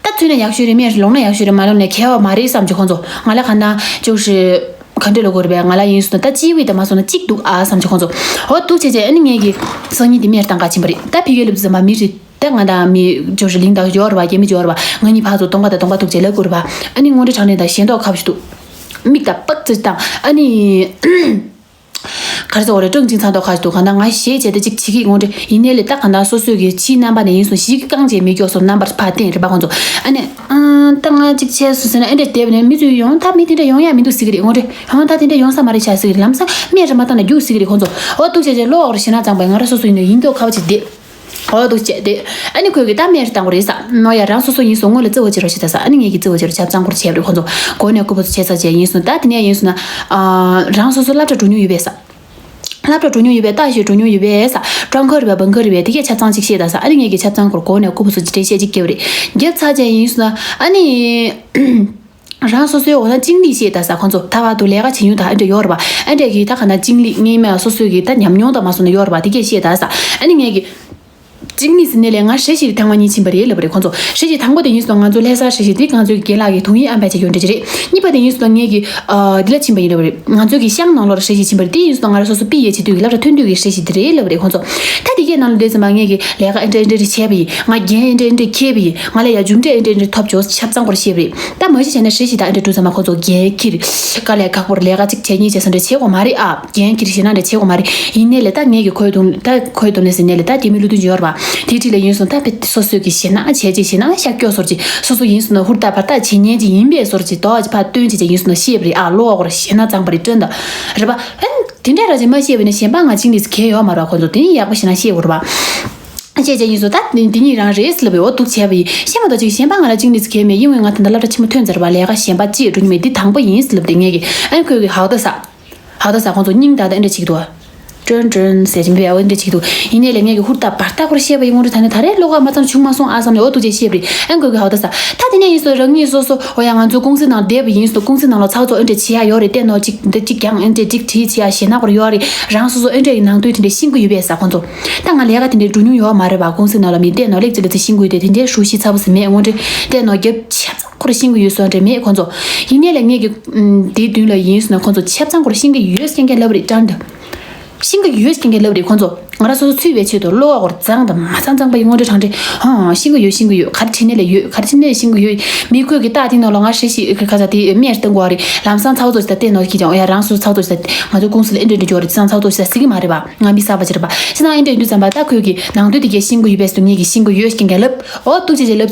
ད་ཚུད་ན་ཡག་ཤོས་རེད། མེར་ལོང་ན་ཡག་ཤོས་རེད། མ་ལོང་ན་ཁྱད་པར་མ་རེད་བསམ་བྱས་ཁོང་ཚོ་ང་ལ་ག་འདྲ་ཅོ་ཧྲི་ག་འདྲ་ལ་གོ་རེད་པས་ང་ལ་ཡིན་སོང་ན་ད་ཅི་ཝི་ད་མ་སོང་ན་གཅིག་འདུག་ཨ་བསམ་བྱས་ཁོང་ཚོ་འོ་འདུག་བྱས་བྱས་ཨ་ནི་ངས་ཀྱི་སང་ཉིན་དེ་མེར་བཏང་ག་ཕྱིན་པ་རེད། ད་ཕི་གེ་ལབ་ཙམ་པ་མི་རེད། ད་ང་དང་མི་ཅོ་ཧྲི་གླིང་དང་ཡོར་བ་རྒྱ་མི་ཡོར་བ་ང་གཉིས་ཕར་ཚུར་སྟོང་པ་དང་སྟོང་པ་ཐུག་བྱས་ལབ་དགོས་རེད་པ། ཨ་ནི་དངོས་འབྲེལ་དྲང་གནས་དང་ཞེན་མདོག་ཁ་བོ་ཞིག་འདུག་མིག་དང་པག་ཙི་དང་ཨ་ནི། ག་རེ་ཟེར་དགོས་རེད། ཀྲང་ཅིང་ཚང་མདོག་ཁ་ཞིག་འདུག་གང་ལྟར་ང་ཞེད་བྱས་ཏེ་ཅིག་བྱེད་ཀྱི་དངོས་འབྲེལ་ཡིན་ནའི་ལས་ད་གང་ལྟར་སོ་སོའི་གི་ཕྱིའི་རྣམ་པ་ནས་ཡིན་སོང་ཞིག་གི་རྐང་རྗེས་མི་སྐྱོ་སོང་རྣམ་པར་ཕར་བསྟན་རེད་པ་ཁོང་ཚོ། ཨ་ནི། ཨང་ད་ང་ཅིག་བྱས་སོང་ཟེར་ན་ཨེ་འདྲ་བསྡད་པ་ནས་མི་ཚོས་ཡོང་ད་མི་དེ་འདྲ་ཡོང་ཡ་མི་འདུག་ཟེར་གི་རེད་དངོས་འབྲེལ་ཡང་ད་དེ་འདྲ་ཡོང་ས་མ་རེད་ཤག་ཟེར་གི་རེད། ལམ་སང་མེར་མ་བཏང་ན་རྒྱུགས་ཟེར་གི་རེད་ཁོང་ཚོ། འོ་འདུག་བྱས་བྱས་བློ་འོར་ཞེ་ན་ཙང་པ་ང་རང་སོ་སོ་ཡིན་ནའི་ཡིན་མདོག་ཁ་བོ་ཅིག་བསྡད། འོ་འདུག་བྱས་ཏེ། ཨ་ནི་ཁོས་གི་ད་མེར་བཏང་བ་རེད་ས། ནོ་ཡ་རང་སོ་སོ་ཡིན་སོང་ངོ་ལ་བརྩི་བ་བྱེད་རོགས་བྱེད་ད་ས། ཨ་ནི་ངས་གི་བརྩི་བ་བྱེད་རོགས་ཆབ་གཙང་སྐོར་བྱས་རེད་ཁོང་ཚོ། གོ་ནས་ཀུ་པོ་ཚོ་བྱས་ས་བྱས་ཡིན་སོང་ད་དེ་ནས་ཡིན་སོང་ན། ཨ། རང་སོ་སོ་སློབ་གྲྭ་འགྲོ་མྱོང་ཡོད་པས་ས། སློབ་གྲྭ་འགྲོ་མྱོང་ཡོད་པས་ལྟ་ཞིག་འགྲོ་མྱོང་ཡོད་པས་ས། ཀྲང་ཁ་རེད་པས་བང་ཁ་རེད་པས་དེ་གས་ཆབ་གཙང་ཅིག་བཤད་ད་ས། ཨ་ནི་ངས་གི་ཆབ་གཙང་སྐོར་གོ་ནས་ཀུ་པོ་ཚོ་ཅིག་འགྲེལ་བཤད་ཅིག་བརྒྱབ་རེད། བརྒྱབ་ཚར་བྱས་ཡིན་སོང་ན་ཨ་ནི། རང་སོ་སོའི་འོ་ན་ཅིང་ལི་བཤད་ད་ས་ཁོང་ཚོ་ད་བར་དུ་ལས་ཀ་བྱེད་མྱོང་ད་ཨ་འདྲ་ཡོད་རེད་པ། ཨ་འདྲ་གི་ད་ག་ན་ཅིང་ལི་ངས་མེད་སོ་སོའི་གི་ད་ཉམས་མྱོང་ད་མ་སོང་ན་ཡོད་རེད་པ་དེ་གས་བཤད་ད་ས། ཨ་ནི་ངས་གི། གཅིག་གཉིས་ཟེར་ནས་ལས་ང་ཧྲེ་ཞིག་ཐེངས་མ་གཉིས་ཕྱིན་པ་རེད་ལབ་པ་རེད་ཁོང་ཚོ། ཧྲེ་ཞིག་དང་པོ་དེ་ཡིན་སོང་ང་ཚོ་ལྷ་ས་ཧྲེ་ཞིག་དེ་ང་ཚོའི་རྒན་ལགས་ཀྱི་དུང་ཡིག་ཨམ་བན་ཆད་ཡོད་འདྲ་ཅིག་རེད། གཉིས་པ་དེ་ཡིན་སོང་ངེད་ཀྱི་འདི་ལ་ཕྱིན་པ་ཡིན་ལབ་པ་རེད། ང་ཚོའི་གི་ཤང་ནང་ལོགས་ལ་ཧྲེ་ཞིག་ཕྱིན་པ་རེད། དེ་ཡིན་སོང་ང་རང་སོ་སོ་པི་ཡེ་བྱེད་དུས་ཀྱི་སློབ་གྲྭ་ཐོན་དུས་ཀྱི་ཧྲེ་ཞིག་དེ་རེད་ལབ་པ་རེད་ཁོང་ཚོ། ད་དེ་གའི་ནང་ལ་བསྡད་ཙམ་པ་ངེད་ཀྱི་ལས་ཀ་ཨེ་འདྲ་ཨེ་འདྲ་རེ་བྱས་པ་ཡིན། ང་རྒན་ཨེ་འདྲ་ཨེ་འདྲ་ཁྱེར་པ་ཡིན། ང་ལ་ཡ་རྒྱུ་འབྲས་ཨེ་འདྲ་ཨེ་འདྲ་ཐོབ་བྱུང་ཆ་ཚང་སྐོར་བཤད་པ་རེད། ད་མ་གཞི་བྱས་ན་ཧྲེ་ཞིག་དང་ཨེ་འདྲ་འགྲོ་ཙམ་པ་ཁོང་ཚོ་རྒན་ཁྱེར་དཀའ་ལས་ཁག་པོར་ལས་ཀ་གཅིག་བྱས་གཉིས་བྱས་སོང་འདྲ་བྱེད་དགོས་མ་རེད་ཨ། རྒན་ཁྱེར་ཞེ་ན་འདྲ་བྱེད་དགོས་མ་རེད། ཡིན་ནའི་ལས་ད་ངེད་ཀྱི་ཁོའི་དུང་ད་ཁོའི་དུང་ལས་ཟིན་ནའི་ལས་ད་རྒྱ་མི་ལུ་དུན་ཅི་ཡོད་ར་བ། དེའི་འཁྲིས་ལ་ཡིན་སོང་ད་དཔེ་སོ་སོས་ཀྱི་ཞེ་ན་བྱས་ཅི་ཞེ་ན་ཤ་སྐྱོ་སོར་ཅི་སོ་སོ་ཡིན་སོང་ན་ཧུར་ཐག་བར་ཐག་བྱེད་ཉན་ཅི་ཡིན་པས་སོར་ཅི་དོག་ཅི་ཕ་སྟོན་ཅི་ཅི་ཡིན་སོང་ན་ཤེས་པ་རེད་ཨ། ལོ་བ་སྐོར་ཞེ་ན་གཙང་པ་རེད་སྟོན་ད་རེད་པ། ཨན་དེ་འདྲ་ར་ཅི་མ་ཤེས་པ་ཡིན་ན་གཞན་པ་ང་གཅིག་ནི་གལ་ཡོད་མ་རེད་བ། ཁོ་ཚོ་དེ་ཡིན་ཡག་པོ་ཞེ་ན་ཤེས་དགོས་རེད་བ། ཅེས་བྱས་ཡིན་སོང་ད་འདི་གཉིས་རང་རེད་ཟེར་ལབ་པའི་འོ་འདུག་བྱས་པ་ཡིན། ཤེས་མ་གཏོགས་ཅིག་གཞན་པ་ང་ལ་གཅིག་ནི་གལ་མེད་ཡིན་འོས་ང་ད་ལྟ་སློབ་གྲྭ་ཆེན་མོ་ཐོན་ཚར་བ་ལས་ཀ་གཞན་པ་ཅིག་འགྲོ་མྱོང་མེད་འདི་དང་པོ་ཡིན་ཟེར་ལབ་དེ་ངས་ཀྱི་ཨན་ཁོས་ཀྱི་ཧའོ་ད་ས། ཧའོ་ད་ས་ཁོང་ཚོ་སྙིང་ད་ད་འདྲ་ཅིག་འདུག་ཀྲོན་ཀྲོན་ཟེར་གྱིན་པའི་འོ་འདྲ་ཅིག་འདུག་ཡིན་ནའི་ལས་ངས་ཀྱི་ཧུར་ཐག་བར་ཐག་ཁོར་བཤད་པ་ཡིན་དངོས་འབྲེལ་ད་ནི་ད་རེས་བློ་ཁ་མ་ཚང་བྱུང་མ་སོང་ཨ་བསམ་ནས་འོ་འདུག་ཅེས་བཤད་པ་རེད། ཨན་ཁོས་ཀྱི་ཧའོ་ད་ས་ད་དེ་ནས་ཡིན་སོང་རང་ཉིད་སོ་སོ་འོ་ཡ་ང་ཚོ་ཀུང་སི་ནང་བསྡད་པ་ཡིན་སོང་ཀུང་སི་ནང་ལ་ཚགས་ཚུད་འོ་འདྲ་བྱེད་ཡ་ཡོད་རེད་བལྟས་ནོ་ཅིག་འདི་ཅིག་ཀྱང་འོ་འདྲ་ཅིག་བྲིས་བྱེད་ཡ་ཞེ་ན་ཁོར་ཡོད་རེད། རང་སོ་སོ་འོ་འདྲ་ཡི་ནང་དོན་དེ་འདྲ་ཤེས་ཀྱི་ཡོད་པས་ས་ཁོང་ཚོ། ད་ང་ལས་ཀ་དེ་འདྲའི་འགྲོ་མྱོང་ཡོད་མ་རེད་པ། ཀུང་སི་ནང་ལ་མི་བལྟས་ནོ་ལེགས་ཅི་ལེགས་ཅི་ཤེས་ཀྱི་ཡོད་དེ་དེ་འདྲའི་ཧྲུའུ་ཞི་ཚ་པོ་ཟིན་མེད་དངོས་འབྲེལ་བལྟས་ནོ་རྒྱབ་ཆ་ཚང་ཁོ་ར་ཤེས་ཀྱི་ཡོད་སོ་འདྲ་མེད་ཁོང་ཚོ། ཡིན་ནའི་ལ་ངེད་ཀྱི་དེའི་མདུན་ལ་ཡིན་སོང་ན་ཁོང་ཚོ་ཆ་ཚང་ཁོ་ར་ཤེས་ཀྱི་ཡོད་སྐྱེན་སྐྱེན་ལབ་རེད་ཀྲང་ད། ཤེས་ཀྱི་ཡོད་སྐྱེན་སྐྱེན་ལབ་རེད་ཁོང་ཚོ། ང་ར་སོ་སོ་ཚུད་པའི་ཆེད་དུ་བློ་བ་ཁོ་ར་གཙང་དང་མ་གཙང་གཙང་པ་ཡིན་དངོས་འབྲེལ་དྲང་འདྲེ། ཧང་ཧང་ཤེས་ཀྱི་ཡོད་ཤེས་ཀྱི་ཡོད་ག་རེ་བྲིས་ནའི་ལ་ཡོད་ག་རེ་བྲིས་ནའི་ཤེས་ཀྱི་ཡོད། མི་ཁོས་ཀྱི་རྟགས་དེ་ནང་ལ་ང་ཧྲེ་ཞིག་ག་ས་དེ་སྨད་སྟོན་དགོས་རེད་ལམ་སང་ཚགས་ཚུད་ཅིག་ད་བལྟས་ནོ་ཁྱི་ཅང་ཡ་རང་སོ་ཚགས་ཚུད་ཅིག་ད་ང་ཚོ་ཀུང་སི་ལ་ཨེ་འདྲ་འདྲ་འགྱོ་རེད་ཚང་ཚགས་ཚུད་ཅིག་ད་ཟེར་གྱི་མ་རེད་པ། ང་མི་གསར་པ་ཅིག་རེད་པ། ཕྱི་ནང་ཨེ་འདྲ་ཡིན་དུས་ཙམ་པ་ད་ཁོས་ཀྱི་ནང་དོན་དེ་གས་ཤེས་ཀྱི་ཡོད་པས་སུ་ངེད་ཀྱི་ཤེས་ཀྱི་ཡོད་སྐྱེན་སྐྱེན་ལབ། འོ་ཐུགས་རྗེ་ཆེ་ལབ།